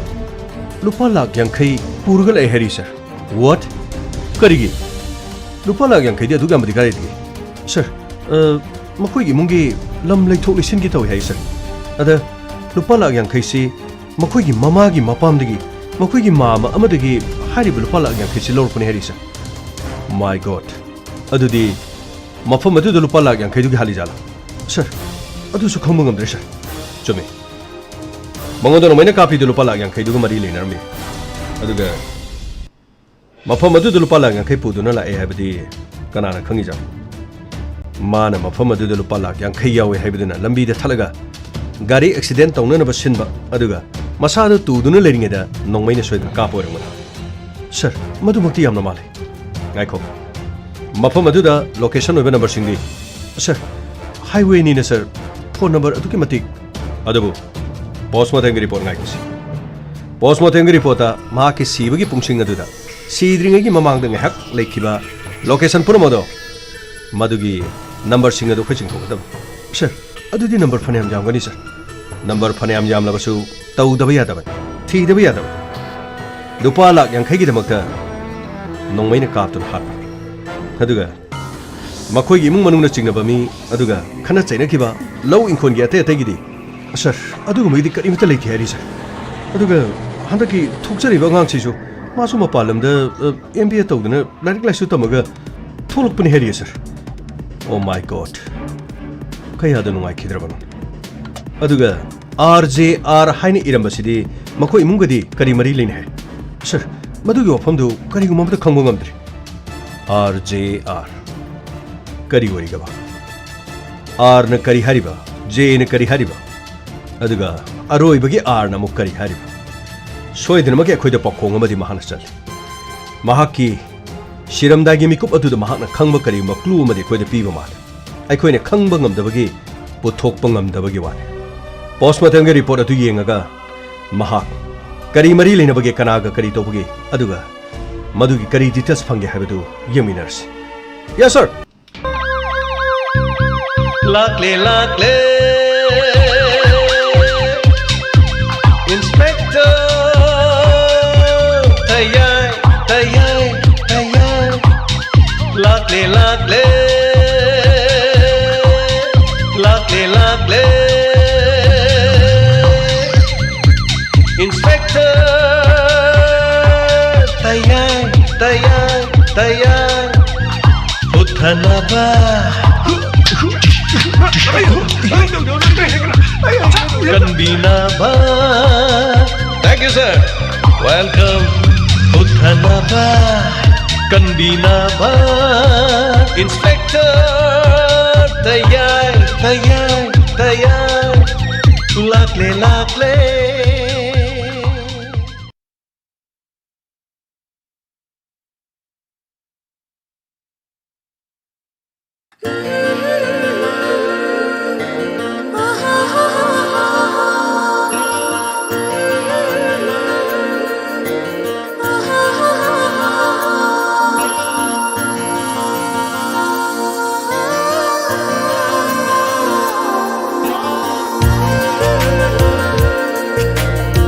ꯂꯨꯄꯥ ꯂꯥꯈ ꯌꯥꯡꯈꯩ ꯄꯨꯔꯒ ꯂꯥꯛꯑꯦ ꯍꯥꯏꯔꯤ, ꯁꯥꯔ꯫ What? ꯀꯔꯤꯒꯤ? ꯂꯨꯄꯥ ꯂꯥꯈ ꯌꯥꯡꯈꯩꯗꯤ ꯑꯗꯨꯛ ꯌꯥꯝꯕꯗꯤ ꯀꯗꯥꯏꯗꯒꯤ? ꯁꯥꯔ, ꯑ, ꯃꯈꯣꯏꯒꯤ ꯏꯃꯨꯡꯒꯤ ꯂꯝ ꯂꯩꯊꯣꯛ ꯂꯩꯁꯤꯟꯒꯤ ꯇꯧꯏ ꯍꯥꯏ, ꯁꯥꯔ꯫ ꯑꯗ ꯂꯨꯄꯥ ꯂꯥꯈ ꯌꯥꯡꯈꯩꯁꯤ ꯃꯈꯣꯏꯒꯤ ꯃꯃꯥꯒꯤ ꯃꯄꯥꯝꯗꯒꯤ ꯃꯈꯣꯏꯒꯤ ꯃꯥꯝꯃ ꯑꯃꯗꯒꯤ ꯍꯥꯏꯔꯤꯕ ꯂꯨꯄꯥ ꯂꯥꯛ ꯌꯥꯡꯈꯩꯁꯤ ꯂꯧꯔꯛꯄꯅꯤ ꯍꯥꯏꯔꯤ, ꯁꯥꯔ꯫ My God! ꯑꯗꯨꯗꯤ ꯃꯐꯝ ꯑꯗꯨꯗ ꯂꯨꯄꯥ ꯂꯥꯛ ꯌꯥꯡꯈꯩꯗꯨꯒꯤ ꯍꯥꯠꯂꯤꯖꯥꯠꯂꯥ? ꯁꯥꯔ, ꯑꯗꯨꯁꯨ ꯈꯪꯕ ꯉꯝꯗ꯭ꯔꯦ, ꯁꯥꯔ꯫ ꯆꯨꯝꯃꯤ꯫ ꯃꯉꯣꯟꯗ ꯅꯣꯡꯃꯩꯅ ꯀꯥꯞꯄꯤꯗꯨ ꯂꯨꯄꯥ ꯂꯥꯛ ꯌꯥꯡꯈꯩꯗꯨꯒ ꯃꯔꯤ ꯂꯩꯅꯔꯝꯃꯤ꯫ ꯑꯗꯨꯒ ꯃꯐꯝ ꯑꯗꯨꯗ ꯂꯨꯄꯥ ꯂꯥꯛ ꯌꯥꯡꯈꯩ ꯄꯨꯗꯨꯅ ꯂꯥꯛꯑꯦ ꯍꯥꯏꯕꯗꯤ ꯀꯅꯥꯅ ꯈꯪꯉꯤꯖꯥꯠꯅꯣ? ꯃꯥꯅ ꯃꯐꯝ ꯑꯗꯨꯗ ꯂꯨꯄꯥ ꯂꯥꯛ ꯌꯥꯡꯈꯩ ꯌꯥꯎꯋꯦ ꯍꯥꯏꯕꯗꯨꯅ ꯂꯝꯕꯤꯗ ꯊꯠꯂꯒ ꯒꯥꯔꯤ ꯑꯦꯛꯁꯤꯗꯦꯟ ꯇꯧꯅꯅꯕ ꯁꯤꯟꯕ, ꯑꯗꯨꯒ ꯃꯁꯥꯗꯨ ꯇꯨꯗꯨꯅ ꯂꯩꯔꯤꯉꯩꯗ ꯅꯣꯡꯃꯩꯅ ꯁꯣꯏꯗꯅ ꯀꯥꯞꯄ ꯑꯣꯏꯔꯝꯒꯅꯤ꯫ ꯁꯥꯔ, ꯃꯗꯨꯃꯛꯇꯤ ꯌꯥꯝꯅ ꯃꯥꯜꯂꯤ꯫ ꯉꯥꯏꯈꯣ꯫ ꯃꯐꯝ ꯑꯗꯨꯗ ꯂꯣꯀꯦꯁꯟ ꯑꯣꯏꯕ ꯅꯝꯕꯔꯁꯤꯡꯗꯤ? ꯁꯥꯔ, ꯍꯥꯏꯋꯦꯅꯤꯅ ꯁꯥꯔ, ꯐꯣꯟ ꯅꯝꯕꯔ ꯑꯗꯨꯛꯀꯤ ꯃꯇꯤꯛ꯫ ꯑꯗꯨꯕꯨ ꯄꯣꯁꯃꯣꯔꯇꯦꯝꯒꯤ ꯔꯤꯄꯣꯔꯠ ꯉꯥꯏꯈꯤꯁꯤ꯫ ꯄꯣꯁꯃꯣꯔꯇꯦꯝꯒꯤ ꯔꯤꯄꯣꯔꯠꯇ ꯃꯍꯥꯛꯀꯤ ꯁꯤꯕꯒꯤ ꯄꯨꯡꯁꯤꯡ ꯑꯗꯨꯗ ꯁꯤꯗ꯭ꯔꯤꯉꯩꯒꯤ ꯃꯃꯥꯡꯗ ꯉꯥꯏꯍꯥꯛ ꯂꯩꯈꯤꯕ ꯂꯣꯀꯦꯁꯟ ꯄꯨꯝꯅꯃꯛ ꯑꯗꯣ, ꯃꯗꯨꯒꯤ ꯅꯝꯕꯔꯁꯤꯡ ꯑꯗꯨ ꯑꯩꯈꯣꯏ ꯆꯤꯡꯊꯣꯛꯀꯗꯕꯅꯤ꯫ ꯁꯥꯔ, ꯑꯗꯨꯗꯤ ꯅꯝꯕꯔ ꯐꯅꯌꯥꯝ ꯌꯥꯝꯒꯅꯤ, ꯁꯥꯔ꯫ ꯅꯝꯕꯔ ꯐꯅꯌꯥꯝ ꯌꯥꯝꯂꯕꯁꯨ ꯇꯧꯗꯕ ꯌꯥꯗꯕꯅꯤ, ꯊꯤꯗꯕ ꯌꯥꯗꯕꯅꯤ꯫ ꯂꯨꯄꯥ ꯂꯥꯛ ꯌꯥꯡꯈꯩꯒꯤꯗꯃꯛꯇ ꯅꯣꯡꯃꯩꯅ ꯀꯥꯞꯇꯨꯅ ꯍꯥꯠꯄꯅꯤ꯫ ꯑꯗꯨꯒ ꯃꯈꯣꯏꯒꯤ ꯏꯃꯨꯡ ꯃꯅꯨꯡꯅ ꯆꯤꯡꯅꯕ ꯃꯤ, ꯑꯗꯨꯒ ꯈꯠꯅ ꯆꯩꯅꯈꯤꯕ, ꯂꯧ ꯏꯪꯈꯣꯜꯒꯤ ꯑꯇꯩ ꯑꯇꯩꯒꯤꯗꯤ? ꯁꯥꯔ, ꯑꯗꯨꯒꯨꯝꯕꯒꯤꯗꯤ ꯀꯔꯤꯃꯠꯇ ꯂꯩꯇꯦ ꯍꯥꯏꯔꯤ, ꯁꯥꯔ꯫ ꯑꯗꯨꯒ ꯍꯟꯗꯛꯀꯤ ꯊꯣꯛꯆꯔꯤꯕ ꯑꯉꯥꯡꯁꯤꯁꯨ, ꯃꯥꯁꯨ ꯃꯄꯥꯟ ꯂꯝꯗ, ꯑ, ꯑꯦꯝ ꯕꯤ ꯑꯦ ꯇꯧꯗꯅ ꯂꯥꯏꯔꯤꯛ ꯂꯥꯏꯁꯨ ꯇꯝꯃꯒ ꯊꯣꯛꯂꯛꯄꯅꯤ ꯍꯥꯏꯔꯤꯌꯦ, ꯁꯥꯔ꯫ Oh my God! ꯀꯌꯥꯗ ꯅꯨꯡꯉꯥꯏꯈꯤꯗ꯭ꯔꯕꯅꯣ? ꯑꯗꯨꯒ ꯑꯥꯔ ꯖꯦ ꯑꯥꯔ ꯍꯥꯏꯅ ꯏꯔꯝꯕꯁꯤꯗꯤ ꯃꯈꯣꯏ ꯏꯃꯨꯡꯒꯗꯤ ꯀꯔꯤ ꯃꯔꯤ ꯂꯩꯅꯩ ꯍꯥꯏ? ꯁꯥꯔ, ꯃꯗꯨꯒꯤ ꯋꯥꯐꯝꯗꯨ ꯀꯔꯤꯒꯨꯝꯕ ꯑꯃꯠꯇ ꯈꯪꯕ ꯉꯝꯗ꯭ꯔꯤ꯫ R J R. ꯀꯔꯤ ꯑꯣꯏꯔꯤꯒꯕ? ꯑꯥꯔꯅ ꯀꯔꯤ ꯍꯥꯏꯔꯤꯕ? ꯖꯦꯅ ꯀꯔꯤ ꯍꯥꯏꯔꯤꯕ? ꯑꯗꯨꯒ ꯑꯔꯣꯏꯕꯒꯤ ꯑꯥꯔꯅ ꯑꯃꯨꯛ ꯀꯔꯤ ꯍꯥꯏꯔꯤꯕ? ꯁꯣꯏꯗꯅꯃꯛꯀꯤ ꯑꯩꯈꯣꯏꯗ ꯄꯥꯎꯈꯣꯡ ꯑꯃꯗꯤ ꯃꯍꯥꯛꯅ ꯆꯜꯂꯤ꯫ ꯃꯍꯥꯛꯀꯤ ꯁꯤꯔꯝꯗꯥꯏꯒꯤ ꯃꯤꯀꯨꯞ ꯑꯗꯨꯗ ꯃꯍꯥꯛꯅ ꯈꯪꯕ ꯀꯔꯤꯒꯨꯝꯕ ꯀ꯭ꯂꯨ ꯑꯃꯗꯤ ꯑꯩꯈꯣꯏꯗ ꯄꯤꯕ ꯃꯥꯜꯂꯤ꯫ ꯑꯩꯈꯣꯏꯅ ꯈꯪꯕ ꯉꯝꯗꯕꯒꯤ, ꯄꯨꯊꯣꯛꯄ ꯉꯝꯗꯕꯒꯤ ꯋꯥꯅꯤ꯫ ꯄꯣꯁꯃꯣꯔꯇꯦꯝꯒꯤ ꯔꯤꯄꯣꯔꯠ ꯑꯗꯨ ꯌꯦꯡꯉꯒ ꯃꯍꯥꯛ ꯀꯔꯤ ꯃꯔꯤ ꯂꯩꯅꯕꯒꯦ, ꯀꯅꯥꯒ ꯀꯔꯤ ꯇꯧꯕꯒꯦ, ꯑꯗꯨꯒ ꯃꯗꯨꯒꯤ ꯀꯔꯤ ꯗꯤꯇꯦꯜꯁ ꯐꯪꯒꯦ ꯍꯥꯏꯕꯗꯨ ꯌꯦꯡꯃꯤꯟꯅꯔꯁꯤ꯫ Yes, sir! ꯂꯥꯛꯂꯦ, ꯂꯥꯛꯂꯦ꯫ Inspector, ꯇꯌꯥꯏ, ꯇꯌꯥꯏ, ꯇꯌꯥꯏ꯫ ꯂꯥꯛꯂꯦ, ꯂꯥꯛꯂꯦ꯫ ꯂꯥꯛꯂꯦ, ꯂꯥꯛꯂꯦ꯫ Inspector, ꯐꯅꯕ ꯀꯟꯕꯤꯅꯕ꯫ Thank you, sir. Welcome. ꯎꯠꯊꯅꯕ ꯀꯟꯕꯤꯅꯕ Inspector Tayai, Tayai, ꯇꯌꯥꯏ꯫ ꯂꯥꯛꯂꯦ, ꯂꯥꯛꯂꯦ꯫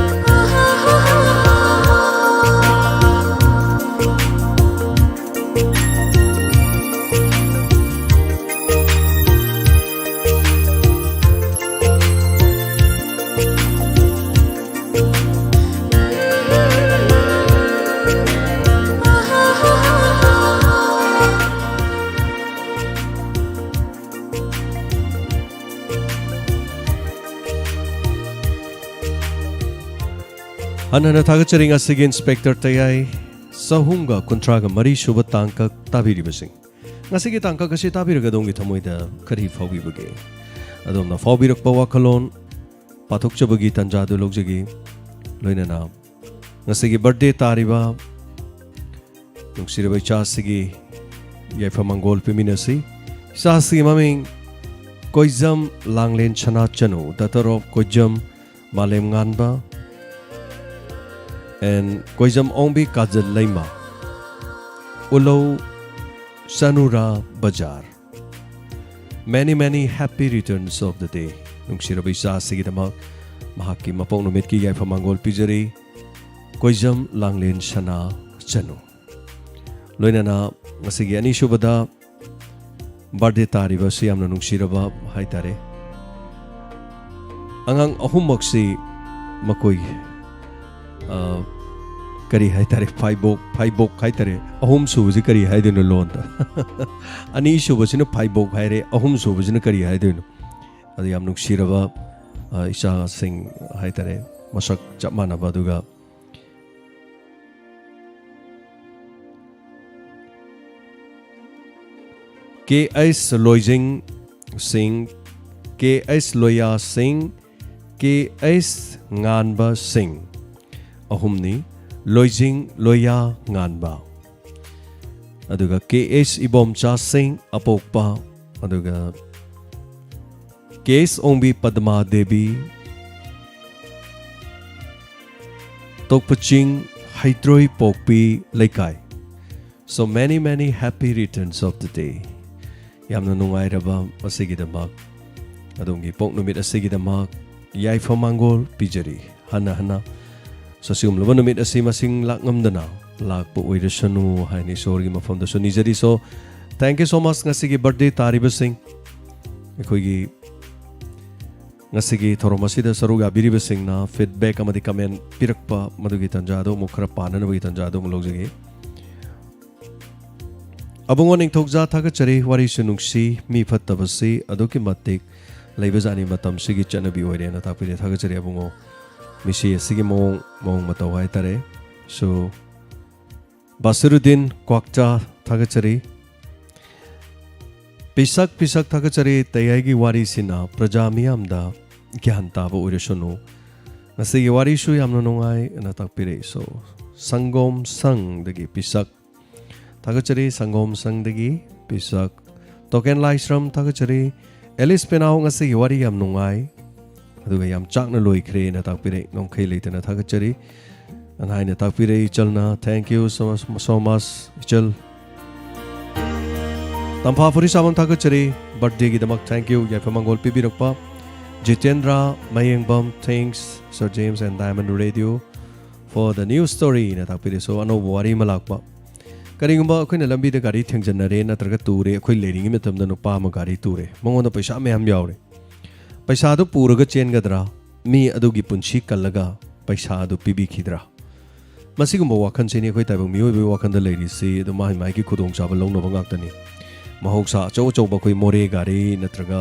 ꯍꯟꯅ ꯍꯟꯅ ꯊꯥꯒꯠꯆꯔꯤ꯫ ꯉꯁꯤꯒꯤ ꯏꯟꯁꯄꯦꯛꯇꯔ ꯇꯌꯥꯏ ꯆꯍꯨꯝꯒ ꯀꯨꯟꯊ꯭ꯔꯥꯒ ꯃꯔꯤ ꯁꯨꯕ ꯇꯥꯡꯀꯛ ꯇꯥꯕꯤꯔꯤꯕꯁꯤꯡ꯫ ꯉꯁꯤꯒꯤ ꯇꯥꯡꯀꯛ ꯑꯁꯤ ꯇꯥꯕꯤꯔꯒ ꯑꯗꯣꯝꯒꯤ ꯊꯃꯣꯏꯗ ꯀꯔꯤ ꯐꯥꯎꯕꯤꯕꯒꯦ? ꯑꯗꯣꯝꯅ ꯐꯥꯎꯕꯤꯔꯛꯄ ꯋꯥꯈꯜꯂꯣꯟ ꯄꯥꯊꯣꯛꯆꯕꯒꯤ ꯇꯥꯟꯖꯥꯗꯨ ꯂꯧꯖꯒꯦ꯫ ꯂꯣꯏꯅꯅ ꯉꯁꯤꯒꯤ ꯕꯔꯊꯗꯦ ꯇꯥꯔꯤꯕ ꯅꯨꯡꯁꯤꯔꯕ ꯏꯆꯥꯁꯤꯒꯤ ꯌꯥꯏꯐ ꯃꯪꯒꯣꯜ ꯄꯤꯃꯤꯟꯅꯁꯤ꯫ ꯏꯆꯥꯁꯤꯒꯤ ꯃꯃꯤꯡ ꯀꯣꯏꯖꯝ ꯂꯥꯡꯂꯦꯟ ꯁꯅꯥ ꯆꯅꯨ, daughter of ꯀꯣꯏꯖꯝ ꯃꯥꯂꯦꯝ ꯉꯥꯟꯕ and ꯀꯣꯏꯖꯝ ꯑꯣꯡꯕꯤ ꯀꯥꯖꯜ ꯂꯩꯃ, ꯎꯂꯧ ꯆꯅꯨꯔꯥ ꯕꯖꯥꯔ꯫ Many, many happy returns of the day. ꯅꯨꯡꯁꯤꯔꯕ ꯏꯆꯥ ꯑꯁꯤꯒꯤꯗꯃꯛ ꯃꯍꯥꯛꯀꯤ ꯃꯄꯣꯛ ꯅꯨꯃꯤꯠꯀꯤ ꯌꯥꯏꯐ ꯃꯪꯒꯣꯜ ꯄꯤꯖꯔꯤ, ꯀꯣꯏꯖꯝ ꯂꯥꯡꯂꯦꯟ ꯁꯅꯥ ꯆꯅꯨ꯫ ꯂꯣꯏꯅꯅ ꯉꯁꯤꯒꯤ ꯑꯅꯤꯁꯨꯕꯗ ꯕꯥꯔꯗꯦ ꯇꯥꯔꯤꯕ ꯑꯁꯤ ꯌꯥꯝꯅ ꯅꯨꯡꯁꯤꯔꯕ ꯍꯥꯏꯇꯥꯔꯦ꯫ ꯑꯉꯥꯡ ꯑꯍꯨꯝꯃꯛꯁꯤ ꯃꯈꯣꯏ, ꯑ, ꯀꯔꯤ ꯍꯥꯏꯇꯥꯔꯦ, ꯐꯥꯏꯕꯣꯛ, ꯐꯥꯏꯕꯣꯛ ꯍꯥꯏꯇꯥꯔꯦ꯫ ꯑꯍꯨꯝ ꯁꯨꯕꯁꯤ ꯀꯔꯤ ꯍꯥꯏꯗꯣꯏꯅꯣ ꯂꯣꯟꯗ? ꯑꯅꯤ ꯁꯨꯕꯁꯤꯅ ꯐꯥꯏꯕꯣꯛ ꯍꯥꯏꯔꯦ, ꯑꯍꯨꯝ ꯁꯨꯕꯁꯤꯅ ꯀꯔꯤ ꯍꯥꯏꯗꯣꯏꯅꯣ? ꯑꯗꯨ ꯌꯥꯝ ꯅꯨꯡꯁꯤꯔꯕ, ꯑ, ꯏꯆꯥꯁꯤꯡ ꯍꯥꯏꯇꯥꯔꯦ, ꯃꯁꯛ ꯆꯞ ꯃꯥꯟꯅꯕ, ꯑꯗꯨꯒ ꯀꯦ ꯑꯩꯁ ꯂꯣꯏꯖꯤꯡ ꯁꯤꯡ, ꯀꯦ ꯑꯩꯁ ꯂꯣꯌꯥ ꯁꯤꯡ, ꯀꯦ ꯑꯩꯁ ꯉꯥꯟꯕ ꯁꯤꯡ꯫ ꯑꯍꯨꯝꯅꯤ, ꯂꯣꯏꯖꯤꯡ ꯂꯣꯌꯥ ꯉꯥꯟꯕ꯫ ꯑꯗꯨꯒ ꯀꯦ ꯑꯩꯁ ꯏꯕꯣꯝꯆꯥ ꯁꯤꯡ ꯑꯄꯣꯛꯄ, ꯑꯗꯨꯒ ꯀꯦ ꯑꯩꯁ ꯑꯣꯡꯕꯤ ꯄꯗꯃꯥ ꯗꯦꯕꯤ, ꯇꯣꯛꯄꯆꯤꯡ ꯍꯩꯇ꯭ꯔꯣꯏ ꯄꯣꯛꯄꯤ ꯂꯩꯀꯥꯏ꯫ So many, many happy returns of the day. ꯌꯥꯝꯅ ꯅꯨꯡꯉꯥꯏꯔꯕ ꯑꯁꯤꯒꯤꯗꯃꯛ, ꯑꯗꯣꯝꯒꯤ ꯄꯣꯛ ꯅꯨꯃꯤꯠ ꯑꯁꯤꯒꯤꯗꯃꯛ ꯌꯥꯏꯐ ꯃꯪꯒꯣꯜ ꯄꯤꯖꯔꯤ꯫ ꯍꯟꯅ ꯍꯟꯅ ꯑꯁꯤꯒꯨꯝꯂꯕ ꯅꯨꯃꯤꯠ ꯑꯁꯤ ꯃꯁꯤꯡ ꯂꯥꯛꯉꯝꯗꯅ ꯂꯥꯛꯄ ꯑꯣꯏꯔꯁꯅꯨ ꯍꯥꯏꯅ ꯏꯁꯣꯔꯒꯤ ꯃꯐꯝꯗꯁꯨ ꯅꯤꯖꯔꯤ꯫ So, thank you so much, ꯉꯁꯤꯒꯤ birthday ꯇꯥꯔꯤꯕꯁꯤꯡ, ꯑꯩꯈꯣꯏꯒꯤ ꯉꯁꯤꯒꯤ ꯊꯧꯔꯝ ꯑꯁꯤꯗ ꯁꯔꯨꯛ ꯌꯥꯕꯤꯔꯤꯕꯁꯤꯡꯅ feedback ꯑꯃꯗꯤ comment ꯄꯤꯔꯛꯄ, ꯃꯗꯨꯒꯤ ꯇꯥꯟꯖꯥ ꯑꯗꯨ ꯑꯃꯨꯛ ꯈꯔ ꯄꯥꯅꯅꯕꯒꯤ ꯇꯥꯟꯖꯥ ꯑꯗꯨ ꯑꯃꯨꯛ ꯂꯧꯖꯒꯦ꯫ ꯑꯕꯨꯡꯉꯣ ꯅꯤꯡꯊꯧꯖꯥ ꯊꯥꯒꯠꯆꯔꯤ, ꯋꯥꯔꯤꯁꯨ ꯅꯨꯡꯁꯤ, ꯃꯤ ꯐꯠꯇꯕꯁꯤ ꯑꯗꯨꯛꯀꯤ ꯃꯇꯤꯛ ꯂꯩꯕꯖꯥꯠꯅꯤ, ꯃꯇꯝꯁꯤꯒꯤ ꯆꯠꯅꯕꯤ ꯑꯣꯏꯔꯦꯅ ꯇꯥꯛꯄꯤꯔꯦ꯫ ꯊꯥꯒꯠꯆꯔꯤ ꯑꯕꯨꯡꯉꯣ, ꯃꯤꯁꯤ ꯑꯁꯤꯒꯤ ꯃꯑꯣꯡ, ꯃꯑꯣꯡ ꯃꯇꯧ ꯍꯥꯏꯇꯥꯔꯦ꯫ So, ꯕꯥꯁꯤꯔꯨꯗꯤꯟ ꯀ꯭ꯋꯥꯛꯆꯥ ꯊꯥꯒꯠꯆꯔꯤ꯫ ꯄꯤꯁꯛ ꯄꯤꯁꯛ ꯊꯥꯒꯠꯆꯔꯤ, ꯇꯌꯥꯏꯒꯤ ꯋꯥꯔꯤꯁꯤꯅ ꯄ꯭ꯔꯖꯥ ꯃꯤꯌꯥꯝꯗ ꯒ꯭ꯌꯥꯟ ꯇꯥꯕ ꯑꯣꯏꯔꯁꯅꯨ꯫ ꯉꯁꯤꯒꯤ ꯋꯥꯔꯤꯁꯨ ꯌꯥꯝꯅ ꯅꯨꯡꯉꯥꯏ ꯑꯅ ꯇꯥꯛꯄꯤꯔꯛꯏ꯫ So, ꯁꯪꯒꯣꯝ ꯁꯪꯗꯒꯤ ꯄꯤꯁꯛ ꯊꯥꯒꯠꯆꯔꯤ, ꯁꯪꯒꯣꯝ ꯁꯪꯗꯒꯤ ꯄꯤꯁꯛ꯫ ꯇꯣꯀꯦꯟ ꯂꯥꯏꯁ꯭ꯔꯝ ꯊꯥꯒꯠꯆꯔꯤ꯫ ꯑꯦꯂꯤꯁ ꯄꯦꯅꯥꯎ, ꯉꯁꯤꯒꯤ ꯋꯥꯔꯤ ꯌꯥꯝ ꯅꯨꯡꯉꯥꯏ, ꯑꯗꯨꯒ ꯌꯥꯝ ꯆꯥꯛꯅ ꯂꯣꯏꯈ꯭ꯔꯦꯅ ꯇꯥꯛꯄꯤꯔꯛꯏ, ꯉꯝꯈꯩ ꯂꯩꯇꯅ ꯊꯥꯒꯠꯆꯔꯤ꯫ ꯑꯅ ꯍꯥꯏꯅ ꯇꯥꯛꯄꯤꯔꯛꯏ ꯏꯆꯜꯅ, thank you so much, so much, ꯏꯆꯜ꯫ ꯇꯝꯐꯥ ꯐꯨꯔꯤꯁꯥꯕꯝ ꯊꯥꯒꯠꯆꯔꯤ, birthdayꯒꯤꯗꯃꯛ thank you, ꯌꯥꯏꯐ ꯃꯪꯒꯣꯜ ꯄꯤꯕꯤꯔꯛꯄ꯫ ꯖꯤꯇꯦꯟꯗ꯭ꯔ ꯃꯌꯦꯡꯕꯝ, thanks Sir James and Diamond Radio for the new storyꯅ ꯇꯥꯛꯄꯤꯔꯛꯏ꯫ So, ꯑꯅꯧꯕ ꯋꯥꯔꯤ ꯑꯃ ꯂꯥꯛꯄ꯫ ꯀꯔꯤꯒꯨꯝꯕ ꯑꯩꯈꯣꯏꯅ ꯂꯝꯕꯤꯗ ꯒꯥꯔꯤ ꯊꯦꯡꯖꯤꯟꯅꯔꯦ ꯅꯠꯇ꯭ꯔꯒ ꯇꯨꯔꯦ, ꯑꯩꯈꯣꯏ ꯂꯩꯔꯤꯉꯩ ꯃꯇꯝꯗ ꯅꯨꯄꯥ ꯑꯃ ꯒꯥꯔꯤ ꯇꯨꯔꯦ, ꯃꯉꯣꯟꯗ ꯄꯩꯁꯥ ꯃꯌꯥꯝ ꯌꯥꯎꯔꯦ꯫ ꯄꯩꯁꯥꯗꯨ ꯄꯨꯔꯒ ꯆꯦꯟꯒꯗ꯭ꯔꯥ? ꯃꯤ ꯑꯗꯨꯒꯤ ꯄꯨꯟꯁꯤ ꯀꯜꯂꯒ ꯄꯩꯁꯥ ꯑꯗꯨ ꯄꯤꯕꯤꯈꯤꯗ꯭ꯔꯥ? ꯃꯁꯤꯒꯨꯝꯕ ꯋꯥꯈꯜꯁꯤꯅꯤ ꯑꯩꯈꯣꯏ ꯇꯥꯏꯕꯪ ꯃꯤꯑꯣꯏꯕꯒꯤ ꯋꯥꯈꯜꯗ ꯂꯩꯔꯤꯁꯤ꯫ ꯑꯗꯨ ꯃꯥꯒꯤ ꯃꯥꯒꯤ ꯈꯨꯗꯣꯡꯆꯥꯕ ꯂꯧꯅꯕ ꯉꯥꯛꯇꯅꯤ꯫ ꯃꯍꯧꯁꯥ ꯑꯆꯧ ꯑꯆꯧꯕ ꯑꯩꯈꯣꯏ ꯃꯣꯔꯦ ꯒꯥꯔꯤ ꯅꯠꯇ꯭ꯔꯒ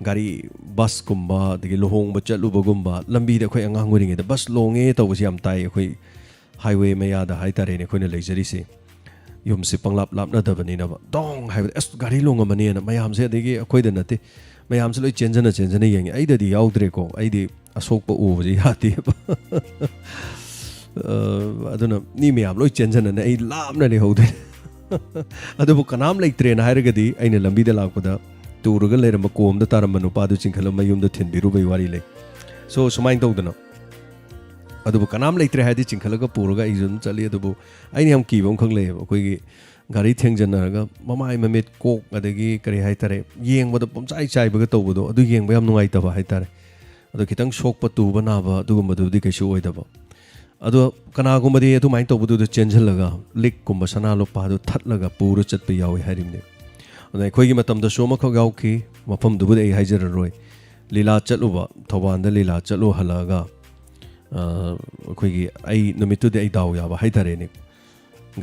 ꯒꯥꯔꯤ, ꯕꯁꯀꯨꯝꯕ, ꯑꯗꯒꯤ ꯂꯨꯍꯣꯡꯕ ꯆꯠꯂꯨꯕꯒꯨꯝꯕ, ꯂꯝꯕꯤꯗ ꯑꯩꯈꯣꯏ ꯑꯉꯥꯡ ꯑꯣꯏꯔꯤꯉꯩꯗ ꯕꯁ ꯂꯣꯡꯉꯦ ꯇꯧꯕꯁꯤ ꯌꯥꯝ ꯇꯥꯏ꯫ ꯑꯩꯈꯣꯏ ꯍꯥꯏꯋꯦ ꯃꯌꯥꯗ ꯍꯥꯏꯇꯥꯔꯦꯅꯦ ꯑꯩꯈꯣꯏꯅ ꯂꯩꯖꯔꯤꯁꯦ꯫ ꯌꯨꯝꯁꯤ ꯄꯪꯂꯥꯞ ꯂꯥꯞꯅꯗꯕꯅꯤꯅꯕ, ꯗꯣꯡ ꯍꯥꯏꯕꯗ ꯑꯁ ꯒꯥꯔꯤ ꯂꯣꯡꯉꯝꯃꯅꯦꯅ ꯃꯌꯥꯝꯁꯦ, ꯑꯗꯒꯤ ꯑꯩꯈꯣꯏꯗ ꯅꯠꯇꯦ, ꯃꯌꯥꯝꯁꯦ ꯂꯣꯏ ꯆꯦꯟꯖꯅ ꯆꯦꯟꯖꯅ ꯌꯦꯡꯉꯤ꯫ ꯑꯩꯗꯗꯤ ꯌꯥꯎꯗ꯭ꯔꯦꯀꯣ, ꯑꯩꯗꯤ ꯑꯁꯣꯛꯄ ꯎꯕꯁꯦ ꯌꯥꯗꯦꯕ꯫ ꯑ, ꯑꯗꯨꯅ ꯃꯤ ꯃꯌꯥꯝ ꯂꯣꯏ ꯆꯦꯟꯖꯅꯅ ꯑꯩ ꯂꯥꯞꯅ ꯂꯩꯍꯧꯗꯣꯏꯅꯦ꯫ ꯑꯗꯨꯕꯨ ꯀꯅꯥꯝ ꯂꯩꯇ꯭ꯔꯦꯅ ꯍꯥꯏꯔꯒꯗꯤ ꯑꯩꯅ ꯂꯝꯕꯤꯗ ꯂꯥꯛꯄꯗ ꯇꯨꯔꯒ ꯂꯩꯔꯝꯕ ꯀꯣꯝꯗ ꯇꯥꯔꯝꯕ ꯅꯨꯄꯥꯗꯨ ꯆꯤꯡꯈꯠꯂ ꯃꯌꯨꯝꯗ ꯊꯤꯟꯕꯤꯔꯨꯕꯩ ꯋꯥꯔꯤ ꯂꯩ꯫ ꯁꯣ ꯁꯨꯃꯥꯏꯅ ꯇꯧꯗꯅ, ꯑꯗꯨꯕꯨ ꯀꯅꯥꯝ ꯂꯩꯇ꯭ꯔꯦ ꯍꯥꯏꯗꯤ ꯆꯤꯡꯈꯠꯂꯒ ꯄꯨꯔꯒ ꯑꯩꯁꯨ ꯑꯗꯨꯝ ꯆꯠꯂꯤ꯫ ꯑꯗꯨꯕꯨ ꯑꯩꯅ ꯌꯥꯝ ꯀꯤꯕ ꯑꯃꯈꯛ ꯂꯩꯌꯦꯕ, ꯑꯩꯈꯣꯏꯒꯤ ꯒꯥꯔꯤ ꯊꯦꯡꯖꯟꯅꯔꯒ ꯃꯃꯥꯏ ꯃꯃꯤꯠ ꯀꯣꯛ ꯑꯗꯒꯤ ꯀꯔꯤ ꯍꯥꯏꯇꯥꯔꯦ, ꯌꯦꯡꯕꯗ ꯄꯨꯝꯆꯥꯏ ꯆꯥꯏꯕꯒ ꯇꯧꯕꯗꯣ, ꯑꯗꯨ ꯌꯦꯡꯕ ꯌꯥꯝ ꯅꯨꯡꯉꯥꯏꯇꯕ ꯍꯥꯏꯇꯥꯔꯦ꯫ ꯑꯗꯣ ꯈꯤꯇꯪ ꯁꯣꯛꯄ ꯇꯨꯕ ꯅꯥꯕ ꯑꯗꯨꯒꯨꯝꯕꯗꯨꯕꯨꯗꯤ ꯀꯩꯁꯨ ꯑꯣꯏꯗꯕ꯫ ꯑꯗꯣ ꯀꯅꯥꯒꯨꯝꯕꯗꯤ ꯑꯗꯨꯃꯥꯏꯅ ꯇꯧꯕꯗꯨꯗ ꯆꯦꯟꯁꯤꯜꯂꯒ ꯂꯤꯛꯀꯨꯝꯕ ꯁꯅꯥ ꯂꯨꯄꯥꯗꯨ ꯊꯠꯂꯒ ꯄꯨꯔ ꯆꯠꯄ ꯌꯥꯎꯏ ꯍꯥꯏꯔꯤꯕꯅꯦ꯫ ꯑꯗ ꯑꯩꯈꯣꯏꯒꯤ ꯃꯇꯝꯗꯁꯨ ꯑꯃꯈꯛ ꯌꯥꯎꯈꯤ, ꯃꯐꯝꯗꯨꯕꯨꯗꯤ ꯑꯩ ꯍꯥꯏꯖꯔꯔꯣꯏ꯫ ꯂꯤꯂꯥ ꯆꯠꯂꯨꯕ, ꯊꯧꯕꯥꯜꯗ ꯂꯤꯂꯥ ꯆꯠꯂꯨ ꯍꯜꯂꯛꯑꯒ, ꯑ, ꯑꯩꯈꯣꯏꯒꯤ, ꯑꯩ ꯅꯨꯃꯤꯠꯇꯨꯗꯤ ꯑꯩ ꯗꯥꯎ ꯌꯥꯕ ꯍꯥꯏꯇꯥꯔꯦꯅꯦ,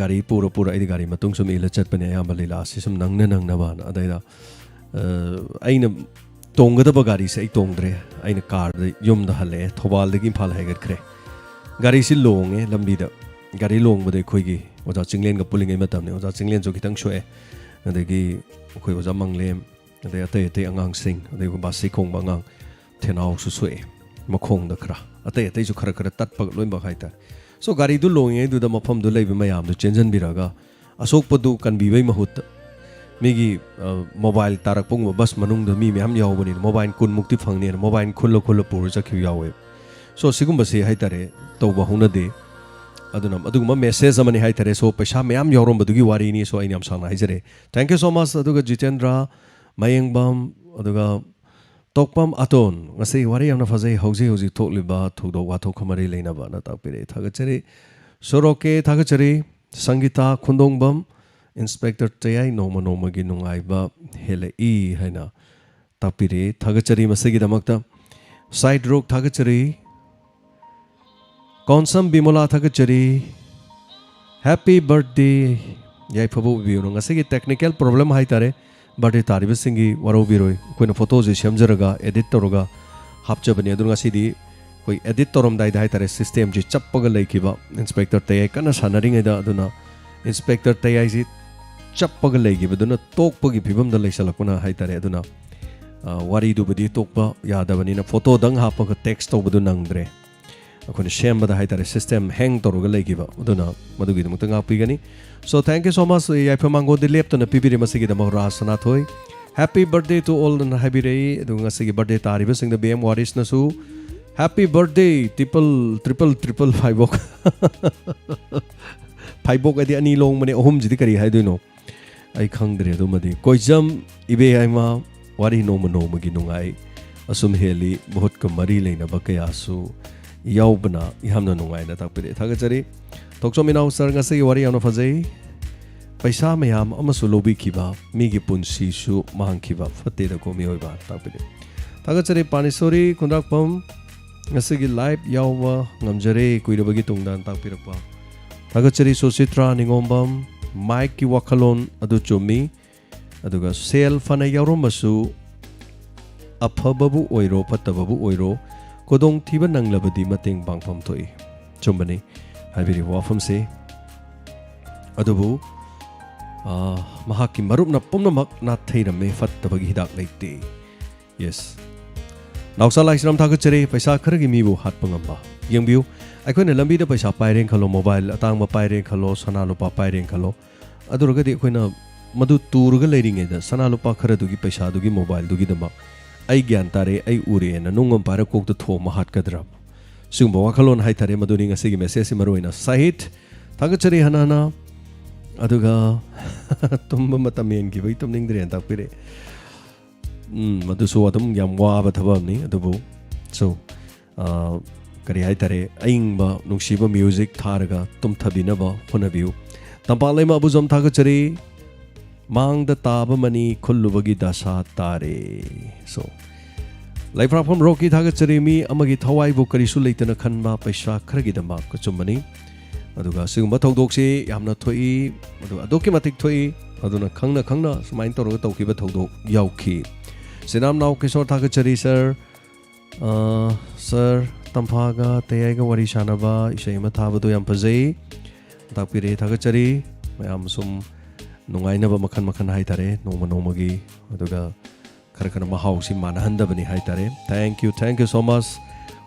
ꯒꯥꯔꯤ ꯄꯨꯔ ꯄꯨꯔ, ꯑꯩꯗꯤ ꯒꯥꯔꯤ ꯃꯇꯨꯡ ꯁꯨꯝ ꯏꯜꯂ ꯆꯠꯄꯅꯦ ꯑꯌꯥꯝꯕ, ꯂꯤꯂꯥꯁꯤ ꯁꯨꯝ ꯅꯪꯅ ꯅꯪꯅꯕꯅ꯫ ꯑꯗꯩꯗ, ꯑ, ꯑꯩꯅ ꯇꯣꯡꯒꯗꯕ ꯒꯥꯔꯤꯁꯦ ꯑꯩ ꯇꯣꯡꯗ꯭ꯔꯦ, ꯑꯩꯅ ꯀꯥꯔꯗ ꯌꯨꯝꯗ ꯍꯜꯂꯛꯑꯦ, ꯊꯧꯕꯥꯜꯗꯒꯤ ꯏꯝꯐꯥꯜ ꯍꯥꯏꯒꯠꯈ꯭ꯔꯦ꯫ ꯒꯥꯔꯤꯁꯤ ꯂꯣꯡꯉꯦ ꯂꯝꯕꯤꯗ꯫ ꯒꯥꯔꯤ ꯂꯣꯡꯕꯗ ꯑꯩꯈꯣꯏꯒꯤ ꯑꯣꯖꯥ ꯆꯤꯡꯂꯦꯟꯒ ꯄꯨꯜꯂꯤꯉꯩ ꯃꯇꯝꯅꯤ, ꯑꯣꯖꯥ ꯆꯤꯡꯂꯦꯟꯁꯨ ꯈꯤꯇꯪ ꯁꯣꯛꯑꯦ, ꯑꯗꯒꯤ ꯑꯩꯈꯣꯏ ꯑꯣꯖꯥ ꯃꯪꯂꯦꯝ, ꯑꯗꯩ ꯑꯇꯩ ꯑꯇꯩ ꯑꯉꯥꯡꯁꯤꯡ, ꯑꯗꯩ ꯕꯥꯁꯤ ꯈꯣꯡꯕ ꯑꯉꯥꯡ, ꯊꯦꯅꯥꯎꯁꯨ ꯁꯣꯛꯑꯦ ꯃꯈꯣꯡꯗ ꯈꯔ, ꯑꯇꯩ ꯑꯇꯩꯁꯨ ꯈꯔ ꯈꯔ ꯇꯠꯄ ꯂꯣꯏꯅꯃꯛ ꯍꯥꯏꯇꯥꯔꯦ꯫ ꯁꯣ ꯒꯥꯔꯤꯗꯨ ꯂꯣꯡꯉꯤꯉꯩꯗꯨꯗ ꯃꯐꯝꯗꯨ ꯂꯩꯕ ꯃꯌꯥꯝꯗꯨ ꯆꯦꯟꯁꯤꯟꯕꯤꯔꯒ ꯑꯁꯣꯛꯄꯗꯨ ꯀꯟꯕꯤꯕꯩ ꯃꯍꯨꯠꯇ ꯃꯤꯒꯤ, ꯑ, ꯃꯣꯕꯥꯏꯜ ꯇꯥꯔꯛꯄꯒꯨꯝꯕ, ꯕꯁ ꯃꯅꯨꯡꯗ ꯃꯤ ꯃꯌꯥꯝ ꯌꯥꯎꯕꯅꯤꯅ ꯃꯣꯕꯥꯏꯜ ꯀꯨꯟꯃꯨꯛꯇꯤ ꯐꯪꯅꯦꯅ ꯃꯣꯕꯥꯏꯜ ꯈꯨꯜꯂ ꯈꯨꯜꯂ ꯄꯨꯔ ꯆꯠꯈꯤꯕ ꯌꯥꯎꯋꯦ꯫ ꯁꯣ ꯁꯤꯒꯨꯝꯕꯁꯤ ꯍꯥꯏꯇꯥꯔꯦ ꯇꯧꯕ ꯍꯧꯅꯗꯦ꯫ ꯑꯗꯨꯅ ꯑꯗꯨꯒꯨꯝꯕ ꯃꯦꯁꯦꯖ ꯑꯃꯅꯤ ꯍꯥꯏꯇꯥꯔꯦ꯫ ꯁꯣ ꯄꯩꯁꯥ ꯃꯌꯥꯝ ꯌꯥꯎꯔꯝꯕꯗꯨꯒꯤ ꯋꯥꯔꯤꯅꯤ꯫ ꯁꯣ ꯑꯩꯅ ꯌꯥꯝ ꯁꯥꯡꯅ ꯍꯥꯏꯖꯔꯦ꯫ Thank you so much꯫ ꯑꯗꯨꯒ ꯖꯤꯇꯦꯟꯗ꯭ꯔ, ꯃꯌꯦꯡꯕꯝ, ꯑꯗꯨꯒ ꯇꯣꯛꯄꯝ ꯑꯇꯣꯟ, ꯉꯁꯤ ꯋꯥꯔꯤ ꯌꯥꯝꯅ ꯐꯖꯩ, ꯍꯧꯖꯤꯛ ꯍꯧꯖꯤꯛ ꯊꯣꯛꯂꯤꯕ ꯊꯧꯗꯣꯛ ꯋꯥꯊꯣꯛꯀ ꯃꯔꯤ ꯂꯩꯅꯕꯅ ꯇꯥꯛꯄꯤꯔꯛꯏ꯫ ꯊꯥꯒꯠꯆꯔꯤ꯫ ꯁꯣꯔꯣꯛꯀꯦ, ꯊꯥꯒꯠꯆꯔꯤ꯫ ꯁꯪꯒꯤꯇꯥ ꯈꯨꯟꯗꯣꯡꯕꯝ, ꯏꯟꯁꯄꯦꯛꯇꯔ ꯇꯌꯥꯏ, ꯅꯣꯡꯃ ꯅꯣꯡꯃꯒꯤ ꯅꯨꯡꯉꯥꯏꯕ ꯍꯦꯜꯂꯛꯏ ꯍꯥꯏꯅ ꯇꯥꯛꯄꯤꯔꯛꯏ꯫ ꯊꯥꯒꯠꯆꯔꯤ ꯃꯁꯤꯒꯤꯗꯃꯛꯇ꯫ ꯁꯥꯏꯠ ꯔꯣꯛ, ꯊꯥꯒꯠꯆꯔꯤ꯫ ꯀꯣꯟꯁꯝ ꯕꯤꯃꯣꯂꯥ ꯊꯥꯒꯠꯆꯔꯤ꯫ Happy birthday꯫ ꯌꯥꯏꯐꯕ ꯑꯣꯏꯕꯤꯌꯨ꯫ ꯉꯁꯤꯒꯤ technical problem ꯍꯥꯏꯇꯥꯔꯦ, ꯕꯥꯔꯗꯦ ꯇꯥꯔꯤꯕꯁꯤꯡꯒꯤ ꯋꯥꯔꯧꯕꯤꯔꯣꯏ꯫ ꯑꯩꯈꯣꯏꯅ ꯐꯣꯇꯣꯁꯦ ꯁꯦꯝꯖꯔꯒ ꯑꯦꯗꯤꯠ ꯇꯧꯔꯒ ꯍꯥꯞꯆꯕꯅꯤ꯫ ꯑꯗꯨꯅ ꯉꯁꯤꯗꯤ ꯑꯩꯈꯣꯏ ꯑꯦꯗꯤꯠ ꯇꯧꯔꯝꯗꯥꯏꯗ ꯍꯥꯏꯇꯥꯔꯦ, ꯁꯤꯁꯇꯦꯝꯁꯤ ꯆꯞꯄꯒ ꯂꯩꯈꯤꯕ, ꯏꯟꯁꯄꯦꯛꯇꯔ ꯇꯌꯥꯏ ꯀꯟꯅ ꯁꯥꯟꯅꯔꯤꯉꯩꯗ꯫ ꯑꯗꯨꯅ ꯏꯟꯁꯄꯦꯛꯇꯔ ꯇꯌꯥꯏꯁꯤ ꯆꯞꯄꯒ ꯂꯩꯈꯤꯕꯗꯨꯅ ꯇꯣꯛꯄꯒꯤ ꯐꯤꯕꯝꯗ ꯂꯩꯁꯜꯂꯛꯄꯅ ꯍꯥꯏꯇꯥꯔꯦ꯫ ꯑꯗꯨꯅ ꯋꯥꯔꯤꯗꯨꯕꯨꯗꯤ ꯇꯣꯛꯄ ꯌꯥꯗꯕꯅꯤꯅ ꯐꯣꯇꯣꯗꯪ ꯍꯥꯞꯄꯒ ꯇꯦꯛꯁ ꯇꯧꯕꯗꯨ ꯅꯪꯗ꯭ꯔꯦ꯫ ꯑꯩꯈꯣꯏꯅ ꯁꯦꯝꯕꯗ ꯍꯥꯏꯇꯥꯔꯦ, ꯁꯤꯁꯇꯦꯝ ꯍꯦꯡ ꯇꯧꯔꯒ ꯂꯩꯈꯤꯕ꯫ ꯑꯗꯨꯅ ꯃꯗꯨꯒꯤꯗꯃꯛꯇ ꯉꯥꯛꯄꯤꯒꯅꯤ꯫ So thank you so much, ꯌꯥꯏꯐ ꯃꯥꯡꯒꯣꯟꯗꯤ ꯂꯦꯞꯇꯅ ꯄꯤꯕꯤꯔꯦ꯫ ꯃꯁꯤꯒꯤꯗꯃꯛ ꯔꯥꯖ ꯁꯅꯥꯊꯣꯏ, "Happy birthday to all" ꯑꯅ ꯍꯥꯏꯕꯤꯔꯛꯏ꯫ ꯑꯗꯨꯒ ꯉꯁꯤꯒꯤ ꯕꯥꯔꯗꯦ ꯇꯥꯔꯤꯕꯁꯤꯡꯗ ꯕꯤ ꯑꯦꯝ ꯋꯥꯔꯤꯁꯅꯁꯨ "Happy birthday triple triple triple Faibok". Faibok ꯍꯥꯏꯗꯤ ꯑꯅꯤ ꯂꯣꯡꯕꯅꯦ, ꯑꯍꯨꯝꯁꯤꯗꯤ ꯀꯔꯤ ꯍꯥꯏꯗꯣꯏꯅꯣ? ꯑꯩ ꯈꯪꯗ꯭ꯔꯦ ꯑꯗꯨꯃꯗꯤ꯫ ꯀꯣꯏꯖꯝ ꯏꯕꯦ ꯌꯥꯏꯃ, ꯋꯥꯔꯤ ꯅꯣꯡꯃ ꯅꯣꯡꯃꯒꯤ ꯅꯨꯡꯉꯥꯏ ꯑꯁꯨꯝ ꯍꯦꯜꯂꯤ, ꯃꯍꯨꯠꯀ ꯃꯔꯤ ꯂꯩꯅꯕ ꯀꯌꯥꯁꯨ ꯌꯥꯎꯕꯅ ꯌꯥꯝꯅ ꯅꯨꯡꯉꯥꯏꯅ ꯇꯥꯛꯄꯤꯔꯛꯑꯦ꯫ ꯊꯥꯒꯠꯆꯔꯤ꯫ ꯊꯣꯛꯆꯣꯝ ꯏꯅꯥꯎ ꯁꯥꯔ, ꯉꯁꯤꯒꯤ ꯋꯥꯔꯤ ꯌꯥꯝꯅ ꯐꯖꯩ꯫ ꯄꯩꯁꯥ ꯃꯌꯥꯝ ꯑꯃꯁꯨ ꯂꯧꯕꯤꯈꯤꯕ, ꯃꯤꯒꯤ ꯄꯨꯟꯁꯤꯁꯨ ꯃꯥꯡꯈꯤꯕ ꯐꯠꯇꯦꯗꯀꯣ ꯃꯤꯑꯣꯏꯕ꯫ ꯇꯥꯛꯄꯤꯔꯛꯑꯦ꯫ ꯊꯥꯒꯠꯆꯔꯤ꯫ ꯄꯥꯅꯤꯁꯣꯔꯤ ꯈꯨꯟꯗ꯭ꯔꯥꯛꯄꯝ, ꯉꯁꯤꯒꯤ ꯂꯥꯏꯚ ꯌꯥꯎꯕ ꯉꯝꯖꯔꯦ, ꯀꯨꯏꯔꯕꯒꯤ ꯇꯨꯡꯗ ꯇꯥꯛꯄꯤꯔꯛꯄ꯫ ꯊꯥꯒꯠꯆꯔꯤ꯫ ꯁꯨꯆꯤꯇ꯭ꯔꯥ ꯅꯤꯉꯣꯝꯕꯝ, ꯃꯥꯏꯛꯀꯤ ꯋꯥꯈꯜꯂꯣꯟ ꯑꯗꯨ ꯆꯨꯝꯃꯤ꯫ ꯑꯗꯨꯒ ꯁꯦꯜ ꯐꯅ ꯌꯥꯎꯔꯝꯃꯁꯨ, ꯑꯐꯕꯕꯨ ꯑꯣꯏꯔꯣ ꯐꯠꯇꯕꯕꯨ ꯑꯣꯏꯔꯣ, ꯈꯨꯗꯣꯡꯊꯤꯕ ꯅꯪꯂꯕꯗꯤ ꯃꯇꯦꯡ ꯄꯥꯡꯐꯝ ꯊꯣꯛꯏ꯫ ꯆꯨꯝꯕꯅꯤ ꯍꯥꯏꯕꯤꯔꯤꯕ ꯋꯥꯐꯝꯁꯦ꯫ ꯑꯗꯨꯕꯨ, ꯑꯥ, ꯃꯍꯥꯛꯀꯤ ꯃꯔꯨꯞꯅ ꯄꯨꯝꯅꯃꯛ ꯅꯥꯊꯩꯔꯝꯃꯦ, ꯐꯠꯇꯕꯒꯤ ꯍꯤꯗꯥꯛ ꯂꯩꯇꯦ꯫ ꯌꯦꯁ꯫ ꯅꯥꯎꯆꯥ ꯂꯥꯏꯁ꯭ꯔꯝ ꯊꯥꯒꯠꯆꯔꯤ꯫ ꯄꯩꯁꯥ ꯈꯔꯒꯤ ꯃꯤꯕꯨ ꯍꯥꯠꯄ ꯉꯝꯕ꯫ ꯌꯦꯡꯕꯤꯌꯨ, ꯑꯩꯈꯣꯏꯅ ꯂꯝꯕꯤꯗ ꯄꯩꯁꯥ ꯄꯥꯏꯔꯦꯅ ꯈꯜꯂꯣ, ꯃꯣꯕꯥꯏꯜ ꯑꯇꯥꯡꯕ ꯄꯥꯏꯔꯦꯅ ꯈꯜꯂꯣ, ꯁꯅꯥ ꯂꯨꯄꯥ ꯄꯥꯏꯔꯦꯅ ꯈꯜꯂꯣ, ꯑꯗꯨ ꯑꯣꯏꯔꯒꯗꯤ ꯑꯩꯈꯣꯏꯅ ꯃꯗꯨ ꯇꯨꯔꯒ ꯂꯩꯔꯤꯉꯩꯗ ꯁꯅꯥ ꯂꯨꯄꯥ ꯈꯔꯗꯨꯒꯤ ꯄꯩꯁꯥꯗꯨꯒꯤ ꯃꯣꯕꯥꯏꯜꯗꯨꯒꯤꯗꯃꯛ "ꯑꯩ ꯒ꯭ꯌꯥꯟ ꯇꯥꯔꯦ, ꯑꯩ ꯎꯔꯦꯅ" ꯅꯨꯡ ꯑꯃ ꯄꯥꯏꯔ ꯀꯣꯛꯇ ꯊꯣꯝꯃ ꯍꯥꯠꯀꯗ꯭ꯔꯥ? ꯁꯤꯒꯨꯝꯕ ꯋꯥꯈꯜꯂꯣꯟ ꯍꯥꯏꯇꯥꯔꯦ ꯃꯗꯨꯅꯤ ꯉꯁꯤꯒꯤ ꯃꯦꯁꯦꯖꯁꯤ ꯃꯔꯨ ꯑꯣꯏꯅ꯫ ꯁꯥꯍꯤꯠ, ꯊꯥꯒꯠꯆꯔꯤ ꯍꯅꯥꯅ꯫ ꯑꯗꯨꯒ ꯇꯨꯝꯕ ꯃꯇꯝ ꯍꯦꯟꯈꯤꯕꯒꯤ ꯇꯨꯝꯅꯤꯡꯗ꯭ꯔꯦꯅ ꯇꯥꯛꯄꯤꯔꯛꯑꯦ꯫ ꯎꯝ, ꯃꯗꯨꯁꯨ ꯑꯗꯨꯝ ꯌꯥꯝ ꯋꯥꯕ ꯊꯕꯛ ꯑꯃꯅꯤ꯫ ꯑꯗꯨꯕꯨ, so, ꯑ, ꯀꯔꯤ ꯍꯥꯏꯇꯥꯔꯦ, ꯑꯏꯪꯕ ꯅꯨꯡꯁꯤꯕ ꯃ꯭ꯌꯨꯖꯤꯛ ꯊꯥꯔꯒ ꯇꯨꯝꯊꯕꯤꯅꯕ ꯍꯣꯠꯅꯕꯤꯌꯨ꯫ ꯇꯝꯄꯥꯛ ꯂꯩꯃ ꯑꯕꯨꯖꯝ ꯊꯥꯒꯠꯆꯔꯤ꯫ "ꯃꯥꯡꯗ ꯇꯥꯕ ꯃꯅꯤ ꯈꯨꯜꯂꯨꯕꯒꯤ ꯗꯁꯥ ꯇꯥꯔꯦ"꯫ So, ꯂꯩꯐ꯭ꯔꯥꯛꯐꯝ ꯔꯣꯛꯀꯤ ꯊꯥꯒꯠꯆꯔꯤ꯫ ꯃꯤ ꯑꯃꯒꯤ ꯊꯋꯥꯏꯕꯨ ꯀꯔꯤꯁꯨ ꯂꯩꯇꯅ ꯈꯟꯕ ꯄꯩꯁꯥ ꯈꯔꯒꯤꯗꯃꯛ꯫ ꯑꯆꯨꯝꯕꯅꯤ꯫ ꯑꯗꯨꯒ ꯑꯁꯤꯒꯨꯝꯕ ꯊꯧꯗꯣꯛꯁꯤ ꯌꯥꯝꯅ ꯊꯣꯛꯏ, ꯑꯗꯨꯒ ꯑꯗꯨꯛꯀꯤ ꯃꯇꯤꯛ ꯊꯣꯛꯏ꯫ ꯑꯗꯨꯅ ꯈꯪꯅ ꯈꯪꯅ ꯁꯨꯃꯥꯏꯅ ꯇꯧꯔꯒ ꯇꯧꯈꯤꯕ ꯊꯧꯗꯣꯛ ꯌꯥꯎꯈꯤ꯫ ꯁꯤꯅꯥꯝꯅꯥꯎ ꯀꯤꯁꯣꯔ ꯊꯥꯒꯠꯆꯔꯤ ꯁꯥꯔ꯫ ꯑ, ꯁꯥꯔ, ꯇꯝꯐꯥꯒ ꯇꯌꯥꯏꯒ ꯋꯥꯔꯤ ꯁꯥꯟꯅꯕ ꯏꯁꯩ ꯑꯃ ꯊꯥꯕꯗꯣ ꯌꯥꯝ ꯐꯖꯩ꯫ ꯇꯥꯛꯄꯤꯔꯦ, ꯊꯥꯒꯠꯆꯔꯤ꯫ ꯃꯌꯥꯝ ꯁꯨꯝ ꯅꯨꯡꯉꯥꯏꯅꯕ ꯃꯈꯜ ꯃꯈꯜ ꯍꯥꯏꯇꯥꯔꯦ, ꯅꯣꯡꯃ ꯅꯣꯡꯃꯒꯤ꯫ ꯑꯗꯨꯒ ꯈꯔ ꯈꯔ ꯃꯍꯥꯎꯁꯤ ꯃꯥꯟꯅꯍꯟꯗꯕꯅꯤ ꯍꯥꯏꯇꯥꯔꯦ꯫ Thank you, thank you so much꯫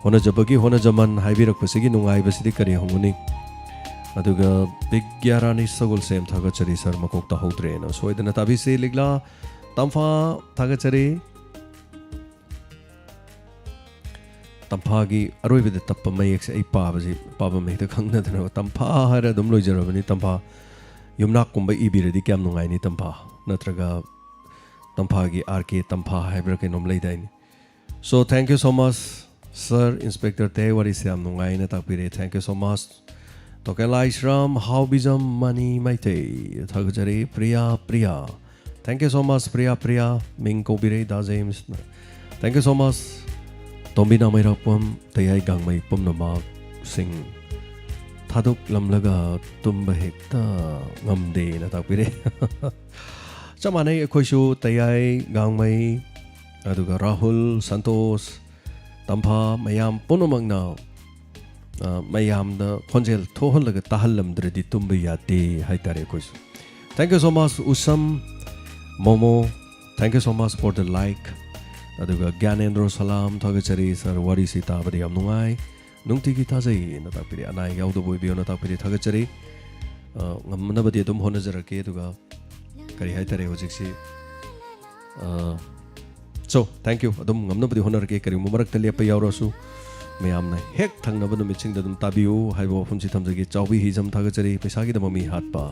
ꯍꯣꯠꯅꯖꯕꯒꯤ ꯍꯣꯠꯅꯖꯃꯟ ꯍꯥꯏꯕꯤꯔꯛꯄꯁꯤꯒꯤ ꯅꯨꯡꯉꯥꯏꯕꯁꯤꯗꯤ ꯀꯔꯤ ꯍꯪꯒꯅꯤ? ꯑꯗꯨꯒ ꯕꯤꯒ꯭ꯌꯥꯔꯥꯅꯤ ꯁꯒꯣꯜꯁꯦꯝ ꯊꯥꯒꯠꯆꯔꯤ ꯁꯥꯔ, ꯃꯀꯣꯛ ꯇꯥꯍꯧꯗ꯭ꯔꯦꯅ꯫ ꯁꯣꯏꯗꯅ ꯇꯥꯕꯤꯁꯤ꯫ ꯂꯤꯛꯂꯥ ꯇꯝꯐꯥ ꯊꯥꯒꯠꯆꯔꯤ꯫ ꯇꯝꯐꯥꯒꯤ ꯑꯔꯣꯏꯕꯗ ꯇꯞꯄ ꯃꯌꯦꯛꯁꯦ ꯑꯩ ꯄꯥꯕꯁꯤ, ꯄꯥꯐꯝ ꯍꯦꯛꯇ ꯈꯪꯗꯗꯅ ꯇꯝꯐꯥ ꯍꯥꯏꯔ ꯑꯗꯨꯝ ꯂꯣꯏꯖꯔꯕꯅꯤ꯫ ꯇꯝꯐꯥ ꯌꯨꯝꯅꯥꯛꯀꯨꯝꯕ ꯏꯕꯤꯔꯗꯤ ꯀꯌꯥꯝ ꯅꯨꯡꯉꯥꯏꯅꯤ꯫ ꯇꯝꯐꯥ ꯅꯠꯇ꯭ꯔꯒ ꯇꯝꯐꯥꯒꯤ ꯑꯥꯔ ꯀꯦ ꯇꯝꯐꯥ ꯍꯥꯏꯕ꯭ꯔꯥ ꯀꯩꯅꯣꯝ ꯂꯩꯗꯥꯏꯅꯦ꯫ So thank you so much sir, Inspector ꯇꯦ, ꯋꯥꯔꯤꯁꯦ ꯌꯥꯝ ꯅꯨꯡꯉꯥꯏꯅ ꯇꯥꯛꯄꯤꯔꯦ꯫ Thank you so much꯫ ꯇꯣꯀꯦꯂꯥꯏꯁ꯭ꯔꯥꯝ ꯍꯥꯎꯕꯤꯖꯝ ꯃꯅꯤ ꯃꯩꯇꯩ ꯊꯥꯒꯠꯆꯔꯤ꯫ Priya Priya, thank you so much꯫ Priya Priya ꯃꯤꯡ ꯀꯧꯕꯤꯔꯦ ꯗꯥ ꯖꯦꯝꯁꯅ꯫ Thank you so much꯫ ꯇꯣꯝꯕꯤꯅ ꯃꯩꯔꯥꯛꯄꯝ ꯇꯌꯥꯏ ꯒꯥꯡꯃꯩ ꯄꯨꯝꯅꯃꯛꯁꯤꯡ ꯊꯥꯗꯣꯛꯂꯝꯂꯒ ꯇꯨꯝꯕ ꯍꯦꯛꯇ ꯉꯝꯗꯦꯅ ꯇꯥꯛꯄꯤꯔꯦ꯫ ꯆꯞ ꯃꯥꯟꯅꯩ ꯑꯩꯈꯣꯏꯁꯨ, ꯇꯌꯥꯏ ꯒꯥꯡꯃꯩ, ꯑꯗꯨꯒ ꯔꯥꯍꯨꯜ, ꯁꯟꯇꯣꯁ, ꯇꯝꯐꯥ ꯃꯌꯥꯝ ꯄꯨꯝꯅꯃꯛꯅ, ꯑ, ꯃꯌꯥꯝꯗ ꯈꯣꯟꯖꯦꯜ ꯊꯣꯛꯍꯜꯂꯒ ꯇꯥꯍꯜꯂꯝꯗ꯭ꯔꯗꯤ ꯇꯨꯝꯕ ꯌꯥꯗꯦ ꯍꯥꯏꯇꯥꯔꯦ ꯑꯩꯈꯣꯏꯁꯨ꯫ Thank you so much Usham momo, thank you so much for the like꯫ ꯑꯗꯨꯒ ꯒ꯭ꯌꯥꯅꯦꯟꯗ꯭ꯔꯣ ꯁꯂꯥꯝ, ꯊꯥꯒꯠꯆꯔꯤ ꯁꯥꯔ, ꯋꯥꯔꯤꯁꯤ ꯇꯥꯕꯗ ꯌꯥꯝ ꯅꯨꯡꯉꯥꯏ꯫ ꯅꯨꯡꯇꯤꯒꯤ ꯇꯥꯖꯩꯅ ꯇꯥꯛꯄꯤꯔꯦ꯫ ꯑꯅꯥ ꯑꯌꯦꯛ ꯌꯥꯎꯗꯕ ꯑꯣꯏꯕꯤꯌꯣꯅ ꯇꯥꯛꯄꯤꯔꯦ꯫ ꯊꯥꯒꯠꯆꯔꯤ꯫ ꯑ, ꯉꯝꯅꯕꯗꯤ ꯑꯗꯨꯝ ꯍꯣꯠꯅꯖꯔꯛꯀꯦ꯫ ꯑꯗꯨꯒ ꯀꯔꯤ ꯍꯥꯏꯇꯥꯔꯦ ꯍꯧꯖꯤꯛꯁꯤ, ꯑ, so thank you꯫ ꯑꯗꯨꯝ ꯉꯝꯅꯕꯗꯤ ꯍꯣꯠꯅꯔꯛꯀꯦ, ꯀꯔꯤꯒꯨꯝꯕ ꯃꯔꯛꯇ ꯂꯦꯞꯄ ꯌꯥꯎꯔꯁꯨ꯫ ꯃꯌꯥꯝꯅ ꯍꯦꯛ ꯊꯪꯅꯕ ꯅꯨꯃꯤꯠꯁꯤꯡꯗ ꯑꯗꯨꯝ ꯇꯥꯕꯤꯌꯨ ꯍꯥꯏꯕ ꯋꯥꯐꯝꯁꯤ ꯊꯝꯖꯒꯦ꯫ ꯆꯥꯎꯕꯤ ꯍꯤꯖꯝ ꯊꯥꯒꯠꯆꯔꯤ, ꯄꯩꯁꯥꯒꯤꯗꯃꯛ ꯃꯤ ꯍꯥꯠꯄ꯫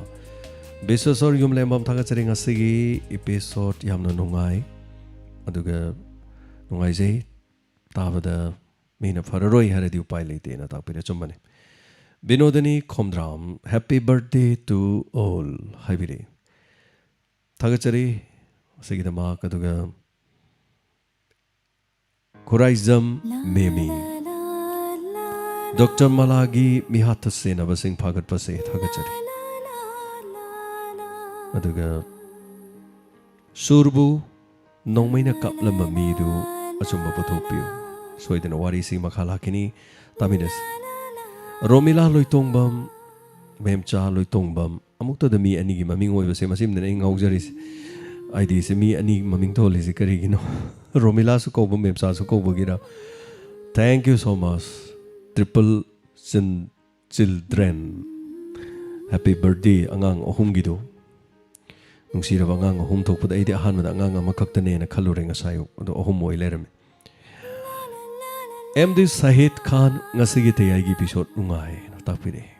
ꯕꯤꯁ꯭ꯋꯦꯁꯣꯔ ꯌꯨꯝꯂꯦꯝꯕꯝ ꯊꯥꯒꯠꯆꯔꯤ꯫ ꯉꯁꯤꯒꯤ episode ꯌꯥꯝꯅ ꯅꯨꯡꯉꯥꯏ, ꯑꯗꯨꯒ ꯅꯨꯡꯉꯥꯏꯖꯩ꯫ ꯇꯥꯕꯗ ꯃꯤꯅ ꯐꯔꯔꯣꯏ ꯍꯥꯏꯔꯗꯤ ꯎꯄꯥꯏ ꯂꯩꯇꯦꯅ ꯇꯥꯛꯄꯤꯔꯦ꯫ ꯑꯆꯨꯝꯕꯅꯤ꯫ ꯕꯤꯅꯣꯗꯤꯅꯤ Khomdram, happy birthday to all ꯍꯥꯏꯕꯤꯔꯛꯏ꯫ ꯊꯥꯒꯠꯆꯔꯤ ꯑꯁꯤꯒꯤꯗꯃꯛ꯫ ꯑꯗꯨꯒ ꯄꯨꯔꯥꯏꯖꯝ ꯃꯦꯃꯤ꯫ ꯗꯣꯛꯇꯔ ꯃꯂꯥꯒꯤ ꯃꯤꯍꯥꯠꯇ ꯁꯦꯟꯅꯕꯁꯤꯡ ꯐꯥꯒꯠꯄꯁꯦ ꯊꯥꯒꯠꯆꯔꯤ꯫ ꯑꯗꯨꯒ ꯁꯨꯔꯕꯨ ꯅꯣꯡꯃꯩꯅ ꯀꯥꯞꯂꯝꯕ ꯃꯤꯗꯨ ꯑꯆꯨꯝꯕ ꯄꯨꯊꯣꯛꯄꯤꯌꯨ꯫ ꯁꯣꯏꯗꯅ ꯋꯥꯔꯤꯁꯤ ꯃꯈꯥ ꯂꯥꯛꯈꯤꯅꯤ꯫ ꯇꯥꯃꯤꯟꯅꯁꯤ꯫ ꯔꯣꯃꯤꯂꯥ ꯂꯣꯏꯇꯣꯡꯕꯝ, ꯃꯦꯝꯆꯥ ꯂꯣꯏꯇꯣꯡꯕꯝ꯫ ꯑꯃꯨꯛꯇꯗ ꯃꯤ ꯑꯅꯤꯒꯤ ꯃꯃꯤꯡ ꯑꯣꯏꯕꯁꯦ ꯃꯁꯤꯃꯗꯅ ꯑꯩ ꯉꯥꯎꯖꯔꯤꯁꯦ꯫ ꯑꯥꯏ ꯗꯤꯁꯦ ꯃꯤ ꯑꯅꯤ ꯃꯃꯤꯡ ꯊꯣꯜꯂꯤꯁꯦ ꯀꯔꯤꯒꯤꯅꯣ? ꯔꯣꯃꯤꯂꯥꯁꯨ ꯀꯧꯕ, ꯃꯦꯝꯆꯥꯁꯨ ꯀꯧꯕꯒꯤꯔ? Thank you so much, triple chin children꯫ Happy birthday ꯑꯉꯥꯡ ꯑꯍꯨꯝꯒꯤꯗꯣ꯫ ꯅꯨꯡꯁꯤꯔꯕ ꯑꯉꯥꯡ ꯑꯍꯨꯝ ꯊꯣꯛꯄꯗ ꯑꯩꯗꯤ ꯑꯍꯥꯟꯕꯗ ꯑꯉꯥꯡ ꯑꯃꯈꯛꯇꯅꯦꯅ ꯈꯜꯂꯨꯔꯦ ꯉꯁꯥꯏ ꯑꯌꯨꯛ, ꯑꯗꯣ ꯑꯍꯨꯝ ꯑꯣꯏ ꯂꯩꯔꯝꯃꯦ꯫ ꯑꯦꯝ ꯗꯤ ꯁꯍꯤꯗ ꯈꯥꯟ, ꯉꯁꯤꯒꯤ ꯇꯌꯥꯏꯒꯤ episode ꯅꯨꯡꯉꯥꯏꯅ ꯇꯥꯛꯄꯤꯔꯛꯑꯦ꯫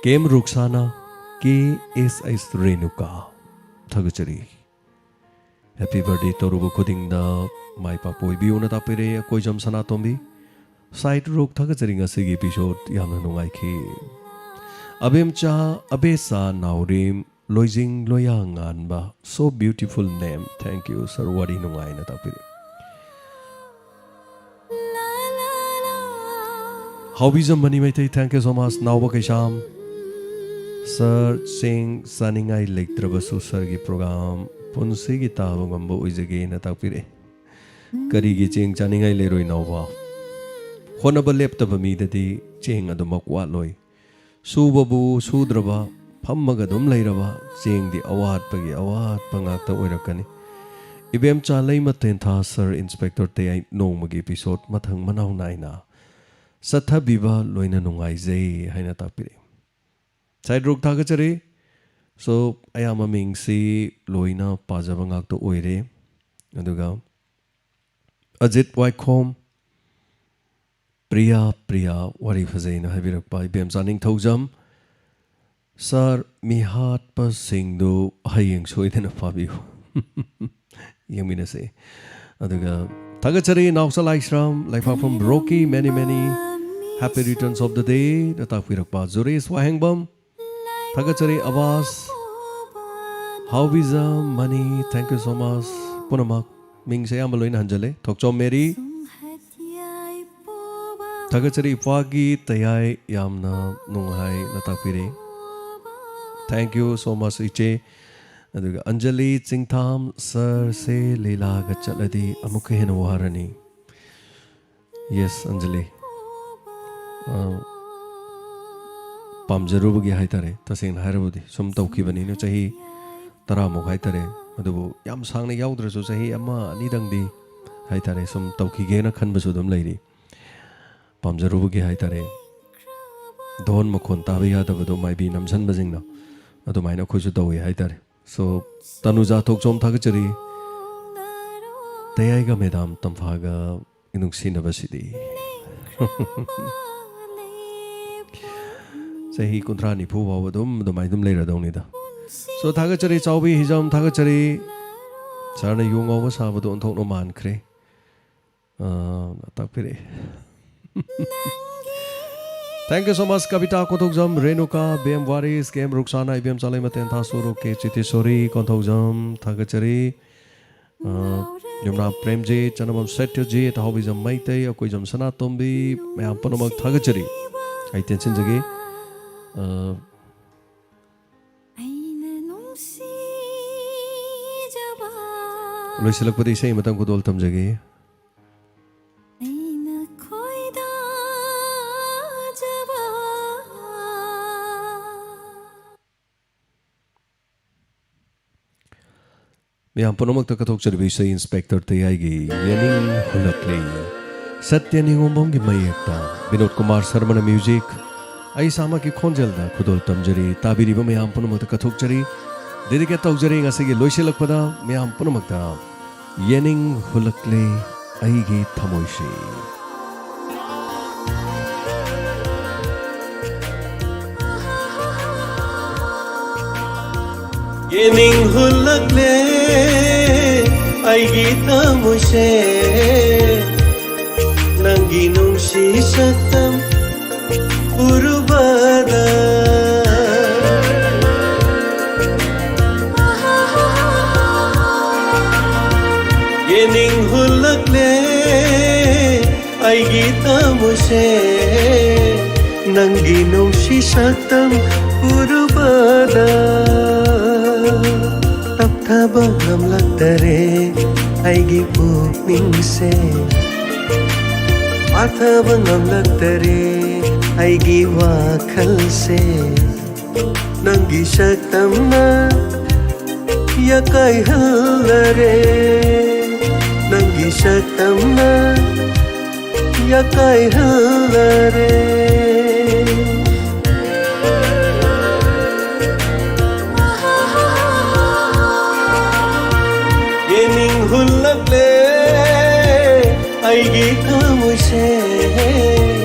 ꯀꯦ ꯑꯦꯝ ꯔꯨꯛꯁꯥꯅꯥ, ꯀꯦ ꯑꯦꯁ ꯑꯦꯁ ꯔꯦꯅꯨꯀꯥ, ꯊꯥꯒꯠꯆꯔꯤ꯫ Happy birthday ꯇꯧꯔꯨꯕ ꯈꯨꯗꯤꯡꯗ ꯃꯥꯏ ꯄꯥꯛꯄ ꯑꯣꯏꯕꯤꯌꯨꯅ ꯇꯥꯛꯄꯤꯔꯦ ꯑꯀꯣꯏꯖꯝ ꯁꯅꯥꯇꯣꯝꯕꯤ꯫ ꯁꯥꯏꯠ ꯔꯨꯛ, ꯊꯥꯒꯠꯆꯔꯤ, ꯉꯁꯤꯒꯤ episode ꯌꯥꯝꯅ ꯅꯨꯡꯉꯥꯏꯈꯤ꯫ ꯑꯕꯦꯝꯆꯥ, ꯑꯕꯦꯆꯥ ꯅꯥꯎꯔꯦꯝ, ꯂꯣꯏꯖꯤꯡ ꯂꯣꯌꯥ ꯉꯥꯟꯕ, so beautiful name, thank you sir, ꯋꯥꯔꯤ ꯅꯨꯡꯉꯥꯏꯅ ꯇꯥꯛꯄꯤꯔꯦ꯫ Haobijam Mani Meitei, thank you so much꯫ Naoba Keisham, sir, ꯆꯦꯡ ꯆꯥꯅꯤꯡꯉꯥꯏ ꯂꯩꯇ꯭ꯔꯕꯁꯨ ꯁꯥꯔꯒꯤ program ꯄꯨꯟꯁꯤꯒꯤ ꯇꯥꯕ ꯉꯝꯕ ꯑꯣꯏꯖꯒꯦꯅ ꯇꯥꯛꯄꯤꯔꯛꯑꯦ꯫ ꯀꯔꯤꯒꯤ ꯆꯦꯡ ꯆꯥꯅꯤꯡꯉꯥꯏ ꯂꯩꯔꯣꯏ ꯅꯥꯎꯕ? ꯍꯣꯠꯅꯕ ꯂꯦꯞꯇꯕ ꯃꯤꯗꯗꯤ ꯆꯦꯡ ꯑꯗꯨꯃꯛ ꯋꯥꯠꯂꯣꯏ꯫ ꯁꯨꯕꯕꯨ ꯁꯨꯗ꯭ꯔꯕ, ꯐꯝꯃꯒ ꯑꯗꯨꯝ ꯂꯩꯔꯕ, ꯆꯦꯡꯗꯤ ꯑꯋꯥꯠꯄꯒꯤ ꯑꯋꯥꯠꯄ ꯉꯥꯛꯇ ꯑꯣꯏꯔꯛꯀꯅꯤ꯫ ꯏꯕꯦꯝꯆꯥ ꯂꯩꯃ ꯇꯦꯟꯊꯥ, ꯁꯥꯔ ꯏꯟꯁꯄꯦꯛꯇꯔ ꯇꯌꯥꯏ ꯅꯣꯡꯃꯒꯤ episode ꯃꯊꯪ ꯃꯅꯥꯎ ꯅꯥꯏꯅ ꯆꯠꯊꯕꯤꯕ ꯂꯣꯏꯅ ꯅꯨꯡꯉꯥꯏꯖꯩ ꯍꯥꯏꯅ ꯇꯥꯛꯄꯤꯔꯛꯏ꯫ ꯁꯥꯏꯠ ꯔꯨꯛ, ꯊꯥꯒꯠꯆꯔꯤ꯫ So, ꯑꯌꯥꯝꯕ ꯃꯤꯡꯁꯤ ꯂꯣꯏꯅ ꯄꯥꯖꯕ ꯉꯥꯛꯇ ꯑꯣꯏꯔꯦ꯫ ꯑꯗꯨꯒ ꯑꯖꯤꯠ ꯋꯥꯏꯈꯣꯝ, ꯄ꯭ꯔꯤꯌꯥ, ꯄ꯭ꯔꯤꯌꯥ, ꯋꯥꯔꯤ ꯐꯖꯩꯅ ꯍꯥꯏꯕꯤꯔꯛꯄ ꯏꯕꯦꯝꯆꯥ ꯅꯤꯡꯊꯧꯖꯝ꯫ ꯁꯥꯔ, ꯃꯤꯍꯥꯠꯄꯁꯤꯡꯗꯨ ꯍꯌꯦꯡ ꯁꯣꯏꯗꯅ ꯐꯥꯕꯤꯌꯨ꯫ ꯌꯦꯡꯃꯤꯟꯅꯁꯦ꯫ ꯑꯗꯨꯒ ꯊꯥꯒꯠꯆꯔꯤ ꯅꯥꯎꯆꯥ ꯂꯥꯏꯁ꯭ꯔꯝ, ꯂꯩꯐꯥꯐꯝ ꯔꯣꯀꯤ, many many happy returns of the day ꯅ ꯇꯥꯛꯄꯤꯔꯛꯄ ꯖꯨꯔꯦꯁ ꯋꯥꯍꯦꯡꯕꯝ꯫ ꯊꯥꯒꯠꯆꯔꯤ ꯑꯕꯥꯁ, ꯍꯥꯎꯕꯤꯖꯝ money, thank you so much꯫ ꯄꯨꯝꯅꯃꯛ ꯃꯤꯡꯁꯦ ꯑꯌꯥꯝꯕ ꯂꯣꯏꯅ ꯍꯟꯖꯜꯂꯦ꯫ ꯊꯣꯛꯆꯣꯝ ꯃꯦꯔꯤ, ꯊꯥꯒꯠꯆꯔꯤ ꯏꯄ꯭ꯋꯥꯒꯤ ꯇꯌꯥꯏ, ꯌꯥꯝꯅ ꯅꯨꯡꯉꯥꯏꯅ ꯇꯥꯛꯄꯤꯔꯦ꯫ Thank you so much ꯏꯆꯦ꯫ ꯑꯗꯨꯒ ꯑꯟꯖꯂꯤ ꯆꯤꯡꯊꯥꯝ, "ꯁꯥꯔꯁꯦ ꯂꯤꯂꯥꯒ ꯆꯠꯂꯗꯤ ꯑꯃꯨꯛꯀ ꯍꯦꯟꯅ ꯋꯥꯔꯅꯤ"꯫ Yes, ꯑꯟꯖꯂꯤ꯫ ꯑ, ꯄꯥꯝꯖꯔꯨꯕꯒꯤ ꯍꯥꯏꯇꯥꯔꯦ, ꯇꯁꯦꯡꯅ ꯍꯥꯏꯔꯕꯗꯤ ꯁꯨꯝ ꯇꯧꯈꯤꯕꯅꯤꯅ ꯆꯍꯤ ꯇꯔꯥꯃꯨꯛ ꯍꯥꯏꯇꯥꯔꯦ꯫ ꯑꯗꯨꯕꯨ ꯌꯥꯝ ꯁꯥꯡꯅ ꯌꯥꯎꯗ꯭ꯔꯁꯨ ꯆꯍꯤ ꯑꯃ ꯑꯅꯤꯗꯪꯗꯤ ꯍꯥꯏꯇꯥꯔꯦ, ꯁꯨꯝ ꯇꯧꯈꯤꯒꯦꯅ ꯈꯟꯕꯁꯨ ꯑꯗꯨꯝ ꯂꯩꯔꯤ꯫ ꯄꯥꯝꯖꯔꯨꯕꯒꯤ ꯍꯥꯏꯇꯥꯔꯦ, ꯙꯣꯟ ꯃꯈꯣꯟ ꯇꯥꯕ ꯌꯥꯗꯕꯗꯣ ꯃꯥꯏꯕꯤ ꯅꯝꯁꯟꯕꯁꯤꯡꯅ, ꯑꯗꯨꯃꯥꯏꯅ ꯑꯩꯈꯣꯏꯁꯨ ꯇꯧꯋꯤ ꯍꯥꯏꯇꯥꯔꯦ꯫ So, ꯇꯅꯨꯖꯥ ꯊꯣꯛꯆꯣꯝ ꯊꯥꯒꯠꯆꯔꯤ꯫ ꯇꯌꯥꯏꯒ ꯃꯦꯗꯥꯝ ꯇꯝꯐꯥꯒ ꯅꯨꯡꯁꯤꯅꯕꯁꯤꯗꯤ꯫ ꯆꯍꯤ ꯀꯨꯟꯊ꯭ꯔꯥ ꯅꯤꯐꯨ ꯐꯥꯎꯕ ꯑꯗꯨꯝ ꯑꯗꯨꯃꯥꯏꯅ ꯑꯗꯨꯝ ꯂꯩꯔꯗꯧꯅꯤꯗ꯫ So, ꯊꯥꯒꯠꯆꯔꯤ ꯆꯥꯎꯕꯤ ꯍꯤꯖꯝ, ꯊꯥꯒꯠꯆꯔꯤ꯫ ꯁꯥꯔꯅ ꯌꯨ ꯉꯥꯎꯕ ꯁꯥꯕꯗꯣ ꯑꯣꯟꯊꯣꯛꯅ ꯃꯥꯟꯈ꯭ꯔꯦ꯫ ꯑ, ꯇꯥꯛꯄꯤꯔꯛꯑꯦ꯫ Thank you so much, ꯀꯕꯤꯇꯥ ꯀꯣꯟꯊꯧꯖꯝ, ꯔꯦꯅꯨꯀꯥ, ꯕꯦꯝ ꯋꯥꯔꯤꯁ, ꯀꯦꯝ ꯔꯨꯛꯁꯥꯅꯥ, ꯏꯕꯦꯝ ꯆꯥꯂꯩ ꯃꯇꯦꯟ ꯊꯥꯁꯨꯔꯨ, ꯀꯦ ꯆꯤꯇꯦꯁꯣꯔꯤ ꯀꯣꯟꯊꯧꯖꯝ, ꯊꯥꯒꯠꯆꯔꯤ꯫ ꯑ, ꯌꯨꯝꯅꯥꯝ ꯄ꯭ꯔꯦꯝꯖꯤꯠ, ꯆꯅꯃꯝ ꯁꯇ꯭ꯌꯖꯤꯠ, ꯍꯥꯎꯕꯤꯖꯝ ꯃꯩꯇꯩ, ꯑꯀꯣꯏꯖꯝ ꯁꯅꯥꯇꯣꯝꯕꯤ, ꯃꯌꯥꯝ ꯄꯨꯝꯅꯃꯛ ꯊꯥꯒꯠꯆꯔꯤ꯫ ꯑꯩ ꯇꯦꯟꯁꯤꯟꯖꯒꯦ꯫ ꯑ, ꯑꯩꯅ ꯅꯨꯡꯁꯤꯖꯕ꯫ ꯂꯣꯏꯁꯤꯜꯂꯛꯄꯗ ꯏꯁꯩ ꯑꯃꯇꯪ ꯈꯨꯗꯣꯜ ꯇꯝꯖꯒꯦ꯫ ꯑꯩꯅ ꯈꯣꯏꯗꯥꯖꯕ꯫ ꯃꯌꯥꯝ ꯄꯨꯝꯅꯃꯛꯇ ꯀꯠꯊꯣꯛꯆꯔꯤꯕ ꯏꯁꯩ ꯏꯟꯁꯄꯦꯛꯇꯔ ꯇꯌꯥꯏꯒꯤ ꯌꯦꯅꯤꯡ ꯍꯨꯜꯂꯛꯂꯦ꯫ ꯁꯇ꯭ꯌ ꯅꯤꯉꯣꯝꯕꯝꯒꯤ ꯃꯌꯦꯛꯇ ꯕꯤꯅꯣꯗ ꯀꯨꯃꯥꯔ ꯁꯔꯃꯅ ꯃ꯭ꯌꯨꯖꯤꯛ, ꯑꯩ ꯏꯁꯥꯃꯛꯀꯤ ꯈꯣꯟꯖꯦꯜꯗ ꯈꯨꯗꯣꯜ ꯇꯝꯖꯔꯤ꯫ ꯇꯥꯕꯤꯔꯤꯕ ꯃꯌꯥꯝ ꯄꯨꯝꯅꯃꯛꯇ ꯀꯠꯊꯣꯛꯆꯔꯤ꯫ ꯗꯦꯗꯤꯀꯦꯠ ꯇꯧꯖꯔꯤ ꯉꯁꯤꯒꯤ ꯂꯣꯏꯁꯤꯜꯂꯛꯄꯗ ꯃꯌꯥꯝ ꯄꯨꯝꯅꯃꯛꯇ꯫ ꯌꯦꯅꯤꯡ ꯍꯨꯜꯂꯛꯂꯦ ꯑꯩꯒꯤ ꯊꯃꯣꯏꯁꯦ꯫ ꯌꯦꯅꯤꯡ ꯍꯨꯜꯂꯛꯂꯦ ꯑꯩꯒꯤ ꯊꯃꯣꯏꯁꯦ, ꯅꯪꯒꯤ ꯅꯨꯡꯁꯤ ꯁꯛꯇꯝ ꯎꯔꯨꯕꯗ꯫ ꯌꯦꯅꯤꯡ ꯍꯨꯜꯂꯛꯂꯦ ꯑꯩꯒꯤ ꯊꯃꯣꯏꯁꯦ, ꯅꯪꯒꯤ ꯅꯨꯡꯁꯤ ꯁꯛꯇꯝ ꯎꯔꯨꯕꯗ꯫ ꯇꯞꯊꯕ ꯉꯝꯂꯛꯇꯔꯦ ꯑꯩꯒꯤ ꯄꯨꯛꯅꯤꯡꯁꯦ, ꯄꯥꯊꯕ ꯉꯝꯂꯛꯇꯔꯦ ꯑꯩꯒꯤ ꯋꯥꯈꯜꯁꯦ꯫ ꯅꯪꯒꯤ ꯁꯛꯇꯝꯅ ꯌꯥꯀꯥꯏꯍꯜꯂꯔꯦ, ꯅꯪꯒꯤ ꯁꯛꯇꯝꯅ ꯌꯥꯀꯥꯏꯍꯜꯂꯔꯦ꯫ ꯌꯦꯅꯤꯡ ꯍꯨꯜꯂꯛꯂꯦ ꯑꯩꯒꯤ ꯊꯃꯣꯏꯁꯦ,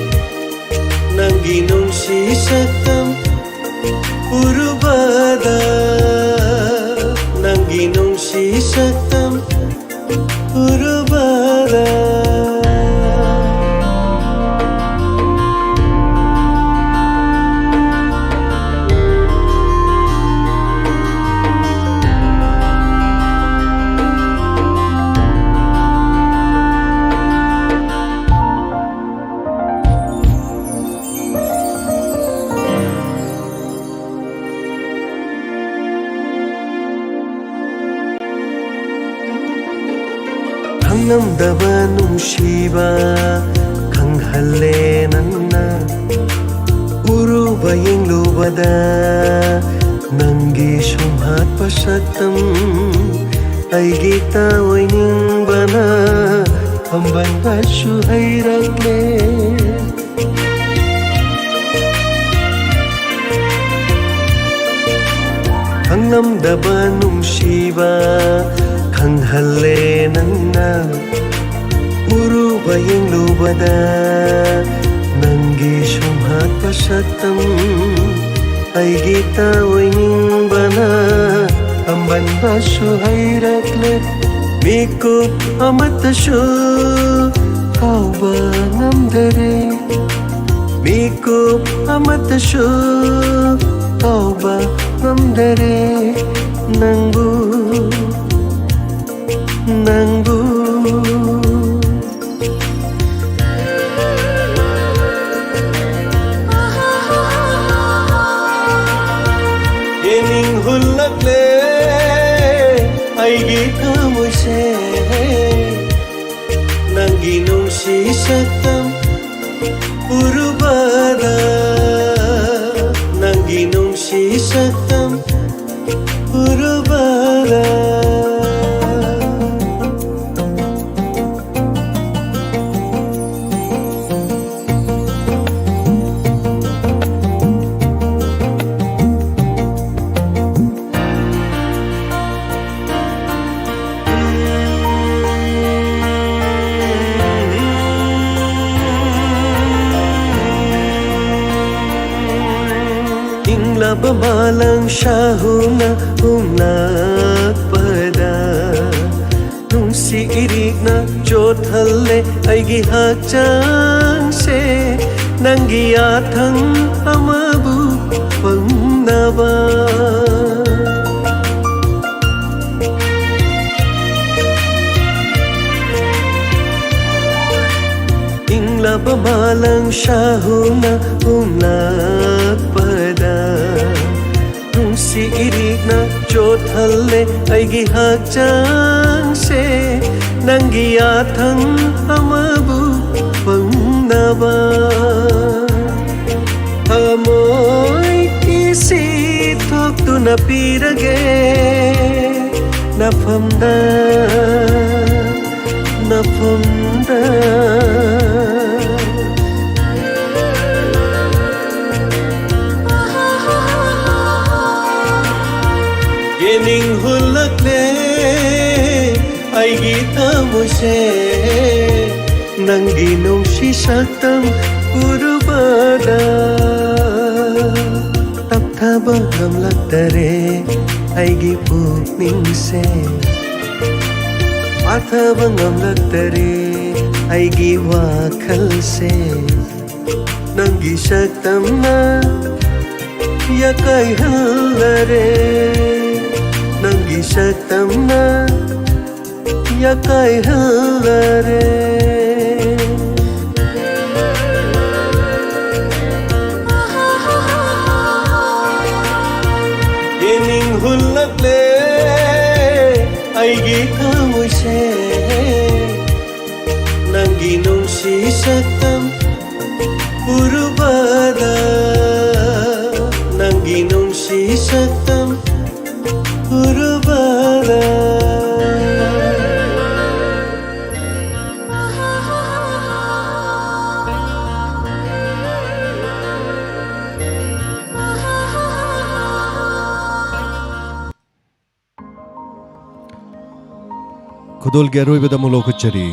ꯅꯪꯒꯤ ꯅꯨꯡꯁꯤ ꯁꯛꯇꯝ ꯎꯔꯨꯕꯗ, ꯅꯪꯒꯤ ꯅꯨꯡꯁꯤ ꯁꯛꯇꯝ ꯎꯔꯨꯕꯗ꯫ ꯈꯪꯂꯝꯗꯕ ꯅꯨꯡꯁꯤꯕ ꯈꯪꯍꯜꯂꯦ ꯅꯪꯅ꯫ ꯎꯔꯨꯕ ꯌꯦꯡꯂꯨꯕꯗ ꯅꯪꯒꯤ ꯁꯨꯝꯍꯠꯄ ꯁꯛꯇꯝ ꯑꯩꯒꯤ ꯇꯥꯑꯣꯏꯅꯤꯡꯕꯅ ꯄꯥꯝꯕꯟꯕꯁꯨ ꯍꯩꯔꯛꯂꯦ꯫ ꯈꯪꯂꯝꯗꯕ ꯅꯨꯡꯁꯤꯕ ꯈꯪꯍꯜꯂꯦ ꯅꯪꯅ꯫ ꯎꯔꯨꯕ ꯌꯦꯡꯂꯨꯕꯗ ꯅꯪꯒꯤ ꯁꯨꯝꯍꯠꯄ ꯁꯛꯇꯝ ꯑꯩꯒꯤ ꯇꯥꯑꯣꯏꯅꯤꯡꯕꯅ ꯄꯥꯝꯕꯟꯕꯁꯨ ꯍꯩꯔꯛꯂꯦ꯫ ꯃꯤꯀꯨꯞ ꯑꯃꯠꯇꯁꯨ ꯀꯥꯎꯕ ꯉꯝꯗꯔꯦ, ꯃꯤꯀꯨꯞ ꯑꯃꯠꯇꯁꯨ ꯀꯥꯎꯕ ꯉꯝꯗꯔꯦ ꯅꯪꯕꯨ꯫ ꯅꯪꯕꯨ꯫ ꯌꯦꯡꯅꯤꯡ ꯍꯨꯜꯂꯛꯂꯦ ꯑꯩꯒꯤ ꯊꯃꯣꯏꯁꯦ, ꯅꯪꯒꯤ ꯅꯨꯡꯁꯤ ꯁꯛꯇꯝ ꯎꯔꯨꯕꯗ, ꯅꯪꯒꯤ ꯅꯨꯡꯁꯤ ꯁꯛꯇꯝ ꯎꯔꯨꯕꯗ꯫ ꯏꯪꯂꯕ ꯃꯥꯂꯪ ꯁꯥꯍꯨꯅ ꯍꯨꯝꯂꯛꯄꯗ, ꯅꯨꯡꯁꯤ ꯏꯔꯤꯛꯅ ꯆꯣꯠꯍꯜꯂꯦ ꯑꯩꯒꯤ ꯍꯛꯆꯥꯡꯁꯦ, ꯅꯪꯒꯤ ꯌꯥꯊꯪ ꯑꯃꯕꯨ ꯐꯪꯅꯕ꯫ ꯏꯪꯂꯕ ꯃꯥꯂꯪ ꯁꯥꯍꯨꯅ ꯍꯨꯝꯂꯛꯄꯗ, ꯅꯨꯡꯁꯤ ꯏꯔꯤꯛꯅ ꯆꯣꯠꯍꯜꯂꯦ ꯑꯩꯒꯤ ꯍꯛꯆꯥꯡꯁꯦ, ꯅꯪꯒꯤ ꯌꯥꯊꯪ ꯑꯃꯕꯨ ꯐꯪꯅꯕ꯫ ꯊꯃꯣꯏ ꯀꯤꯁꯤ ꯊꯣꯛꯇꯨꯅ ꯄꯤꯔꯒꯦ ꯅꯐꯝꯗ, ꯅꯐꯝꯗ꯫ ꯌꯦꯡꯅꯤꯡ ꯍꯨꯜꯂꯛꯂꯦ ꯑꯩꯒꯤ ꯊꯃꯣꯏꯁꯦ, ꯅꯪꯒꯤ ꯅꯨꯡꯁꯤ ꯁꯛꯇꯝ ꯎꯔꯨꯕꯗ꯫ ꯇꯞꯊꯕ ꯉꯝꯂꯛꯇꯔꯦ ꯑꯩꯒꯤ ꯄꯨꯛꯅꯤꯡꯁꯦ, ꯄꯥꯊꯕ ꯉꯝꯂꯛꯇꯔꯦ ꯑꯩꯒꯤ ꯋꯥꯈꯜꯁꯦ, ꯅꯪꯒꯤ ꯁꯛꯇꯝꯅ ꯌꯥꯀꯥꯏꯍꯜꯂꯔꯦ, ꯅꯪꯒꯤ ꯁꯛꯇꯝꯅ ꯌꯥꯀꯥꯏꯍꯜꯂꯔꯦ꯫ ꯌꯦꯡꯅꯤꯡ ꯍꯨꯜꯂꯛꯂꯦ ꯑꯩꯒꯤ ꯊꯃꯣꯏꯁꯦ꯫ ꯅꯪꯒꯤ ꯅꯨꯡꯁꯤ ꯁꯛꯇꯝ ꯎꯔꯨꯕꯗ, ꯅꯪꯒꯤ ꯅꯨꯡꯁꯤ ꯁꯛꯇꯝ ꯎꯔꯨꯕꯗ꯫ ꯈꯨꯗꯣꯜꯒꯤ ꯑꯔꯣꯏꯕꯗ ꯑꯃꯨꯛ ꯂꯧꯈꯠꯆꯔꯤ,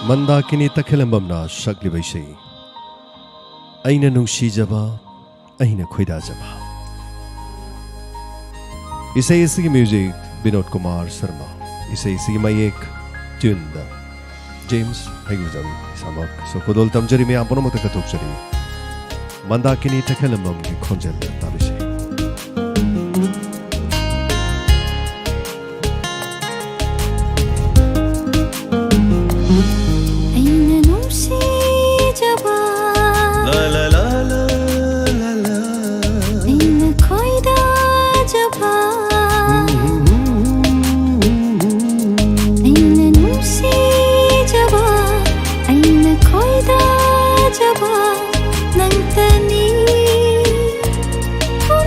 ꯃꯟꯗꯥꯀꯤꯅꯤ ꯇꯈꯦꯂꯝꯕꯝꯅ ꯁꯛꯂꯤꯕ ꯏꯁꯩ ꯑꯩꯅ ꯅꯨꯡꯁꯤꯖꯕ, ꯑꯩꯅ ꯈꯣꯏꯗꯥꯖꯕ꯫ ꯏꯁꯩ ꯑꯁꯤꯒꯤ ꯃ꯭ꯌꯨꯖꯤꯛ ꯕꯤꯅꯣꯗ ꯀꯨꯃꯥꯔ ꯁꯔꯃ, ꯏꯁꯩ ꯑꯁꯤꯒꯤ ꯃꯌꯦꯛ ꯇ꯭ꯌꯨꯟꯗ ꯖꯦꯝꯁ ꯍꯩꯒꯨꯖꯝ ꯏꯁꯥꯃꯛ ꯁꯣꯈꯣꯗꯣꯜ ꯇꯝꯖꯔꯤ, ꯃꯌꯥꯝ ꯄꯨꯝꯅꯃꯛꯇ ꯀꯠꯊꯣꯛꯆꯔꯤ꯫ ꯃꯟꯗꯥꯀꯤꯅꯤ ꯇꯈꯦꯂꯝꯕꯝꯒꯤ ꯈꯣꯟꯖꯦꯜꯗ ꯇꯥꯕꯤꯁꯤ꯫ ꯑꯩꯅ ꯅꯨꯡꯁꯤꯖꯕ, ꯂꯥ, ꯂꯥ, ꯂꯥ, ꯂꯥ, ꯂꯥ, ꯂꯥ꯫ ꯑꯩꯅ ꯈꯣꯏꯗꯥꯖꯕ, ꯑꯩꯅ ꯅꯨꯡꯁꯤꯖꯕ, ꯑꯩꯅ ꯈꯣꯏꯗꯥꯖꯕ ꯅꯪꯇꯅꯤ꯫ ꯍꯣ,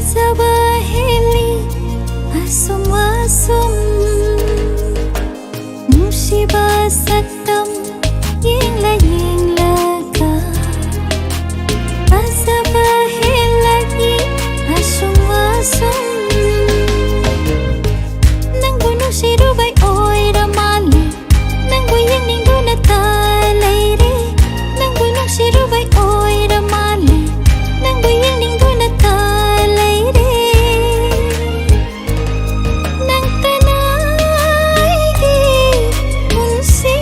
ꯐꯖꯕ ꯍꯦꯜꯂꯤ ꯑꯁꯨꯝ ꯑꯁꯨꯝ, ꯅꯨꯡꯁꯤꯕ ꯁꯛꯇꯝ ꯌꯦꯡꯂ ꯌꯦꯡꯂꯒ, ꯐꯖꯕ ꯍꯦꯜꯂꯛꯏ ꯑꯁꯨꯝ ꯑꯁꯨꯝ꯫ ꯅꯪꯕꯨ ꯅꯨꯡꯁꯤꯔꯨꯕꯩ ꯑꯣꯏꯔ ꯃꯥꯜꯂꯦ, ꯅꯪꯕꯨ ꯌꯦꯡꯅꯤꯡꯗꯨꯅ ꯇ ꯂꯩꯔꯦ꯫ ꯅꯪꯕꯨ ꯅꯨꯡꯁꯤꯔꯨꯕꯩ ꯑꯣꯏꯔ ꯃꯥꯜꯂꯦ, ꯅꯪꯕꯨ ꯌꯦꯡꯅꯤꯡꯗꯨꯅ ꯇ ꯂꯩꯔꯦ꯫ ꯅꯪꯇꯅ ꯑꯩꯒꯤ ꯄꯨꯟꯁꯤ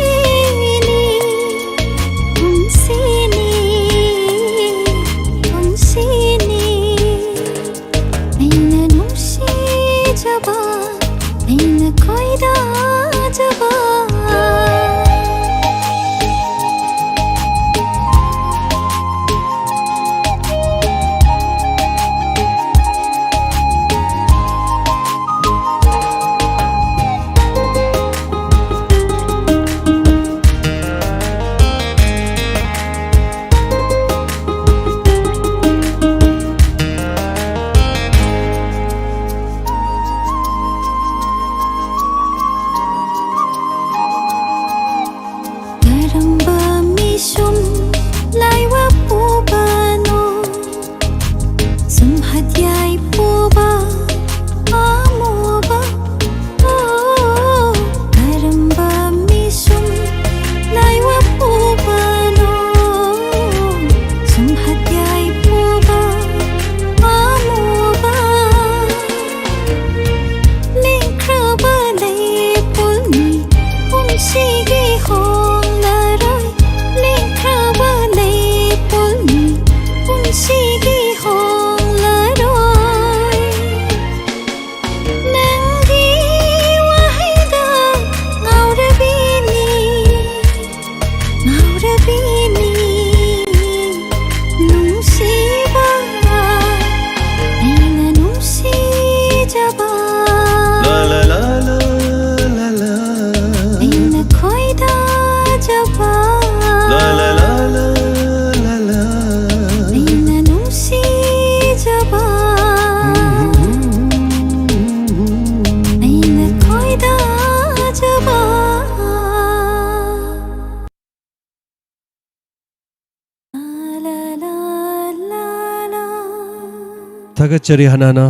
ꯊꯥꯒꯠꯆꯔꯤ ꯍꯥꯟꯅꯅ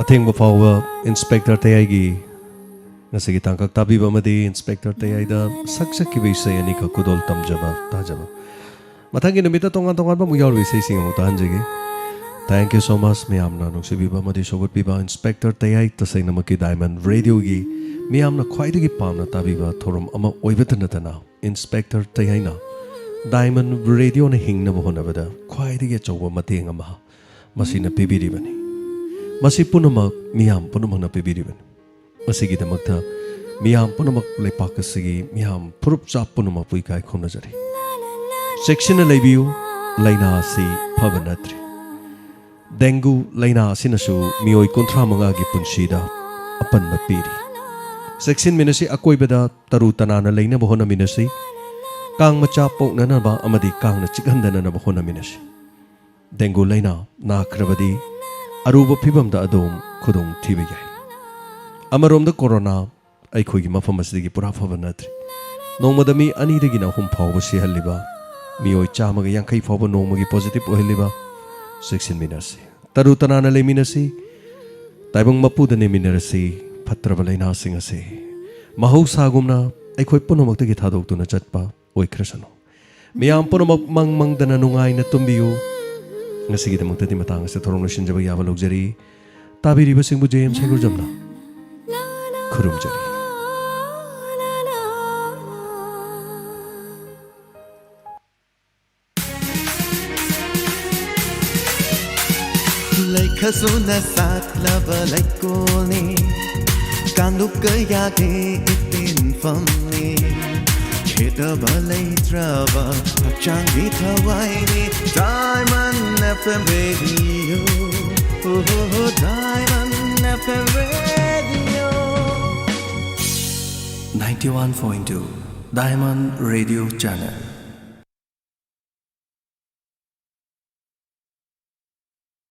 ꯑꯊꯦꯡꯕ ꯐꯥꯎꯕ ꯏꯟꯁꯄꯦꯛꯇꯔ ꯇꯌꯥꯏꯒꯤ ꯉꯁꯤꯒꯤ ꯇꯥꯡꯀꯛ ꯇꯥꯕꯤꯕ ꯑꯃꯗꯤ ꯏꯟꯁꯄꯦꯛꯇꯔ ꯇꯌꯥꯏꯗ ꯁꯛꯆꯈꯤꯕ ꯏꯁꯩ ꯑꯅꯤꯈꯛ ꯈꯨꯗꯣꯜ ꯇꯝꯖꯕ, ꯇꯥꯖꯕ꯫ ꯃꯊꯪꯒꯤ ꯅꯨꯃꯤꯠꯇ ꯇꯣꯉꯥꯟ ꯇꯣꯉꯥꯟꯕ ꯑꯃꯨꯛ ꯌꯥꯎꯔꯤꯕ ꯏꯁꯩꯁꯤꯡ ꯑꯃꯨꯛ ꯇꯥꯍꯟꯖꯒꯦ꯫ Thank you so much ꯃꯌꯥꯝꯅ ꯅꯨꯡꯁꯤꯕꯤꯕ ꯑꯃꯗꯤ ꯁꯧꯒꯠꯄꯤꯕ ꯏꯟꯁꯄꯦꯛꯇꯔ ꯇꯌꯥꯏ ꯇꯁꯦꯡꯅꯃꯛꯀꯤ ꯗꯥꯏꯃꯟ ꯔꯦꯗꯤꯑꯣꯒꯤ ꯃꯤꯌꯥꯝꯅ ꯈ꯭ꯋꯥꯏꯗꯒꯤ ꯄꯥꯝꯅ ꯇꯥꯕꯤꯕ ꯊꯧꯔꯝ ꯑꯃ ꯑꯣꯏꯕꯇ ꯅꯠꯇꯅ ꯏꯟꯁꯄꯦꯛꯇꯔ ꯇꯌꯥꯏꯅ ꯗꯥꯏꯃꯟ ꯔꯦꯗꯤꯑꯣꯅ ꯍꯤꯡꯅꯕ ꯍꯣꯠꯅꯕꯗ ꯈ꯭ꯋꯥꯏꯗꯒꯤ ꯑꯆꯧꯕ ꯃꯇꯦꯡ ꯑꯃ ꯃꯁꯤꯅ ꯄꯤꯕꯤꯔꯤꯕꯅꯤ꯫ ꯃꯁꯤ ꯄꯨꯝꯅꯃꯛ ꯃꯤꯌꯥꯝ ꯄꯨꯝꯅꯃꯛꯅ ꯄꯤꯕꯤꯔꯤꯕꯅꯤ꯫ ꯃꯁꯤꯒꯤꯗꯃꯛꯇ ꯃꯤꯌꯥꯝ ꯄꯨꯝꯅꯃꯛ, ꯂꯩꯄꯥꯛ ꯑꯁꯤꯒꯤ ꯃꯤꯌꯥꯝ ꯐꯨꯔꯨꯞ ꯆꯥ ꯄꯨꯝꯅꯃꯛꯄꯨ ꯏꯀꯥꯏ ꯈꯨꯝꯅꯖꯔꯤ꯫ ꯆꯦꯛꯁꯤꯟꯅ ꯂꯩꯕꯤꯌꯨ, ꯂꯥꯏꯅꯥ ꯑꯁꯤ ꯐꯕ ꯅꯠꯇ꯭ꯔꯤ꯫ ꯗꯦꯡꯒꯨ ꯂꯥꯏꯅꯥ ꯑꯁꯤꯅꯁꯨ ꯃꯤꯑꯣꯏ ꯀꯨꯟꯊ꯭ꯔꯥ ꯃꯉꯥꯒꯤ ꯄꯨꯟꯁꯤꯗ ꯑꯄꯟꯕ ꯄꯤꯔꯤ꯫ ꯆꯦꯛꯁꯤꯟꯃꯤꯟꯅꯁꯤ, ꯑꯀꯣꯏꯕꯗ ꯇꯔꯨ ꯇꯅꯥꯟꯅ ꯂꯩꯅꯕ ꯍꯣꯠꯅꯃꯤꯟꯅꯁꯤ꯫ ꯀꯥꯡ ꯃꯆꯥ ꯄꯣꯛꯅꯅꯕ ꯑꯃꯗꯤ ꯀꯥꯡꯅ ꯆꯤꯛꯍꯟꯗꯅꯕ ꯍꯣꯠꯅꯃꯤꯟꯅꯁꯤ꯫ ꯗꯦꯡꯒꯨ ꯂꯥꯏꯅꯥ ꯅꯥꯈ꯭ꯔꯕꯗꯤ ꯑꯔꯨꯕ ꯐꯤꯕꯝꯗ ꯑꯗꯣꯝ ꯈꯨꯗꯣꯡ ꯊꯤꯕ ꯌꯥꯏ꯫ ꯑꯃꯔꯣꯝꯗ ꯀꯣꯔꯣꯅꯥ ꯑꯩꯈꯣꯏꯒꯤ ꯃꯐꯝ ꯑꯁꯤꯗꯒꯤ ꯄꯨꯔꯥ ꯐꯕ ꯅꯠꯇ꯭ꯔꯤ꯫ ꯅꯣꯡꯃꯗ ꯃꯤ ꯑꯅꯤꯗꯒꯤꯅ ꯑꯍꯨꯝ ꯐꯥꯎꯕ ꯁꯤꯍꯜꯂꯤꯕ, ꯃꯤꯑꯣꯏ ꯆꯥꯝꯃꯒ ꯌꯥꯡꯈꯩ ꯐꯥꯎꯕ ꯅꯣꯡꯃꯒꯤ ꯄꯣꯖꯤꯇꯤꯚ ꯑꯣꯏꯍꯜꯂꯤꯕ꯫ ꯆꯦꯛꯁꯤꯟꯃꯤꯟꯅꯁꯤ, ꯇꯔꯨ ꯇꯅꯥꯟꯅ ꯂꯩꯃꯤꯟꯅꯁꯤ, ꯇꯥꯏꯕꯪ ꯃꯄꯨꯗ ꯅꯤꯡꯃꯤꯟꯅꯔꯁꯤ, ꯐꯠꯇ꯭ꯔꯕ ꯂꯥꯏꯅꯥꯁꯤꯡ ꯑꯁꯤ ꯃꯍꯧꯁꯥꯒꯨꯝꯅ ꯑꯩꯈꯣꯏ ꯄꯨꯝꯅꯃꯛꯇꯒꯤ ꯊꯥꯗꯣꯛꯇꯨꯅ ꯆꯠꯄ ꯑꯣꯏꯈ꯭ꯔꯁꯅꯨ꯫ ꯃꯤꯌꯥꯝ ꯄꯨꯝꯅꯃꯛ ꯃꯪ ꯃꯪꯗꯅ ꯅꯨꯡꯉꯥꯏꯅ ꯇꯨꯝꯕꯤꯌꯨ꯫ ꯉꯁꯤꯒꯤꯗꯃꯛꯇꯗꯤ ꯃꯇꯥꯡ ꯑꯁꯤꯗ ꯊꯧꯔꯝ ꯂꯣꯏꯁꯤꯟꯖꯕ ꯌꯥꯕ ꯂꯧꯖꯔꯤ꯫ ꯇꯥꯕꯤꯔꯤꯕꯁꯤꯡꯕꯨ ꯖꯦ ꯑꯦꯝ ꯁꯦꯡꯒꯨꯔꯖꯝꯅ ꯈꯨꯔꯨꯝꯖꯔꯤ꯫ ꯂꯩꯈꯁꯨꯅ ꯁꯥꯠꯂꯕ ꯂꯩꯀꯣꯜꯅꯤ, ꯀꯥꯡꯂꯨꯞ ꯀꯌꯥꯒꯤ ꯏꯇꯤꯟꯐꯝꯅꯤ꯫ ꯈꯦꯠꯅꯕ ꯂꯩꯇ꯭ꯔꯕ ꯍꯛꯆꯥꯡꯒꯤ ꯊꯋꯥꯏꯅꯤ, Diamond F M Radio. Oh, Diamond F M Radio. Ninety-one point two Diamond Radio Channel.